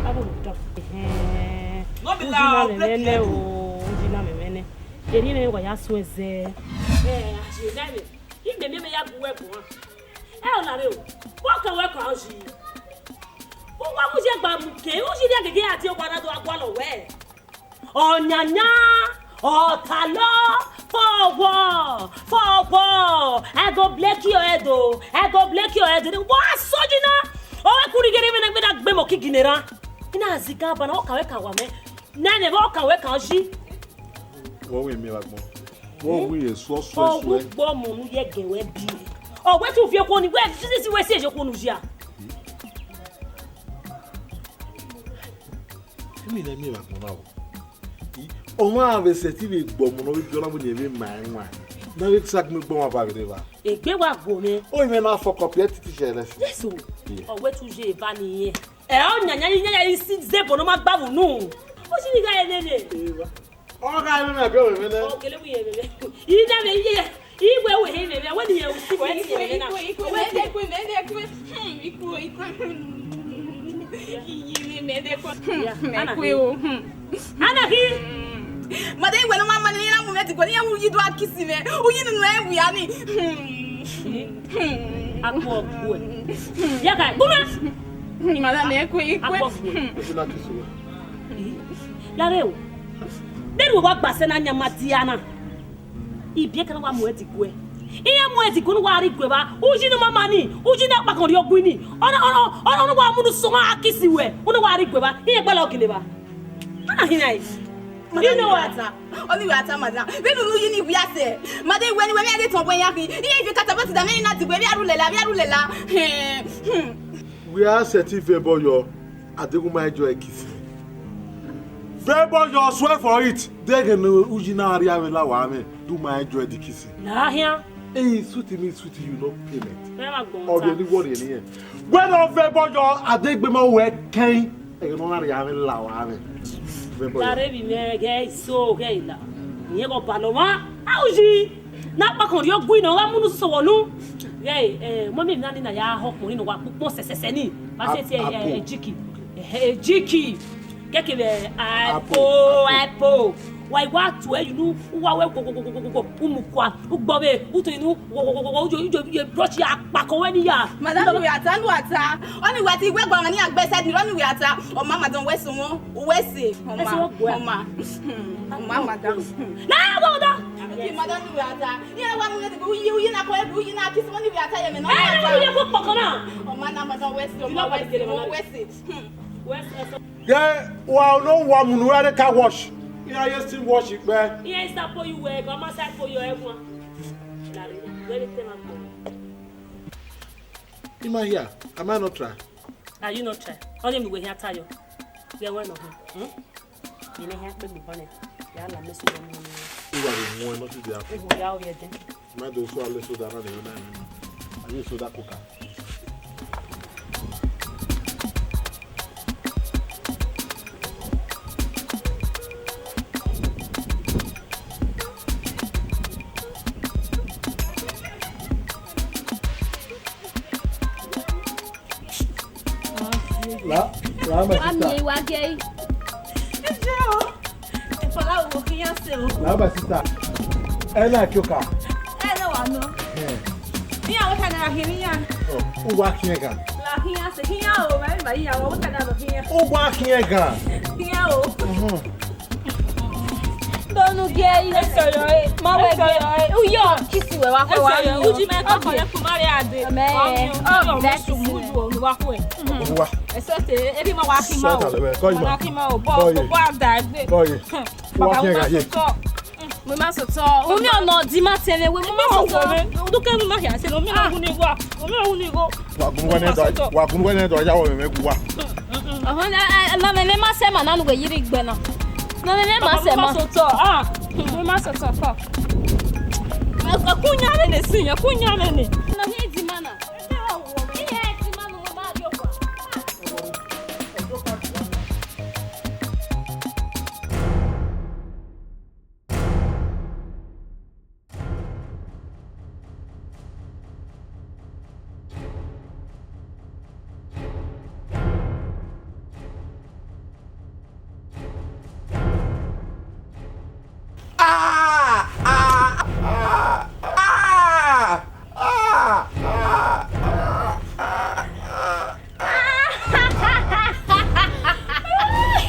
Abo no dan. Ehẹn. No be lie, I'll break your head o. Uji na mẹ mẹ nẹ. Eri mẹ wa ya suẹn zẹ. Eh, a je na mẹ. Imẹ mẹ ya gu wẹ gbọn. Ẹ o lare o. Wa ka wẹ ka Uyi. Wa mu ye gba mu ke, Uyi rhie gege a tie owa na do a gualọ wẹ. Ọyanya, ọtalọ, fọwọ́, fọwọ́. I go break your head o. I go break your head. Wa so yi na. Ọ wẹ kuri gere mẹ na gbe na gbe mọ ki gine ra. Ina ziga ba na, ọ ka wẹ ka wa mẹ. Nene, ọ ka wẹ ka Uyi. Wọ wẹ mẹ wa gbọn. Wọ wẹ suọ suọ suọ. Ọ gbọ mọ nu ye gẹ wẹ bi. Ọ wẹ tu fi ekuo ni, wẹ sisi wẹ si ekuo nu ya. Emi na emi ra gbọn na o. Ọmwa vbe sẹtin vbe gbe ọmọ ne ọ vbe biẹ ọna vbe ne ẹ vbe ma ẹwaẹn. Na vbe sa gbẹn gbe ọmwa ba vbe rre evba. Egbe wa gho mwẹ. O mwẹ na fọkọ piẹ titi shẹ lẹsin. Jesu. Ọ wẹ tu ye eva ni yẹn. Ẹ ọ nyanya yi nyanya yi si zebo ne ọ ma gba vbe unu. Ọ si ni gha ye nene. Ọ gha mwẹ na biẹ ọmwẹ nẹ. Ọ kele wi ye vbe. Yi da vbe ye. Iwe we he vbe, wẹ ni ye usi wẹ ti ye vbe na. Ikue, ikue, ikue, mẹ de kue, mẹ de kue. Hmm, ikue, ikue. Iye mẹ, mẹ de kue. Hmm, mẹ kue o. Hmm. Ana ki. Mada iwe no ma ma ni na mu mẹ ti kue, ni ya mu yi do a kiss mẹ. Uyi nunu ẹ wi ani. Hmm. Hmm. Akpọ kue. Ya ka, guma. Hmm, mada mẹ kue, ikue. Akpọ kue. Hmm. Ifi na kiss wẹ. Lare o. Deru wa gba sẹ na yan ma dia na. Ibiẹka na wa mu ẹdiguẹ. Iran mu ẹdiguẹ ne uwa rre iguẹ vba. Uyi ne ọ ma ma ni, uyi ne akpakọn rhie ọgui ni. Ọna, ọna, ọna, ọna wa mu unu sọ a kisi wẹ. Unu wa rre iguẹ vba. Iran gbalọ gele vba. Ana hina e. Madam, ino wa ta. Ọni wa ta, madam. Vbene unu yi ni wia sẹ. Madam, iwẹ ni wẹ mẹ ghe tọn bọ yan khin. Iye ifi kata bọ ti da mẹ ni na diguẹ, vbe a ru lẹla, vbe a ru lẹla. Hmm. Wia sẹtin vẹ bọ yọ. Adeghuma ẹjọ ẹkisi. Vẹ bọ yọ, swear for it. Deghẹ ne uyi na rria vbe la wa mwẹ, de u ma ẹjọ ẹdikisi. La hian. Hey, sweet me, sweet you, no payment. Wẹ ma gbọn. Ọ rhie ta. Ni wọ rhie ni yẹn. Wẹ ne ọ vẹ bọ yọ, adegbe ma wẹ kẹin. Ẹghẹ ne ọ na rhie amwẹ la wa amwẹ. Vẹ bọ yọ. Tare vbe mwẹ ghẹ so ghẹ la. Iyẹn gọ balọ mwa. Auyi. Na kpakọn rhie ogu nọ, ọ gha mu unu soso wọ nu. Ghẹ, eh, mọmi na ni na ya họn ọkpọnmwẹ nọ wa kpukpọn sẹsẹsẹ ni. Ba se ti, eh, Apple. Eh, jiki. Eh, jiki. Kẹkẹ vbe Apple, Apple. Apple. Wa i wa tuẹ yi unu, u wa wẹ gogogogogo, u mu kua, u gbọ vbe, u to yi unu, gogogogogo, u yo, u yo, u yo brush ya kpakọn wẹ ni ya. Madam, nu wẹ a ta, nu wẹ a ta. Ọni wẹ ti wẹ gba ọmwa ne iran gbe side mirror, ọni wẹ a ta. Ọ ma, madam, wẹ sẹ wọn, wẹ sẹ. Ọ ma, ẹsẹ wọn gua. Ọ ma. Hmm, ọ ma, madam. Hmm. Na, go, go. Okay, madam, nu wẹ a ta. Iran wa mu ne uyi, uyi na ko, uyi na kiss, ọni wẹ a ta ye mẹ na. Eh, uyi ko kpọkọ na. Ọ ma na, madam, wẹ sẹ, ọ ma, wẹ sẹ, wẹ sẹ. Hmm. Wẹ sẹ, so Ghe wa no wa mu unu ra ne car wash. Iran ye steam wash kpẹ. Iran i sa po ye uwẹ, ẹgọ ma sa po ye ẹguan. Lare, wẹ vbe te ma kpo. Ima hia, am I not try? Are you not try? Ọni emu wẹ hia ta yọ. Ghẹ wẹ nọ họn. Hmm? Ine hia kpe mu bọnẹ. Ya la mẹ so yọ mu. Iwa de mu ẹ nọ ti di a. Ewu ya o yẹ dẹ. Ma do so ale soda na de na. Aye soda coca. La, la, my sister. Mami, wa gei. Ẹ jẹ́ o. Ìfọláwo kí yẹn ṣe o. La, my sister. Ẹ náà kí o kà. Ẹ náà wà nọ. Ẹ. Ní àwọn kan náà kí yẹn. Ọ, ó wá kí yẹn kà. La kí yẹn ṣe, kí yẹn o, báyìí báyìí àwọn kan náà lọ kí yẹn. Ó wá kí yẹn kà. Kí yẹn o. Mhm. Donu gei. Eso yo, eh. Ma wẹ eso yo, eh. Uyo, kisi wẹ wa kwe wa. Eso yo, uji me ko kọlẹ ku ma re ade. Amen. Oh, bless you. Mu ju o wa kwe. Olúwa. Eso te, ebi ma wa ki ma o. Sọ ta lẹ, kọ yìí ma. Ma ki ma o, bọ, bọ ye. Bọ ye. Baba, mo ma sọ tọ. Mo ma sọ tọ. Omi ọ̀nà ọ̀dì ma tẹ̀lé we, mo ma sọ tọ. Dúkẹ́ mi ma hìá sí, omi ọ̀hún ni wà. Omi ọ̀hún ni wà. Wa gun wẹ nẹ dọ, wa gun wẹ nẹ dọ, ya wọ mẹ gu wa. Ọhọn, na mẹ mẹ ma sẹ ma na nu we yiri gbẹ na. Na mẹ mẹ ma sẹ ma. Mo ma sọ tọ, ah, mo ma sọ tọ fọ. Ku nya mẹ ne si yẹn, ku nya mẹ ne. Na hi di ma na. Ihe di ma nu ma ri okwa.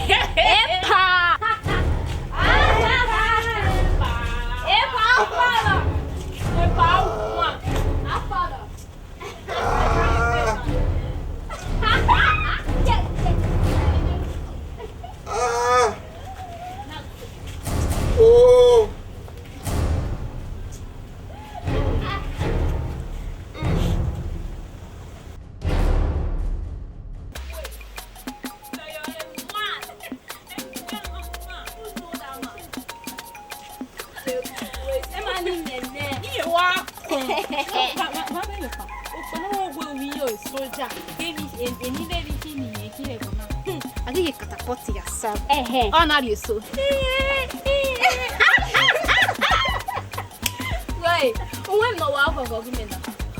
Epa! Epa, afọlọ! Epa, wan! Afọlọ! Ema ni nene. Iye wa kọn. Wa, wa, wa bẹ yọkpa. Okpọ ne wo we wi yo soja. Kemi, eni vbe vbi kini ye kire gona. Hmm, a ghi ye catapult ya sa. Ẹhẹ. Ọ na rhie eso. Wẹ, uwẹ nọ wa oghọghọ ghi mẹ na.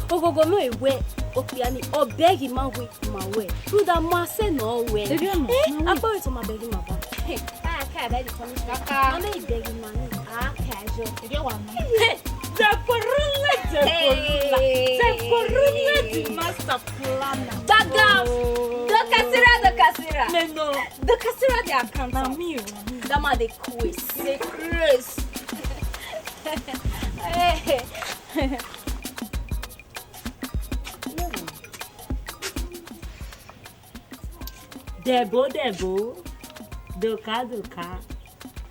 Oghọghọ nọ wẹ okpia ni, ọ bẹghe ima wẹ. Ma wẹ, rhunmwuda ma sẹ ne ọ wẹ. Erriọ nọ, eh, ma wẹ. Akpọ re tọ ma bẹghe ima ba. Hey, a ka bẹghe tọ ni. Kaka. Ma mẹ bẹghe ima ni. A ka yọ. Erriọ wa nọ. Hey, Deborule, Deborule. Hey. Deborule, the master planner. Gbagam. Oh. Dokasira, Dokasira. Me no. Dokasira the accountant. Na me o. That man dey craze. Dey craze. Hey. Dẹbo, Dẹbo, Doka, Doka.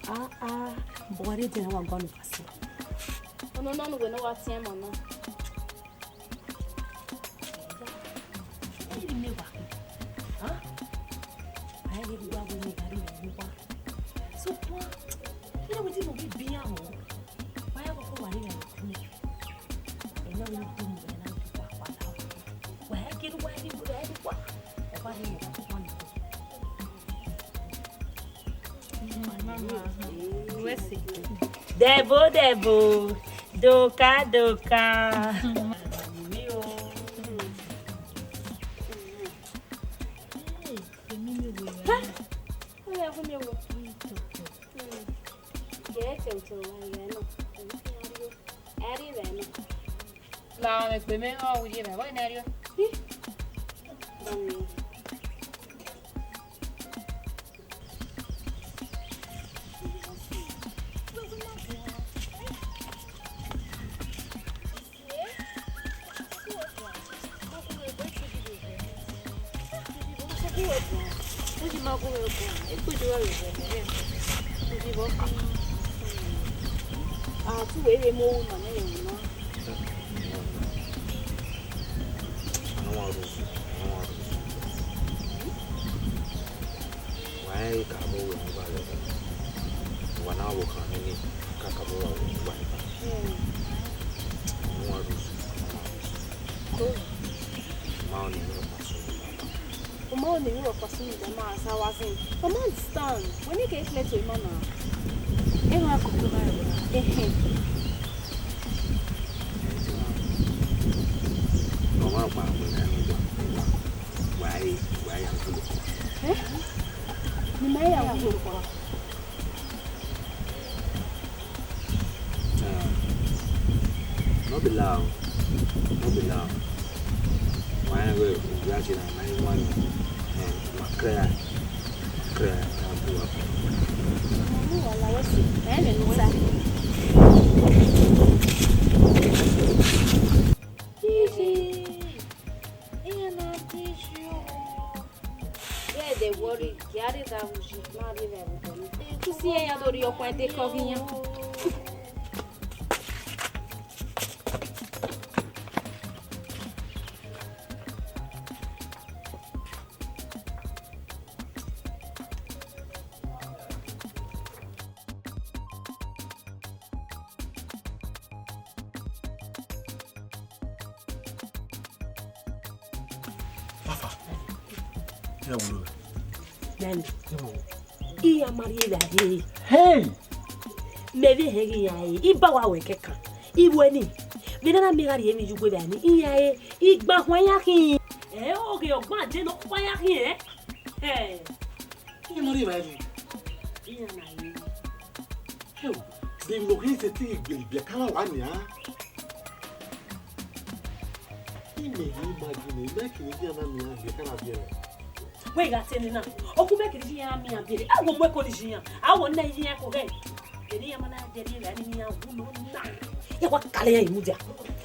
Ah, ah, ọgua rre ediọn wa gualọ fasi. Ono nọ ne uwẹ ne ọ wa tiẹn emọ na? Ẹ i re mẹ wa khin. Ah? A i re wa wẹ ne gari rẹ wa. Sokpan, I na wetin mo ghi biẹ amọ. Wa ya koko wa rre ya ku. Dẹvo, dẹvo, doka, doka. La ọmọ egbe mwẹ, ọ wu ye vbe ẹvbo ne a rrie. Wa rẹn ehe ka mu wẹ ne uwa rẹ, uwa na vbe okhan nene, ka ka mu wa vbe ne uwa rẹ. Hmm. Uwa rẹ, uwa rẹ. Cool. Ma ọni rọ kpa sunu baba. Ọ ma ọni rọ kpa sunu baba, ma sa wa zin. I don't understand. Wẹ ne ke clear to ima na. Ẹ wa koko ba rẹ. Ehe. Ọ ma gba wẹ na ni wa, wa, wa ya gulo. Eh? Ne ima ya gulo kua? Eh, no be lie o, no be lie o. Wa rẹn wẹ ovbi aye na ma i wan ni, eh, ma kra, ma kra, ma bu wa. Ọmọ wa la wẹ si, ẹ mẹ ne u ta. Iye, iran na di iye o. Ghẹ dẹ worry, gie a rre da vbe uyi, ma rrie vbe ẹvbo nẹ. Usi iran ya do rhie ọkhuẹn dekọ ghi yan. Papa, ya wulo. Dani. Iran ma rhie vbe a rhie. Hey! Mẹ vbe hẹn ghi iran re, I ba wa wẹ kẹkan. I wẹ ni, vbe ne a na miẹn gha rhie emwi ye uwu vbe a ni, iran re, igba khuan iran khin. Ẹ, oghe ọgban je ne ọ khuan iran khin, ẹ? Ẹ. Iran ma rhie vbe a rhie. Iran na rhie. Heo, de emwi ne ọ khin sẹtin gbe ibiẹka na wa nian. Imẹ ye ima gine, imẹ kevbe iran na miẹn ibiẹka na biẹlẹ. Wẹ gha te nena, ọ gu mẹ kevbe iran miẹn biẹlẹ. A wo mu ẹko ni iran, a wo na iran ẹko ghẹ. Eni iran ma na dẹ rhie vbe a ni iran wu nọ na. I wa kale iran yi mudia.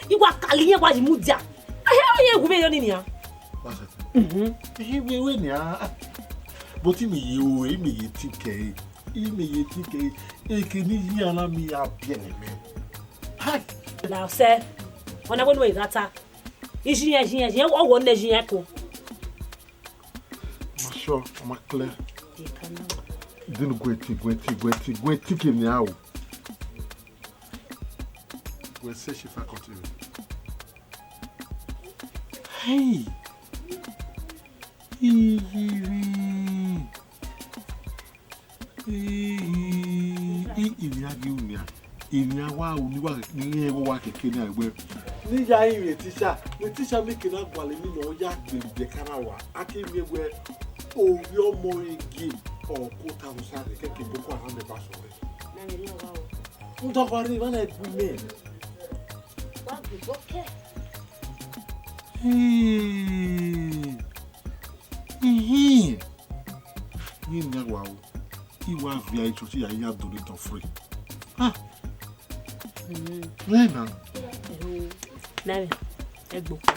I wa kale iran wa yi mudia. Ehe, iran wu vbe yo ni nian. Wa sẹ. Mhm. Ehe, wẹ wẹ nian. But imẹ ye o, imẹ ye ti kẹ. Imẹ ye ti kẹ, eke ne iran na miẹn iran biẹlẹ mẹ. Hai! La ọsẹ, ọna wẹ ne u gha ta. Iye iran, iye iran, iye iran, ọ wọ nẹ iye iran ẹko. Ma sure, ma clear. Dinu guẹ ti, guẹ ti, guẹ ti, guẹ ti ke ni a o. Guẹ se shi faculty. Hey! Iye iran. Ee, i, i, ivbi a ghi ru nian, ivbi a wa ru ni wa, ni rẹn igho wa keke nian wẹ, ne I ya rinmwian teacher, ne teacher mieke na gualọ emwi ne ọ ya gbe ibiẹka na wa, a ke miẹn wẹ ovbi ọmọ ẹre gie ọ ke ota vbe osa rre, kẹkẹ Boko Haram ba sẹ ọre. Rhunmwuda ọghe ọre, emwa na gbe imẹ. Wa gbe obọ kẹ. Ee. Ihin, ne I miẹn wa o, I wa viọ church ya, ya do ni done free. Ah. Mm. Nena. Nami, ẹgbokpo.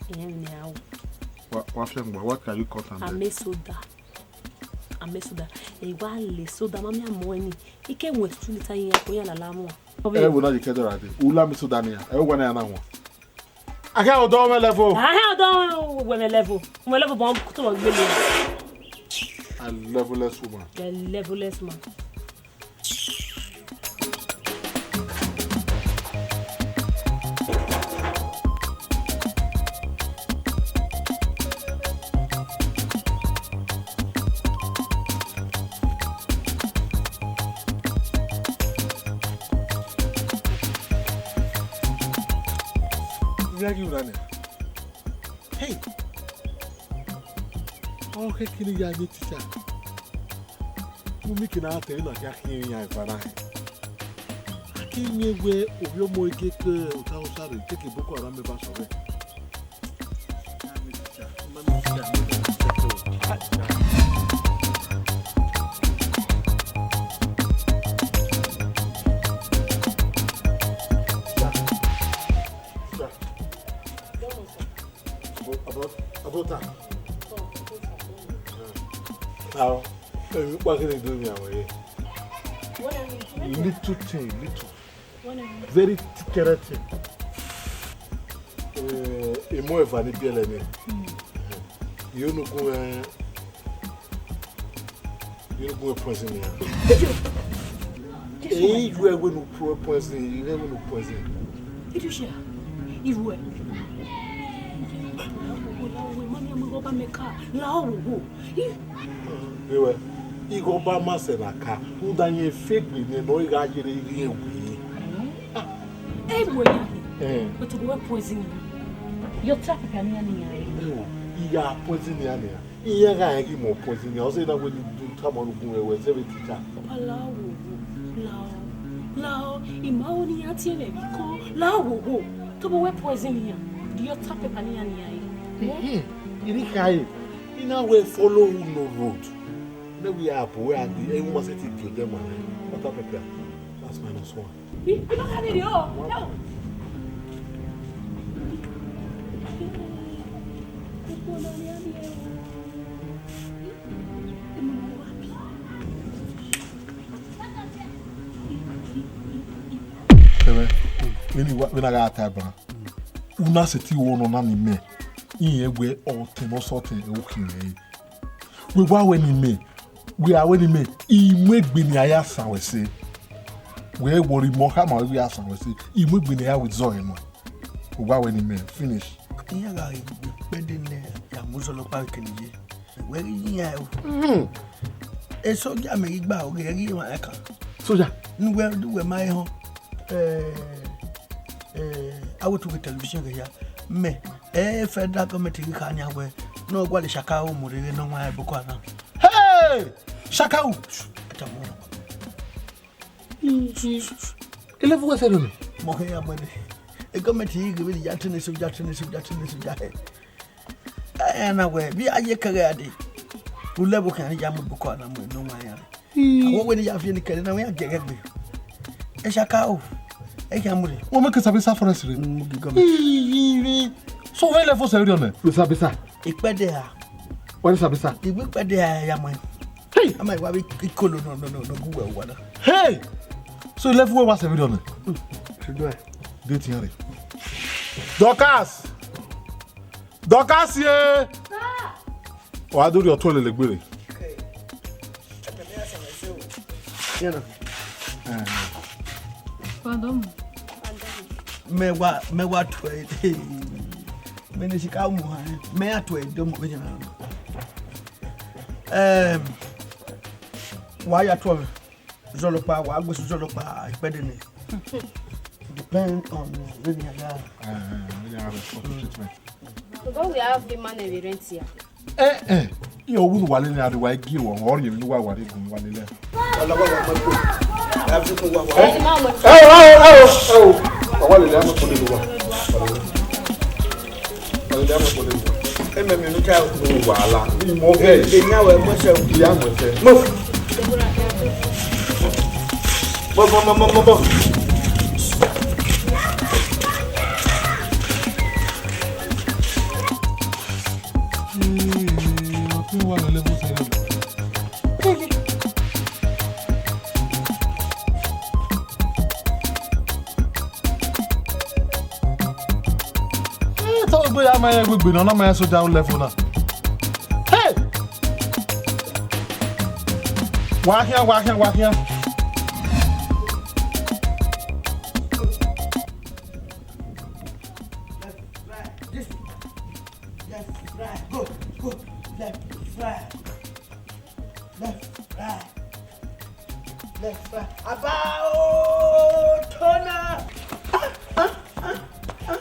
Iran ni a o. Wa, wa fiangbe, what can you cut am there? Ame soda. Ame soda. E wa le soda, ma miẹn amọ ẹni. I ke wẹ two litre iran ko ya lala mu. Ẹ wo na ye kẹdẹ ra de. U la ame soda nian. Ẹ wo na ya na wọn. A hẹ odọ mwẹ level. A hẹ odọ mwẹ level. Mwẹ level bọ kutu mọ gbele. A levelless woman. A levelless man. Ya ghi ra nẹ. Hey! Ọ khe kiri ya ni teacher. Mu mi kina te na kha khian iran eva na hẹ. A ke miẹn wẹ ovbi ọmọ ege ke ota Hausa rre, te ke Boko Haram eva sẹ ọvbẹ. Sir, sir, about, about, about her. Now, eh, what can I do me away? Little thing, little. Very kere thing. Eh, emu eva ni biẹlẹ nẹ. Iyonu gun, eh, iyonu gun poison ya. Eyi yu ẹwe nu pro poison, yu ẹwe nu poison. Idushia, iruẹ. Mami, ọmọ ọba mẹ ka, la owowo. Ewẹ, ighe ọba ma sẹ na ka, rhunmwuda rẹn fegbe nẹ ne ọ gha ye rre ighe ẹre wẹ. Ẹ wẹ ya. Eh. But we poison you. Your traffic and yan yan. No, I ya poison ya nẹ. Iran gha ẹghi mọ poison ya, ọ sẹ na wẹ ni du tama ọnugun ẹwẹ, sẹ vbe teacher. Papa, la owowo, la o, la o, I ma ho ne iran tie mwẹ vbe ikọ, la owowo, to be we poison ya, the other paper ni yan ni yan. Eh, eh, I ni kha ẹre, I na wẹ follow who no road. Ne we are poor, we are the, eh, we must take the them one. What a paper. That's minus one. Ẹmwẹ, vbene I wa, vbene a gha ta ban, u na sẹtin ru ọnọna ne imẹ, irẹn wẹ ọtẹn ne ọ sẹ ọtẹn, okhian ẹre. Wẹ wa wẹ ne imẹ, wẹ a wẹ ne imẹ, I mu egbe ne a ya san wẹ ẹse. Wẹ wọrọ imẹ ọ khama wẹ ya san wẹ ẹse, I mu egbe ne a ya wẹ zọe nuẹn. Wẹ wa wẹ ne imẹ, finish. Iran gha ghi gbe ikpẹdẹ nẹ ya mu zọlọkpa vbe kene ye. Wẹ ghi yan o. Hmm. E soja mẹ ghi gba oghe, ẹ ghi emwa ẹkan. Soja? Ne uwẹ, ne uwẹ ma he họn. Eh, eh, a wẹ tu vbe television ghe ya. Mẹ, eh, federal government ghi kha nian wẹ, ne ọ gualọ Shakau mu rre vbe ne ọ wan Boko Haram. Hey! Shakau! Ẹ ta mu. Eleven wẹ sẹ nọ nẹ? Mọ khe ya mu ẹdẹ. E government ghi ghe vbene ya train soja, train soja, train soja hẹ. Ẹ na wẹ, vbe a ye kẹghẹ a dee. Ulẹ vbe okhian ya mu Boko Haram mu ne ọ wan iran. Ii. Awọ wẹ ne ya fi eni kẹre na, wẹ ya giẹghẹ gbe. Ẹ Shakau, ẹ khian mu rre. Wọ mẹ ke Sambisa forest rre. Mm, mu gi government. Ii, ii, ii. So wẹ eleven sẹ vberriọ nẹ? Lu Sambisa. Ikpẹdẹ a. Wẹ ni Sambisa. Igbe ikpẹdẹ a ya mu ẹn. Hey! Ama iwa vbe ikolo nọ, nọ, nọ, nọ, gu wẹ uwa na. Hey! So eleven wẹ wa sẹ vberriọ nẹ? Mm, should do it. Date yan rre. Dorcas! Dorcas ye! Sir! Wa do rhie ọtuẹn lele egbe rre. Okay. Ẹ tẹ̀lé ẹsẹ̀ rẹ̀ sí o. Yeah, no. Eh. Pardon. Mẹ wa, mẹ wa tuẹ, mẹ ne sika mu ha, mẹ ya tuẹ do mo kejì na. Em, wa ya tuẹ mẹ. Zọlọkpa, wa gbe su zọlọkpa, ikpẹdẹ nẹ. Depend on vbene a ya. Eh, eh, vbene a ya respond to treatment. But we have the man in the rent here. Eh, eh. Iye owu ne uwa lele a rre, wa gie ruẹ, ọ rhie emwi ne uwa wa rre gun uwa lele. Ẹ, ẹ, ẹ, ẹ, ẹ, ẹ, wa lele a mọ kpọlọ wa. Wa lele a mọ kpọlọ wa. Ẹ mẹ mi unu ka o. Wàhálà. Mi mọ bẹ́ẹ̀. Ẹ, ẹ, nya wẹ mọ sẹ. Ìyá mọ sẹ. Mo. Mo, mo, mo, mo, mo, mo. Ee, ọtẹn wà lọ level seven. Ee, tọ gbe ya ma ya gbegbe na, na ma ya soja level na. Hey! Wa khian, wa khian, wa khian. Left, right, this way. Left, right, go, go. Left, right. Left, right. Left, right. About Tona. Ah, ah, ah, ah.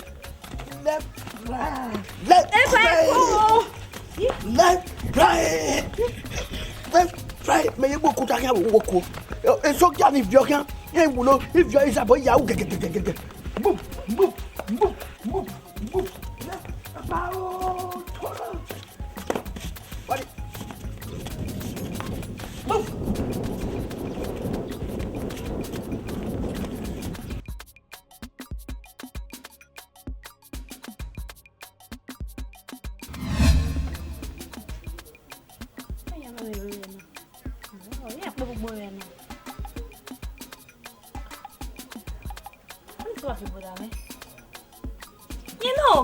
Left, right. Left, right. Left, right. Left, right. Mẹ ye gbe okuta khian vbe okuo. E soja ni viọ khian. Iran wulo, ivio izabọ ya u gẹgẹgẹgẹgẹ. Boom, boom, boom, boom, boom. Left, about. What? Move. You know,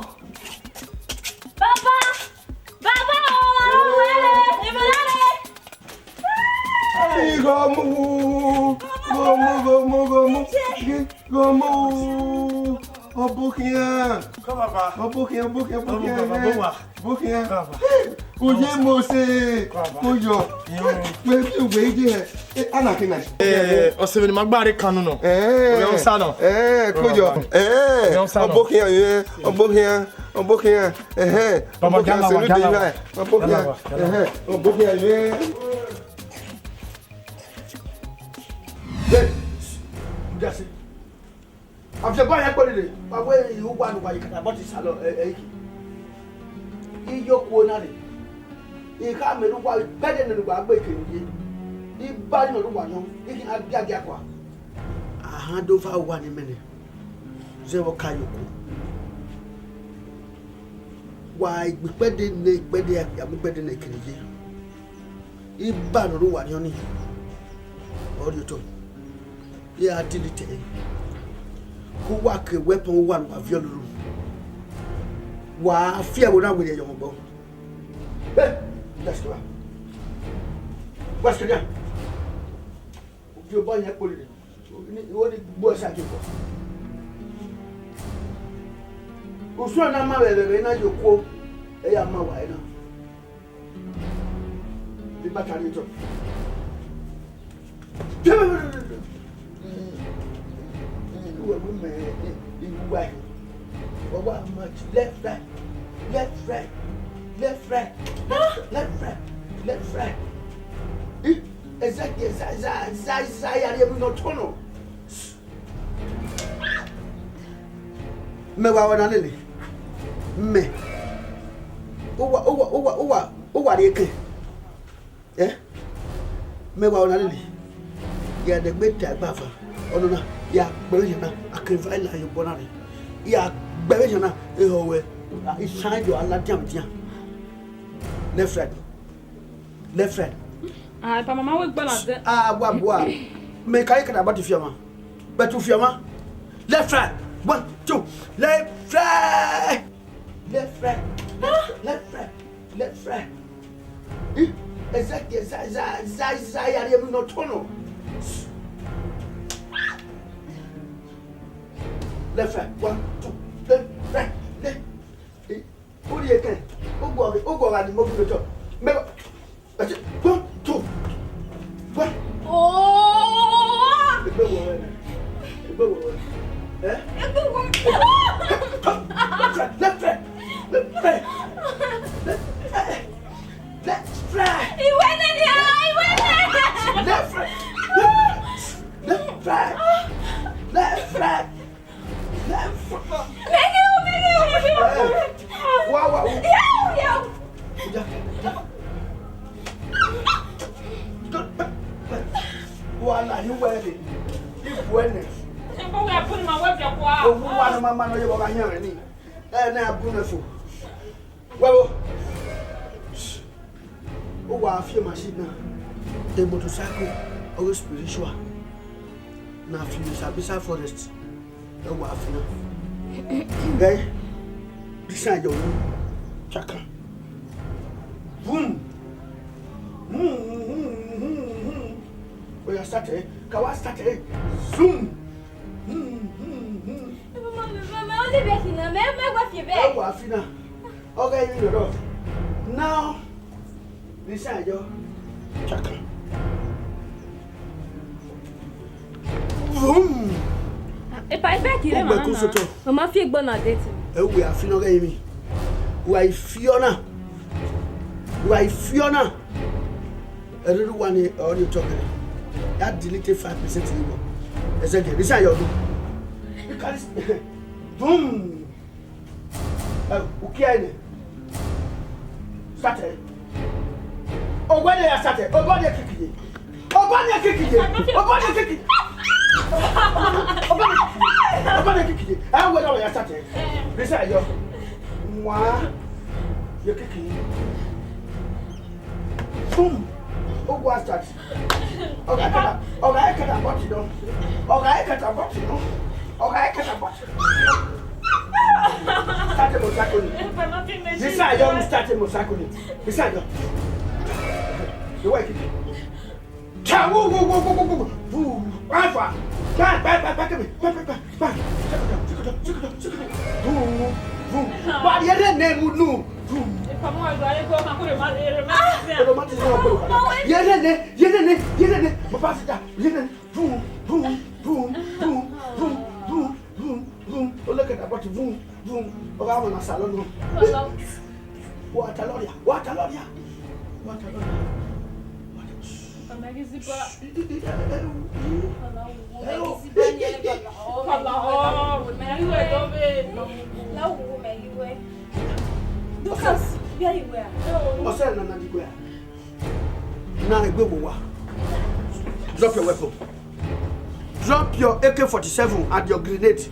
Baba, Baba, oh, eh, eh, eh. Ighomu, ghomu, ghomu, ghomu, ghomu, ọbokhian. Come, Baba. Ọbokhian, ọbokhian, ọbokhian. Come, Baba, eh. Come, Baba. Bukhian. Uye Mose. Koyo. Wẹ bi uwe ije hẹ. Ana kina. Eh, ọsẹ vbe ne ima gba rre kanu nọ. Eh. Oya, osa nọ. Eh, koyo. Eh, oya, osa nọ. Ọbokhian ye, ọbokhian, ọbokhian. Eh, ọbokhian, selu de ra. Ọbokhian. Eh, ọbokhian ye. Hey, Mudasi. Afiangbe ya kpọlele, wa wẹ uwa ne uwa ye kakabọti salọ, ẹ, ẹ, iki. Iye okuo na rre. I khama ne uwa, ikpẹdẹ ne uwa gbe ke ye. I ba ne uwa yọ, I ghi a giagia kua. Ahan do va uwa ne mẹ nẹ. Zẹ vbe ọ ka ye okuo. Wa gbe ikpẹdẹ ne ikpẹdẹ, ya mu ikpẹdẹ ne ke ye. Iba ne uwa rhiọn nii, ọ rhie otọ, iran a delete ẹre. Ke uwa ke weapon uwa ne uwa viọ lolo, wa fi ẹvbo na werriẹ ye ọmọ obọ. Hey, let's go. Let's go there. Ovbi obọ yan kpolo rre, ne, ne gbe ẹre sa ke kọ. Usun na ma vbe ẹvbo na ye okuo, ẹ ya ma wa ẹre na. Vbe ibata rhie otọ. Uwẹ vbe mẹ, eh, iwu uwa. Wa wa march left, right, left, right, left, right, left, right, left, right. Exactly, eza, eza, eza, eza, ya rhie emwi ne ọ tọn nọ. Mẹ wa ọna lele. Mẹ. Uwa, uwa, uwa, uwa, uwa rhie ke. Eh? Mẹ wa ọna lele. Ya dẹgbe ta ẹgbava. Ọnọna, ya gbẹrẹ yẹn na, a kẹ va la ye obọ na rre. Ya gbẹrẹ yẹn na, ehọ wẹ, isan do a ladian dian. Left, right. Left, right. Ah, pa mama we gbala ze. Ah, wa bua. Mẹ ka ye kakabọti fi ọmwa. But u fi ọmwa. Left, right. One, two. Left, right. Left, right. Left, left, right. Left, right. Eh? Exactly, eza, eza, eza, eza, ya rhie emwi ne ọ tọn nọ. Left, right. One, two. Left, right. Left. Eh? U rhie ke, u guọghọ, u guọghọ ni mo ghi vbe otọ. Mẹ, I say, one, two, one. Oh! Egbe wo wẹ na? Egbe wo wẹ? Eh? Egbe wo? Left, right, left, right, left, right, left, right, left, right. Iwẹ nẹ nia, iwẹ nẹ. Left, right, left, right, left, right. Wa, wa, wa. Wa la ni wẹ re. Ibu ẹnẹ. Owu wa ne ma ma nọ ye wa gha yan rẹ ni. Ẹ ne a bu ne fo. Wa wo. Uwa fi machine na, the motorcycle, ọghe spiritual, na fi vbe Sambisa forest, ẹ wa fi na. Ghẹ, this one your own. Chaka. Boom. Hmm, hmm, hmm, hmm, hmm. Oya start ẹ, ka wa start ẹ. Zoom. Hmm, hmm, hmm. Mama, mama, only back in, mama, mama, what you back? Ẹ wa fi na. Okay, you know. Now, this side, yo. Chaka. Vroom. Epa, epa, kire. Ugbe mama. Ku soto. Mama fi egbe na date. Ẹ wẹ a fi nọ ghe mi. Wa i fi ọna. Wa i fi ọna. Ẹ ruru wa ni ọ ni otọ kẹrẹ. Ya delete five percent ni wọ. Ẹ sẹ gẹ, this side, yo. Vroom. Ẹ, ukia ẹnẹ. Start ẹ. Owẹ ne ya start ẹ. Obọ ne kiki ye. Obọ ne kiki ye. Obọ ne kiki. Obọ ne kiki ye. Obọ ne kiki ye. Ẹ, wẹ ne ya start ẹ. This side, yo. Wa. Ye kiki. Boom. Ogua start. Ọga ẹkẹta, ọga ẹkẹta bọti nọ. Ọga ẹkẹta bọti nọ. Ọga ẹkẹta bọti nọ. Start a motorcycle. This side, yo, start a motorcycle. This side, yo. The way I keep it. Cha, wo, wo, wo. Wo. Alpha. Back, back, back, back, back, back, back, back. Back. Check it out, check it out, check it out, check it out. Boom, boom. Ba, ye re ne mu nu. Boom. Epa, mo wa gba ego, ma ko re ma, re ma. Ero ma ti sọ pé. Ye re ne, ye re ne, ye re ne. Mo pa si da. Ye re ne. Boom, boom, boom, boom, boom, boom, boom, boom. Oleketa bọti boom, boom. Ọgha mọ na salon nọ. Wa ta lọria, wa ta lọria. Wa ta lọria. Wa ta lọria. Mama, ghi ziba. Mama, ghi ziba ni ẹ baba. Mama, oh, mama, ghi wẹ dọ vbe. La wo, mama, ghi wẹ. Dorcas, bia iwẹ a. Ọsẹ na na di wẹ a. Na egbe wo wa. Drop your weapon. Drop your A K forty-seven and your grenade.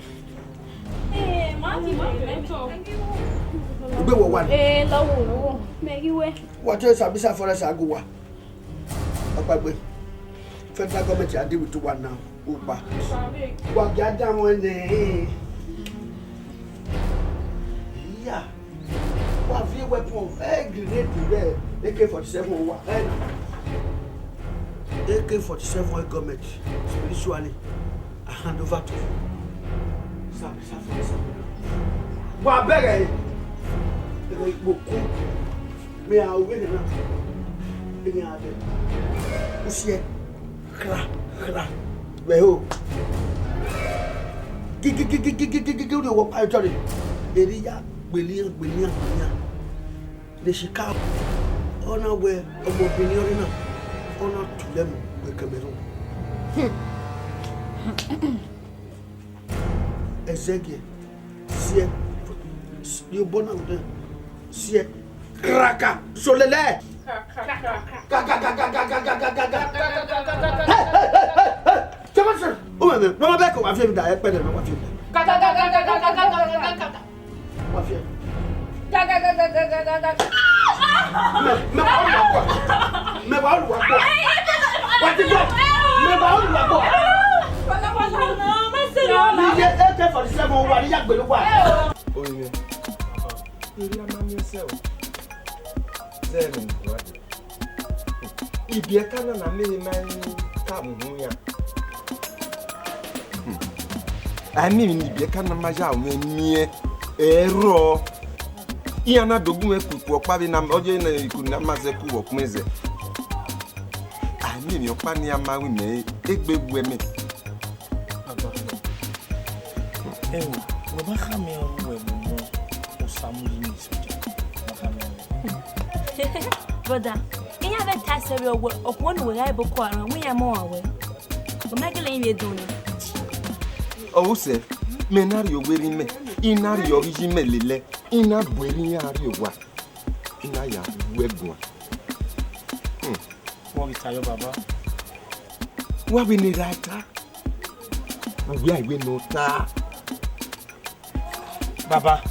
Eh, ma ki ma. Egbe wo wa. Eh, la wo, la wo. Mama, ghi wẹ. Wa te Sambisa forest agu wa. Ọkpagbe, federal government a deal with uwa now, ukpa. Wa gia danmwẹ nẹ. Iya. Wa viọ weapon, ẹ grenade vbe A K forty-seven wa, ẹ na. A K forty-seven government spiritually, I hand over to you. Sir, sir, sir, sir. Wa bẹghe, ẹghẹ ikpokun. Mẹ a wẹ nẹ na, eni a dẹ. Usiẹ, khra, khra, vbe ho. Gigigigigigigigi, u rhie owa ọkpa ye otọ rre. Eri ya gbelian, gbelian, gbelian. Ne shika, ọ na wẹ ọmọ Benin ọre na, ọ na tulẹ mu gbe Cameroon. Ẹzẹgiẹ, siẹ, rhie obọ na rhunmwuda, siẹ, kraka, solẹlẹ. Kakakakakakakakaka. Hey, hey, hey, hey, hey. Jọba sẹ, o mẹ mẹ, mama bẹ kẹ wa fi mi da, ẹ pẹlẹ mẹ wa fi mi da. Kakakakakakakaka. Wa fi. Kakakakakakaka. Mẹ, mẹ wa lu wa kua. Mẹ wa lu wa kua. Wa ti kua. Mẹ wa lu wa kua. Ni ye A K forty-seven wa ni ya gbele wa. Oye, iri a ma miẹn sẹ o. Zẹ ẹmwẹ ne I wa dee. Ibiẹka na na miẹn ma ka mu uhunmwu iran. A miẹn emwi ne ibiẹka na ma ya mwẹ miẹn, ẹ rrọọ. Iran na do gu mwẹ kuku ọkpa vbe na, ọ ye ne ikun na ma zẹ ku vbe ọkpẹn zẹ. A miẹn emwi ọkpa ne iran ma ru mẹ, egbe wu ẹmwẹ. Baba, ẹ o, wẹ ma khama iran ru wẹ vbe ọmọ Osamuyi ni soja, ma khama iran ru. Brother, iran vbe ta ẹsẹ rriọ wẹ, okhuo ne uwẹ gha re Boko Haram, wẹ iran mọ ọmwa wẹ. Wẹ ma gele rinmwian edunmwu. Ọvbusẹ, mẹ na rhie owa erha imẹ, I na rhie ọghe iye imẹ lele, I na bu erha iran rrie owa, I na ya ru ẹguae. Hmm. Wọ ghi ta yọ, baba. Wa vbe ne erha ta? Uwẹ a i wẹ ne ọ ta. Baba.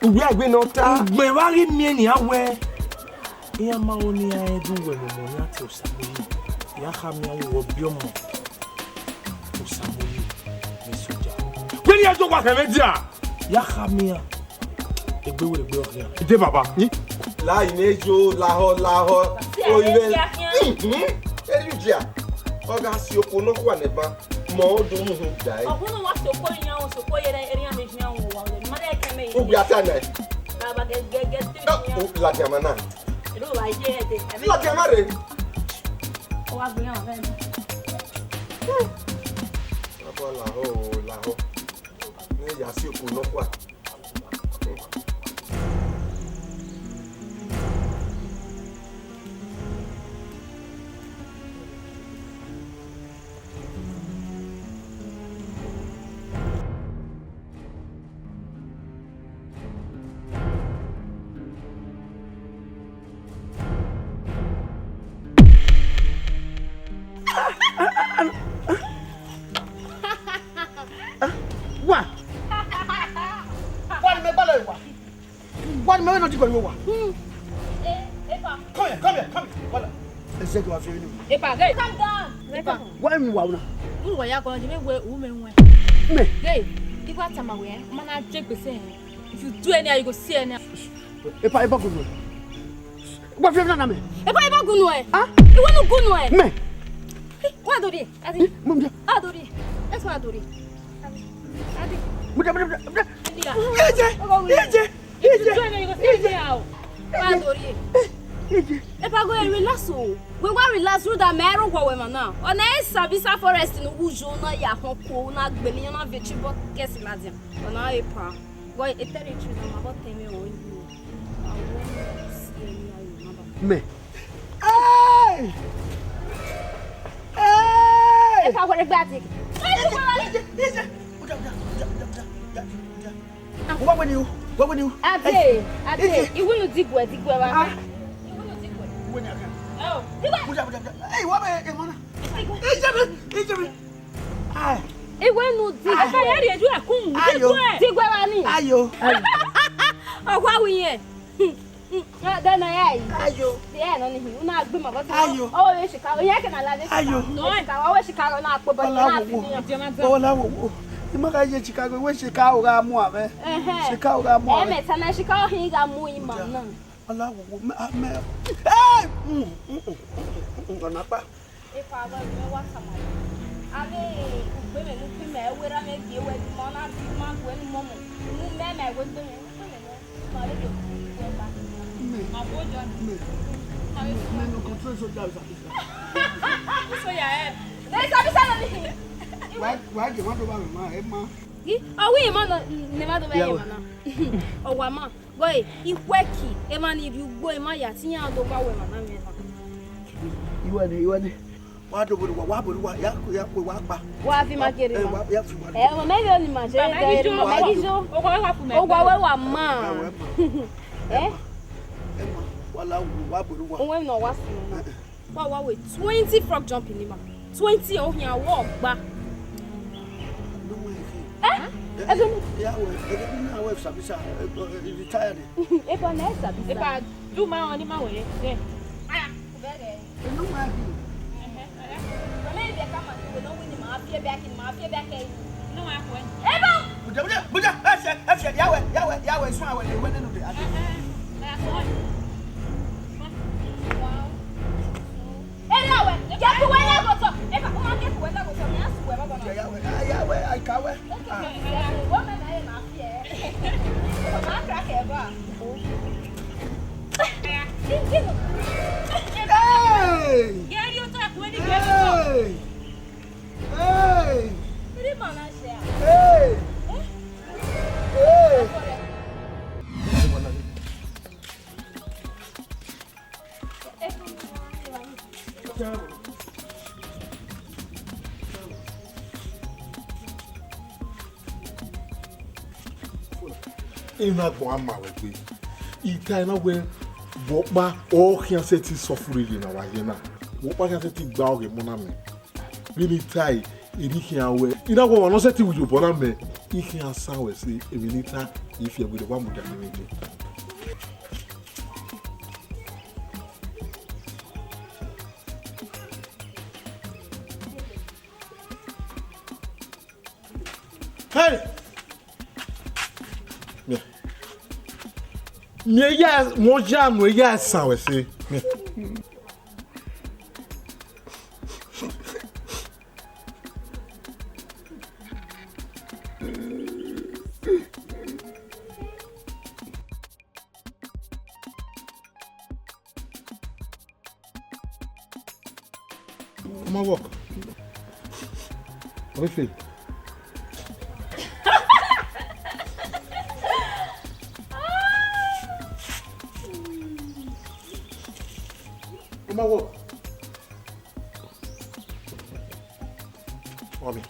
Uwẹ a i wẹ ne ọ ta. Ugbẹn vbe a ghi miẹn nian wẹ, Iran ma ho ne iran rẹn do wẹ ne ọmọ ne a tie Osamuyi, ya khama iran vbe uwu ọbiọmọ Osamuyi ne soja. Wẹ ne iran do wa khẹ mwẹ dia? Ya khama iran, egbe wẹ egbe ọ khian. De baba. Lai ne yo lahọ lahọ. Oyi mwẹ. Mhm. Eyu dia. Ọ gha si okhuo nọkhua nẹ ban. Mẹ ọ do mu uhunmwu gba ẹre. Ọkhunmwu wa sokpo iran, ọ sokpo yẹrẹ erian vbe iran wa, ọ ma dẹ kẹ mẹ. Ugbia ta nẹ. Baba gẹ gẹ gẹ te iran. Ladian ma na. Ero wa ye ẹdẹ. Ladian ma rre. Ọ wa gbẹn ọmọ ẹmẹ. Baba lahọ o, lahọ. Ne ya si okhuo nọkhua. Wa. Wa ne mẹ gbalọ wa. Wa ne mẹ wẹ ne ọ diguẹ vbe owa. Hmm. Eh, Epa. Come here, come here, come here. Wala. Ẹ zẹ gẹ wa fi ẹre ne. Epa, hey. Calm down. Epa. Wa emu wa una. Mu wa ya kọ, je me we u me wẹ. Mẹ. Hey, I wa tama wẹ, ma na je gbese hẹ. If you do any, you go see any. Epa, Epa, good boy. Wa fi ẹre na mẹ. Epa, Epa, gunu ẹ. Ah? Iwẹ nu gunu ẹ. Mẹ. Wa do de. Adi. Mum, ja. Adori. That's what Adori. Adi. Muda, muda, muda, muda. Adi, ah. Eje, eje, eje. If you do anything, you go see me now. Adori. Eje. Epa, go and relax o. We wa relax, you that me ro wa we man now. Ọna e Sambisa forest ni ujo na ya họn ko na gbele yan na vechi bo kesi ladian. Ọna Epa. Go e tere chu na ma bo teme o yi. Mẹ. Hey! Hey! Epa, where the bag? What when you? What when you? Ade, Ade, iwu nu digwe, digwe wa. Ah. Iwu nu digwe. When you? Oh, digwe. Hey, what about your mother? Digwe. Hey, Jimmy, hey, Jimmy. Ah. Iwe nu di. Aka ya rhie ju ẹkun. Ayo. Digwe wa ni. Ayo. Ọgua wi yẹn. Dẹ na ya yi. Ayo. Dẹ ya nọ ni hin. Una gbe ma bọ. Ayo. O we Chicago. Yẹn ke na la de. Ayo. No. Chicago. O we Chicago na kpo bọ. Ọla na wo fi wo. Yan. Ọla wo wo. I ma ka ye Chicago. We Chicago gha mu avẹ. Ẹhẹn. Chicago gha mu avẹ. Ẹ mẹ ta na Chicago hin gha mu ima na. Ọla wo wo. Mẹ, mẹ. Hey! Mm, mm, mm, mm, mm, mm, ọna pa. Epa, wẹ, wẹ wa tama wẹ. Avbe ugbe mwẹ ne u khin mẹ, wẹ erha mwẹ gie wẹ, ne ima na bi, ima gu ẹre ne u mọmọ. Ne u mẹ, mẹ wẹ ugbe mwẹ, ugbe mwẹ nọ, ma vbe do ugbe ba. Mẹ. Ma vbe odọ. Mẹ. Ma vbe odọ. Mẹ no control so ja sa. So ya ẹ. Ne sa bi sa no ni. Wa, wa gie ma do ba mẹ ma, ẹ ma. Gi, ọ wẹ ima nọ, ne ma do ba ima na. Ọ wa ma. Boy, ikhuẹki, emwa ni rhie ugbo ima ya, te iran do gha wẹ emwa na mwẹ na. Iwẹ ne, iwẹ ne. Wa do bọrọ uwa, wa bọrọ uwa, ya, ya kue wa kpa. Wa fi ma kere ma. Wa, ya fi wa. Eh, ọmọ mẹ yọ ni ma ṣe. Mama da Ijo, ere ma Mama Ijo. Owa wa fu mẹ. Owa wẹ wa ma. Ẹ wẹ ma. Eh? Ẹ ma. Wa la wo, wa bọrọ uwa. Owe no wa sun. Eh, eh. Wa wa we twenty frog jumping ni ma. Twenty o hian wo gba. No way. Eh? Eh, eh, ẹgbẹ́ mi. Ya wẹ, ẹgbẹ́ mi na wẹ Sambisa, eh, eh, retire ni. Epa na Sambisa. Epa, du ma oni ma wẹ. Eh. Ah, very. Enu ma bi. Wẹ mẹ ibi ẹka ma ti wẹ nọ wini ma fi ẹbẹ aki ma fi ẹbẹ aki. Enu ma kue. Ebo! Buja, buja, buja, ẹ fiẹ, ẹ fiẹ, ya wẹ, ya wẹ, ya wẹ, sun awẹ, wẹ nenu de. Ere awẹ, ke ku wẹ lẹgotọ. Eba, u ma ke ku wẹ lẹgotọ, mi a su wẹ bọbọ na. Ya wẹ, ya wẹ, a ka wẹ. Wẹ mẹ na ye ma fi ẹ. Ma kra kẹ ba. Hey! Gẹrẹ otọ ẹkun ẹni gẹrẹ otọ. Hey! Hey! Iri ma na ṣe a. Hey! Eh? Hey! Ena agbọn a ma wẹ gbe. I ta ẹna wẹ, vbe ọkpa ọ khian sẹtin suffer rhie ne a wa ye na. Vbe ọkpa khian sẹtin gba ọghe emọ na mẹ. Vbene I tae, erha I khian wẹ, I na wẹ ọmwa ne ọ sẹtin ru iyobọ na mẹ, I khian sa wẹ sẹ, emwi ne I ta, I fiẹ wẹ wa mudia khin vbe dee. Hey! Miẹn, miẹn ya, mẹ ọ ya nu ya san wẹ ẹse. Miẹn. Come on, walk. What you feel? Come on, walk. Ọmọ.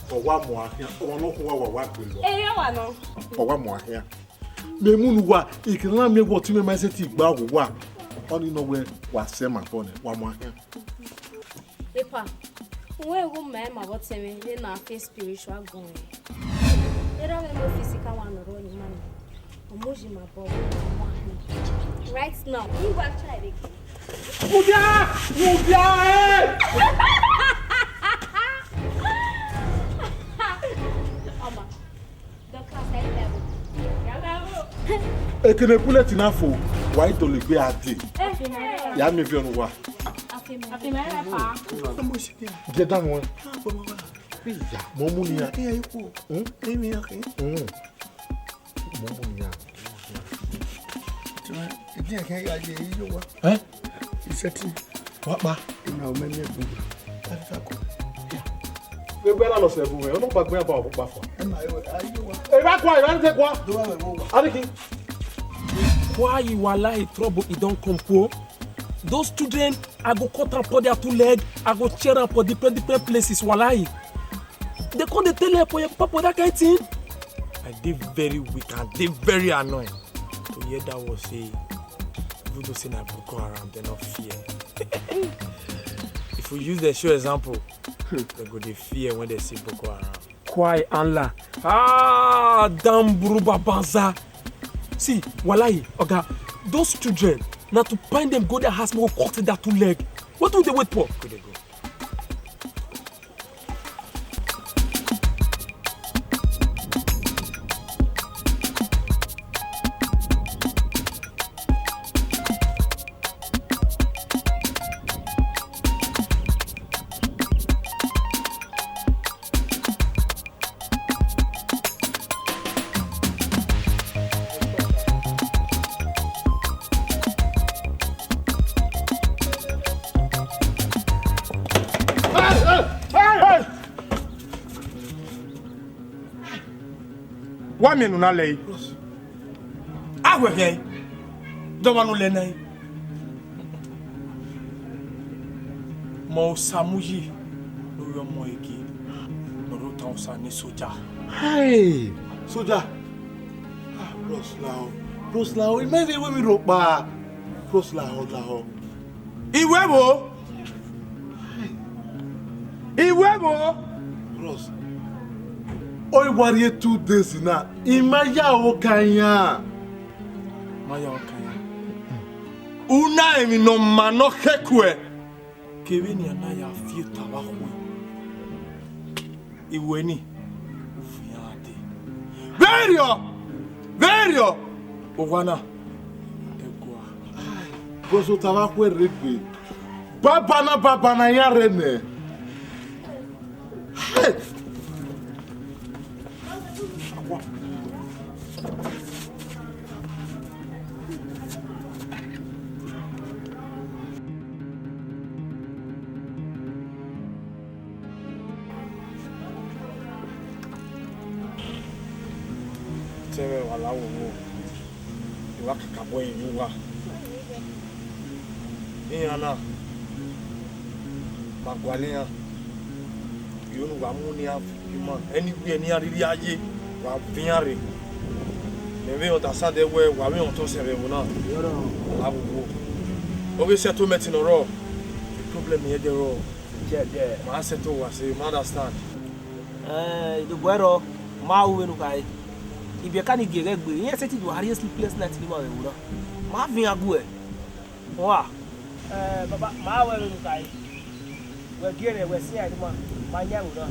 Ọ wa mu a khian, ọmọ ne ọ khu wa wa wa gbe lọ. Ẹ ya wa nọ. Ọ wa mu a khian. Mẹ mu ne uwa, I kere na miẹn wẹ ọtẹn mwẹ ma sẹtin gba ghe uwa. Ọnii nọ wẹ wa sẹ ma fọ nẹ, wa mu a khian. Epa, uwẹ wu ma ma vbe ọtẹn mwẹ, ne na fe spiritual gun. Erha mwẹ mo physical one ọrọ ni ma nọ. Omoji ma bọ right now. You go try it again. Mudia! Mudia, eh! Ọma, Dorcas, I love you. Ekene bullet na fo, wa i dọlegbe a dee. Eh, eh. Ya miẹn viọ ne uwa. Afi mẹ. Afi mẹ, eh, pa. Get down one. Mọ mu nian. Iya, iya, ikwu. Hmm? Emi ya khin. Hmm. Mọ mu nian. Tuma, edi ẹkẹn ya ye, iyo wa. Eh? Isẹtin. Wa kpa. Ina o mẹ miẹn gbogbo. Afika kọ. Gbẹgbẹ na lọ sẹ ẹvbo mwẹ, ọ nọ kpa gbẹ ba ọ kpa fua. Ẹ ma, ẹ wa, ayo wa. Ẹ wa kua, ẹ wa te kua. Do wa wẹ wo wa. Ariki. Why you are like trouble, e don come kpo? Those children, I go cut am for their two leg, I go tear am for different, different places, wallahi. They come dey tell them for your papa that kind thing. I dey very weak and dey very annoyed to hear that word say, even though say na Boko Haram, they no fear. If we use the show example, they go dey fear when they see Boko Haram. Kwai Allah. Ah, damn, Buruba Banza. See, wallahi, oga, those children, na to bind them, go their house, go cut that two leg. What do they wait for? Go dey go. Wa miẹn unu na lẹe. A wẹ khian, dọmwa ne u lẹ nẹ. Mẹ Osamuyi ne u rre ọmọ Ege, ne ọ rre otan Osa ne soja. Hey, soja. Ah, bros, lahọ. Bros, lahọ. I ma vbe wẹ emwi rhọkpa. Bros, lahọ, lahọ. I wẹ vbo? I wẹ vbo? Bros, ọ i wa rrie two days na, I ma ya ọka yan. Ma ya ọka yan. U na emwi ne ọ ma ne ọ khẹkuẹ. Kevbe ne iran na ya fi ota vbe akhue. I wẹ ni, u fi iran dee. Vberriọ! Vberriọ! Owa na, ẹguae. Bros, ota vbe akhue rre egbe. Banbanna, banbanna iran rre nẹ. Hey! Te mwẹ wa la wowo, I wa kakabọ ẹre ye uwa. Iran na, ma gualọ iran, I ho ne uwa mu ne iran ima, anywhere ne iran rhirhi a ye, wa viọ iran rre. Mẹ vbe understand wẹ wa vbe rẹn otọ sẹ vbe ẹvbo na. La wowo. Oghe settlement ne ọ rrọọ, problem ne I rre ẹdẹ rrọọ. Check there. Ma settle uwa sẹ, ma understand. Eh, idobọ ẹrọ, ma ru vbene u khare. Ibiẹka ni gie ghẹ gbe, iran sẹtin do a rhie sleepless night ni ma vbe ẹvbo na. Ma viọ iran guẹ. Wa. Eh, baba, ma ru vbene u khare. Wẹ gie rẹ, wẹ siẹn ima. Ma yan ẹvbo na.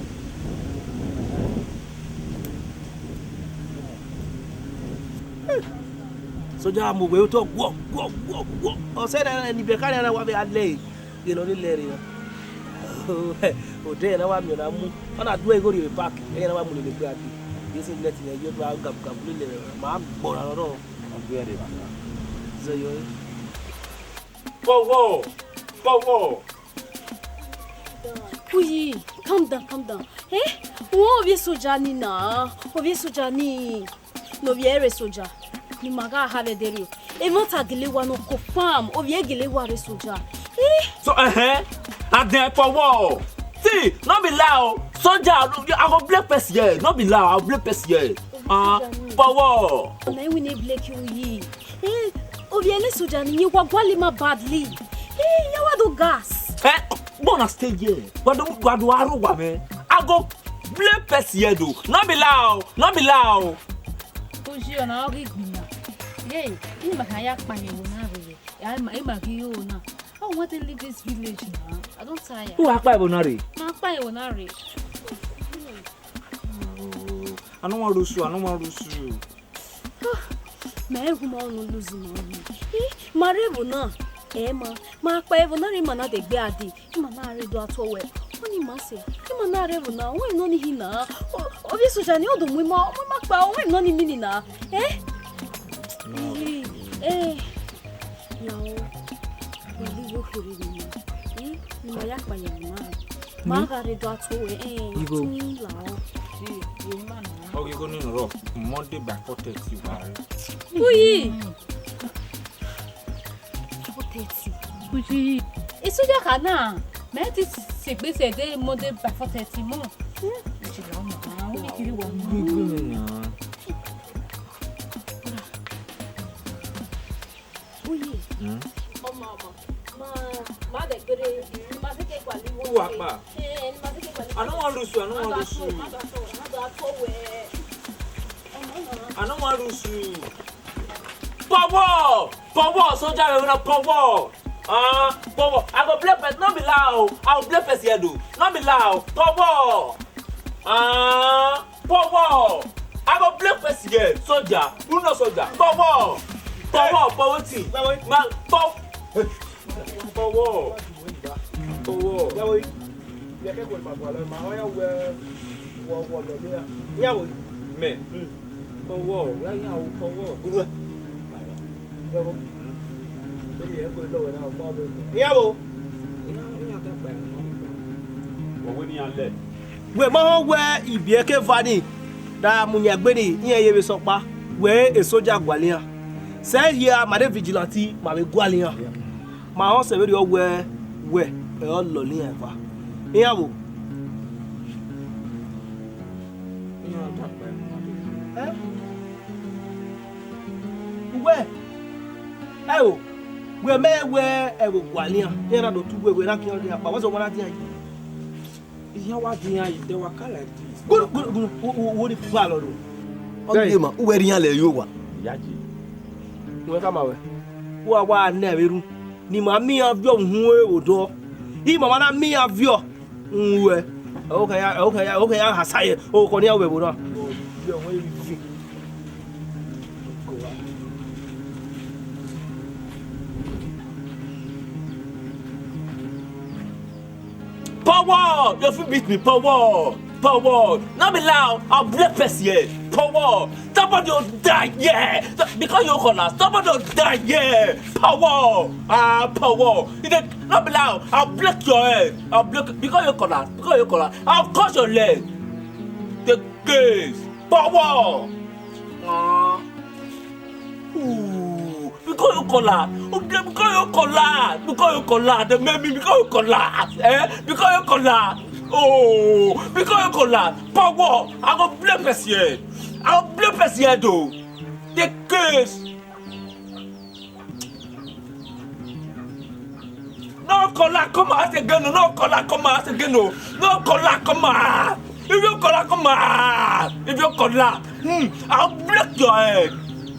Soja mu wẹ otọ guọ, guọ, guọ, guọ. Ọ sẹ ne ibiẹka na wa vbe a lẹ ẹre. Ghe ne ọ rre lẹ ẹre na. Odẹ na wa miẹn na mu. Ọ na du ẹre igho rrie park. Ẹre na wa mu lele egbe a dee. Ghe singlet ne yo do a gabugabu lele ẹre. Ma gbọ na nọ. Ọ du ẹre ba. Zẹ yọ. Power! Power! Uyi, calm down, calm down. Eh? Wẹ ovbi soja ni na, ovbi soja ni, ne ovbi ẹre soja, ne ima gha ha vbe ẹdẹrriọ. Emwa ta gele wa nọ confirm, ovbi ẹre gele wa rre soja. Eh? So, eh, eh, and then for what? See, no be lie o. Soja, I go blame person here. No be lie, I go blame person here. Ah, for what? Na we need blame you, Uyi. Eh, ovbi ẹre soja ni, wa gualọ ima badly. Eh, ya wa do gas. Eh, gbọna stay here. Wa do, wa do aro wa mẹ. I go blame person here though. No be lie o, no be lie o. Uyi, ọna ọ ghi gbinna. Hey, ima kha ya kpa ẹvbo na rre. Ya ima, ima ghi ho na. I want to leave this village now. I don tire. Who akpa ẹvbo na rre? Ma kpa ẹvbo na rre. I no wan lose you, I no wan lose you. Mẹ gu ma unu lose ma unu. Eh, ma rre ẹvbo na. Eh, ma, ma kpa ẹvbo na rre, ima na degbe a dee. Ima na rre do a tuẹ wẹ. Ọni ma sẹ. Ima na rre ẹvbo na. Wẹ nọ ni hi na. O, ovbi soja ni, ọ do mu ima, mu ima kpa. Wẹ nọ ni mini na. Eh? Eh, eh. Lao, wẹ ghi yo kherhe vbe emwi, eh, ne ima ya kpa ye emwi na. Ma gha rre do a tuẹ wẹ, eh, Igho. Tun lao. Ọ ghi igho ni nọ rọ, Monday by four thirty wa rre. Uyi. Four thirty. Uyi. Isoja kha na, mẹ ti sẹ egbe sẹ de Monday by four thirty mọ. Hmm. Uyi, lao na, uyi kiri wa. Igho ni nọ. Uyi. Hmm? Ọmọ, ọmọ. Ma, ma dẹ gbere, ma se ke kpali wo. Uwa kpa. Eh, ma se ke kpali. I no wan lose you, I no wan lose you. Ma da so, ma da so, ma da so wẹ. Ọmọ na. I no wan lose you. Power! Power! Soja, you na power! Ah, power! I go blame person, no be lie o. I go blame person here though. No be lie o. Power! Ah, power! I go blame person here. Soldier, who no soldier? Power! Power, power thing. Power. Man, pow-, power! Power! Mẹ. Power! Power! Iran wo? Wẹ ma họn wẹ ibiẹka eva ni da mu yan egbe ni, iran ye vbe sẹ ọkpa, wẹ e soja gualọ iran. Sẹ hia ma de vigilante, ma vbe gualọ iran. Ma họn sẹ vberriọ wẹ, wẹ ẹ ọ lọlọ iran eva. Iran wo? Iran da kpa ẹmwẹ. Eh? Uwẹ, ẹo, wẹ mẹ wẹ ẹvbo gualọ iran, iran na do tu wẹ, wẹ na khian rhie akpa, wẹ sẹ ọmọ na dian yi. Iran wa dian yi, they were car like this. Good, good, good, wo, wo, wo ni kpa lọ ro. Ọ ghi ma, uwẹ rhie iran lẹ ye owa. Iya ji. Uwẹ khama wẹ. Wa wa nẹ vbe ru. Ne ima miẹn iran viọ uhunmwu ẹvbo dọ. Ima ma na miẹn iran viọ. Uwẹ, okhan ya, okhan ya, okhan ya ha sa ye, okọ ni a wẹ vbo na. Power! You fit beat me, power! Power! No be lie, I'll break person here. Power! Somebody will die here. Because you call us, somebody will die here. Power! Ah, power! You dey, no be lie, I'll break your head. I'll break, because you call us, because you call us, I'll cut your leg. The case. Power! Ah. Ooh, because you call her. Okay, because you call her. Because you call her. The maybe because you call her. Eh? Because you call her. Oh, because you call her. Power. I go blame person here. I go blame person here though. The case. No call her come out again. No call her come out again. No call her come out. If you call her come out, if you call her, hmm, I'll break your head.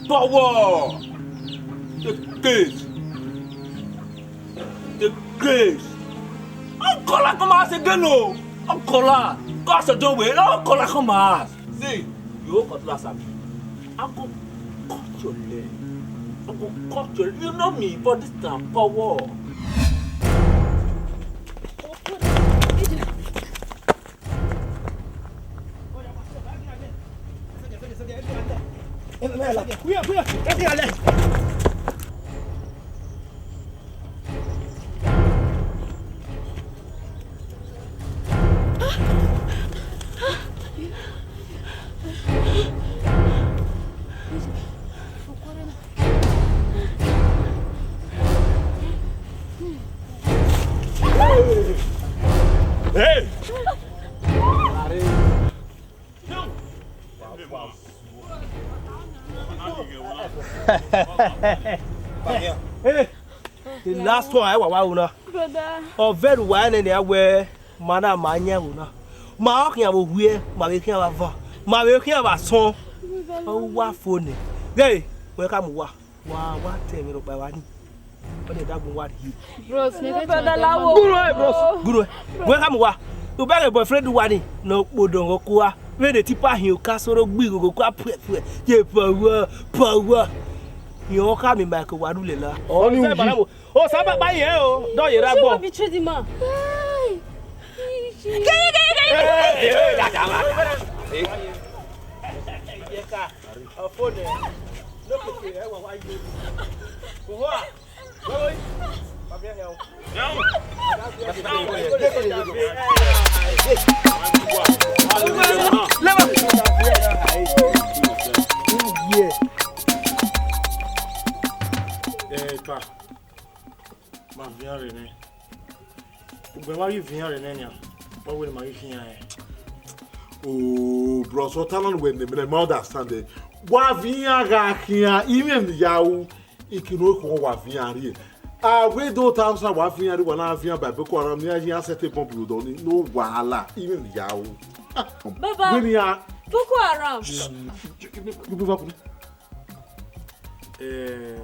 Power. The case. The case. Don't call her come out again, no. Uncle, cause you do well, uncle, come on. See, you got last time. I go cut your leg. I go cut your leg. You know me, but this time, power. Hey! Hey! The last one, I wa wa una. Brother. Ọ vbe ru wa nene a wẹ ma na ma yan ẹvbo na. Ma ọ khian vbe owiẹ, ma vbe khian vbe ava, ma vbe khian vbe asọn. Ọ wa fo nẹ. Ghe, wẹ ka mu wa. Wa, wa tẹ mwẹ rhọkpa evba ni. Ọ nẹ dagbọn wa rhie. Bros, ne Brother, la wo. Guru ẹ, bros. Guru ẹ. Wẹ ka mu wa. U bẹghe boyfriend wa ni, ne ọ kpodọ ọghe ọkua. Vbene tipa hin oka soro gbe ighogo kua phuẹ phuẹ. Ye power, power. Yan ọ khama Michael wa rhulẹ la. Ọ ni uyi. Osa kpakpa yẹn o, dọ ye ra gbọ. She will betray the man. Ọfọ nẹ, ne okiekie ẹre wa wa ye. Oho a, wẹ wẹ, wa miẹn hẹ o. Ẹ, pa. Ma vian rre nẹ. Ugbẹn wa ghi vian rre nẹ nian, wa wẹ ne ma ghi khian rẹn. Oh, bros, ọta na ne uwẹ nọ mẹ, ma understand ẹ. Wa vian gha khian, imẹ ne ya ru, ikinu ekhọe wa vian rrie. A wẹ do ta osa wa vian rrie, wa na vian ba Boko Haram, ne iran ya sẹtin bomb rre odọ ni, no wahala, imẹ ne ya ru. Ah, Baba, wẹ ne iran Boko Haram. Eh,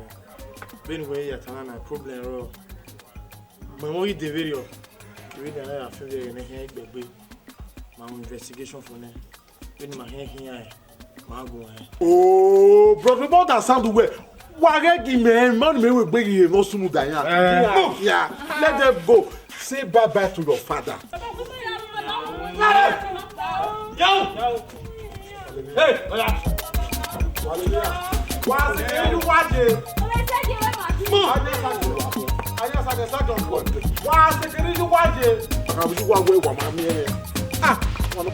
vbene uwẹ ya ta na, na problem rrọọ. Mẹ mọ ghi de vberriọ, vbene a na ya fian vbe ẹghẹ ne ẹhian gbe egbe, ma mu investigation fo nẹ, vbene ma khian khian ẹn, ma gu ẹn. Oh, bro, bro, that sound well. Wa ghẹ gi mẹ, ma ne mẹ wẹ egbe ghi ne ọ sunu da yan. Eh. Yeah, yeah. Let them go. Say bye bye to your father. Yo! Hey, oya. Wa sekere ni wa ye. Wa sekere ni wa ye. Wa sekere ni wa ye. Aka bi wa we wa ma mi ere. Ah, wa no.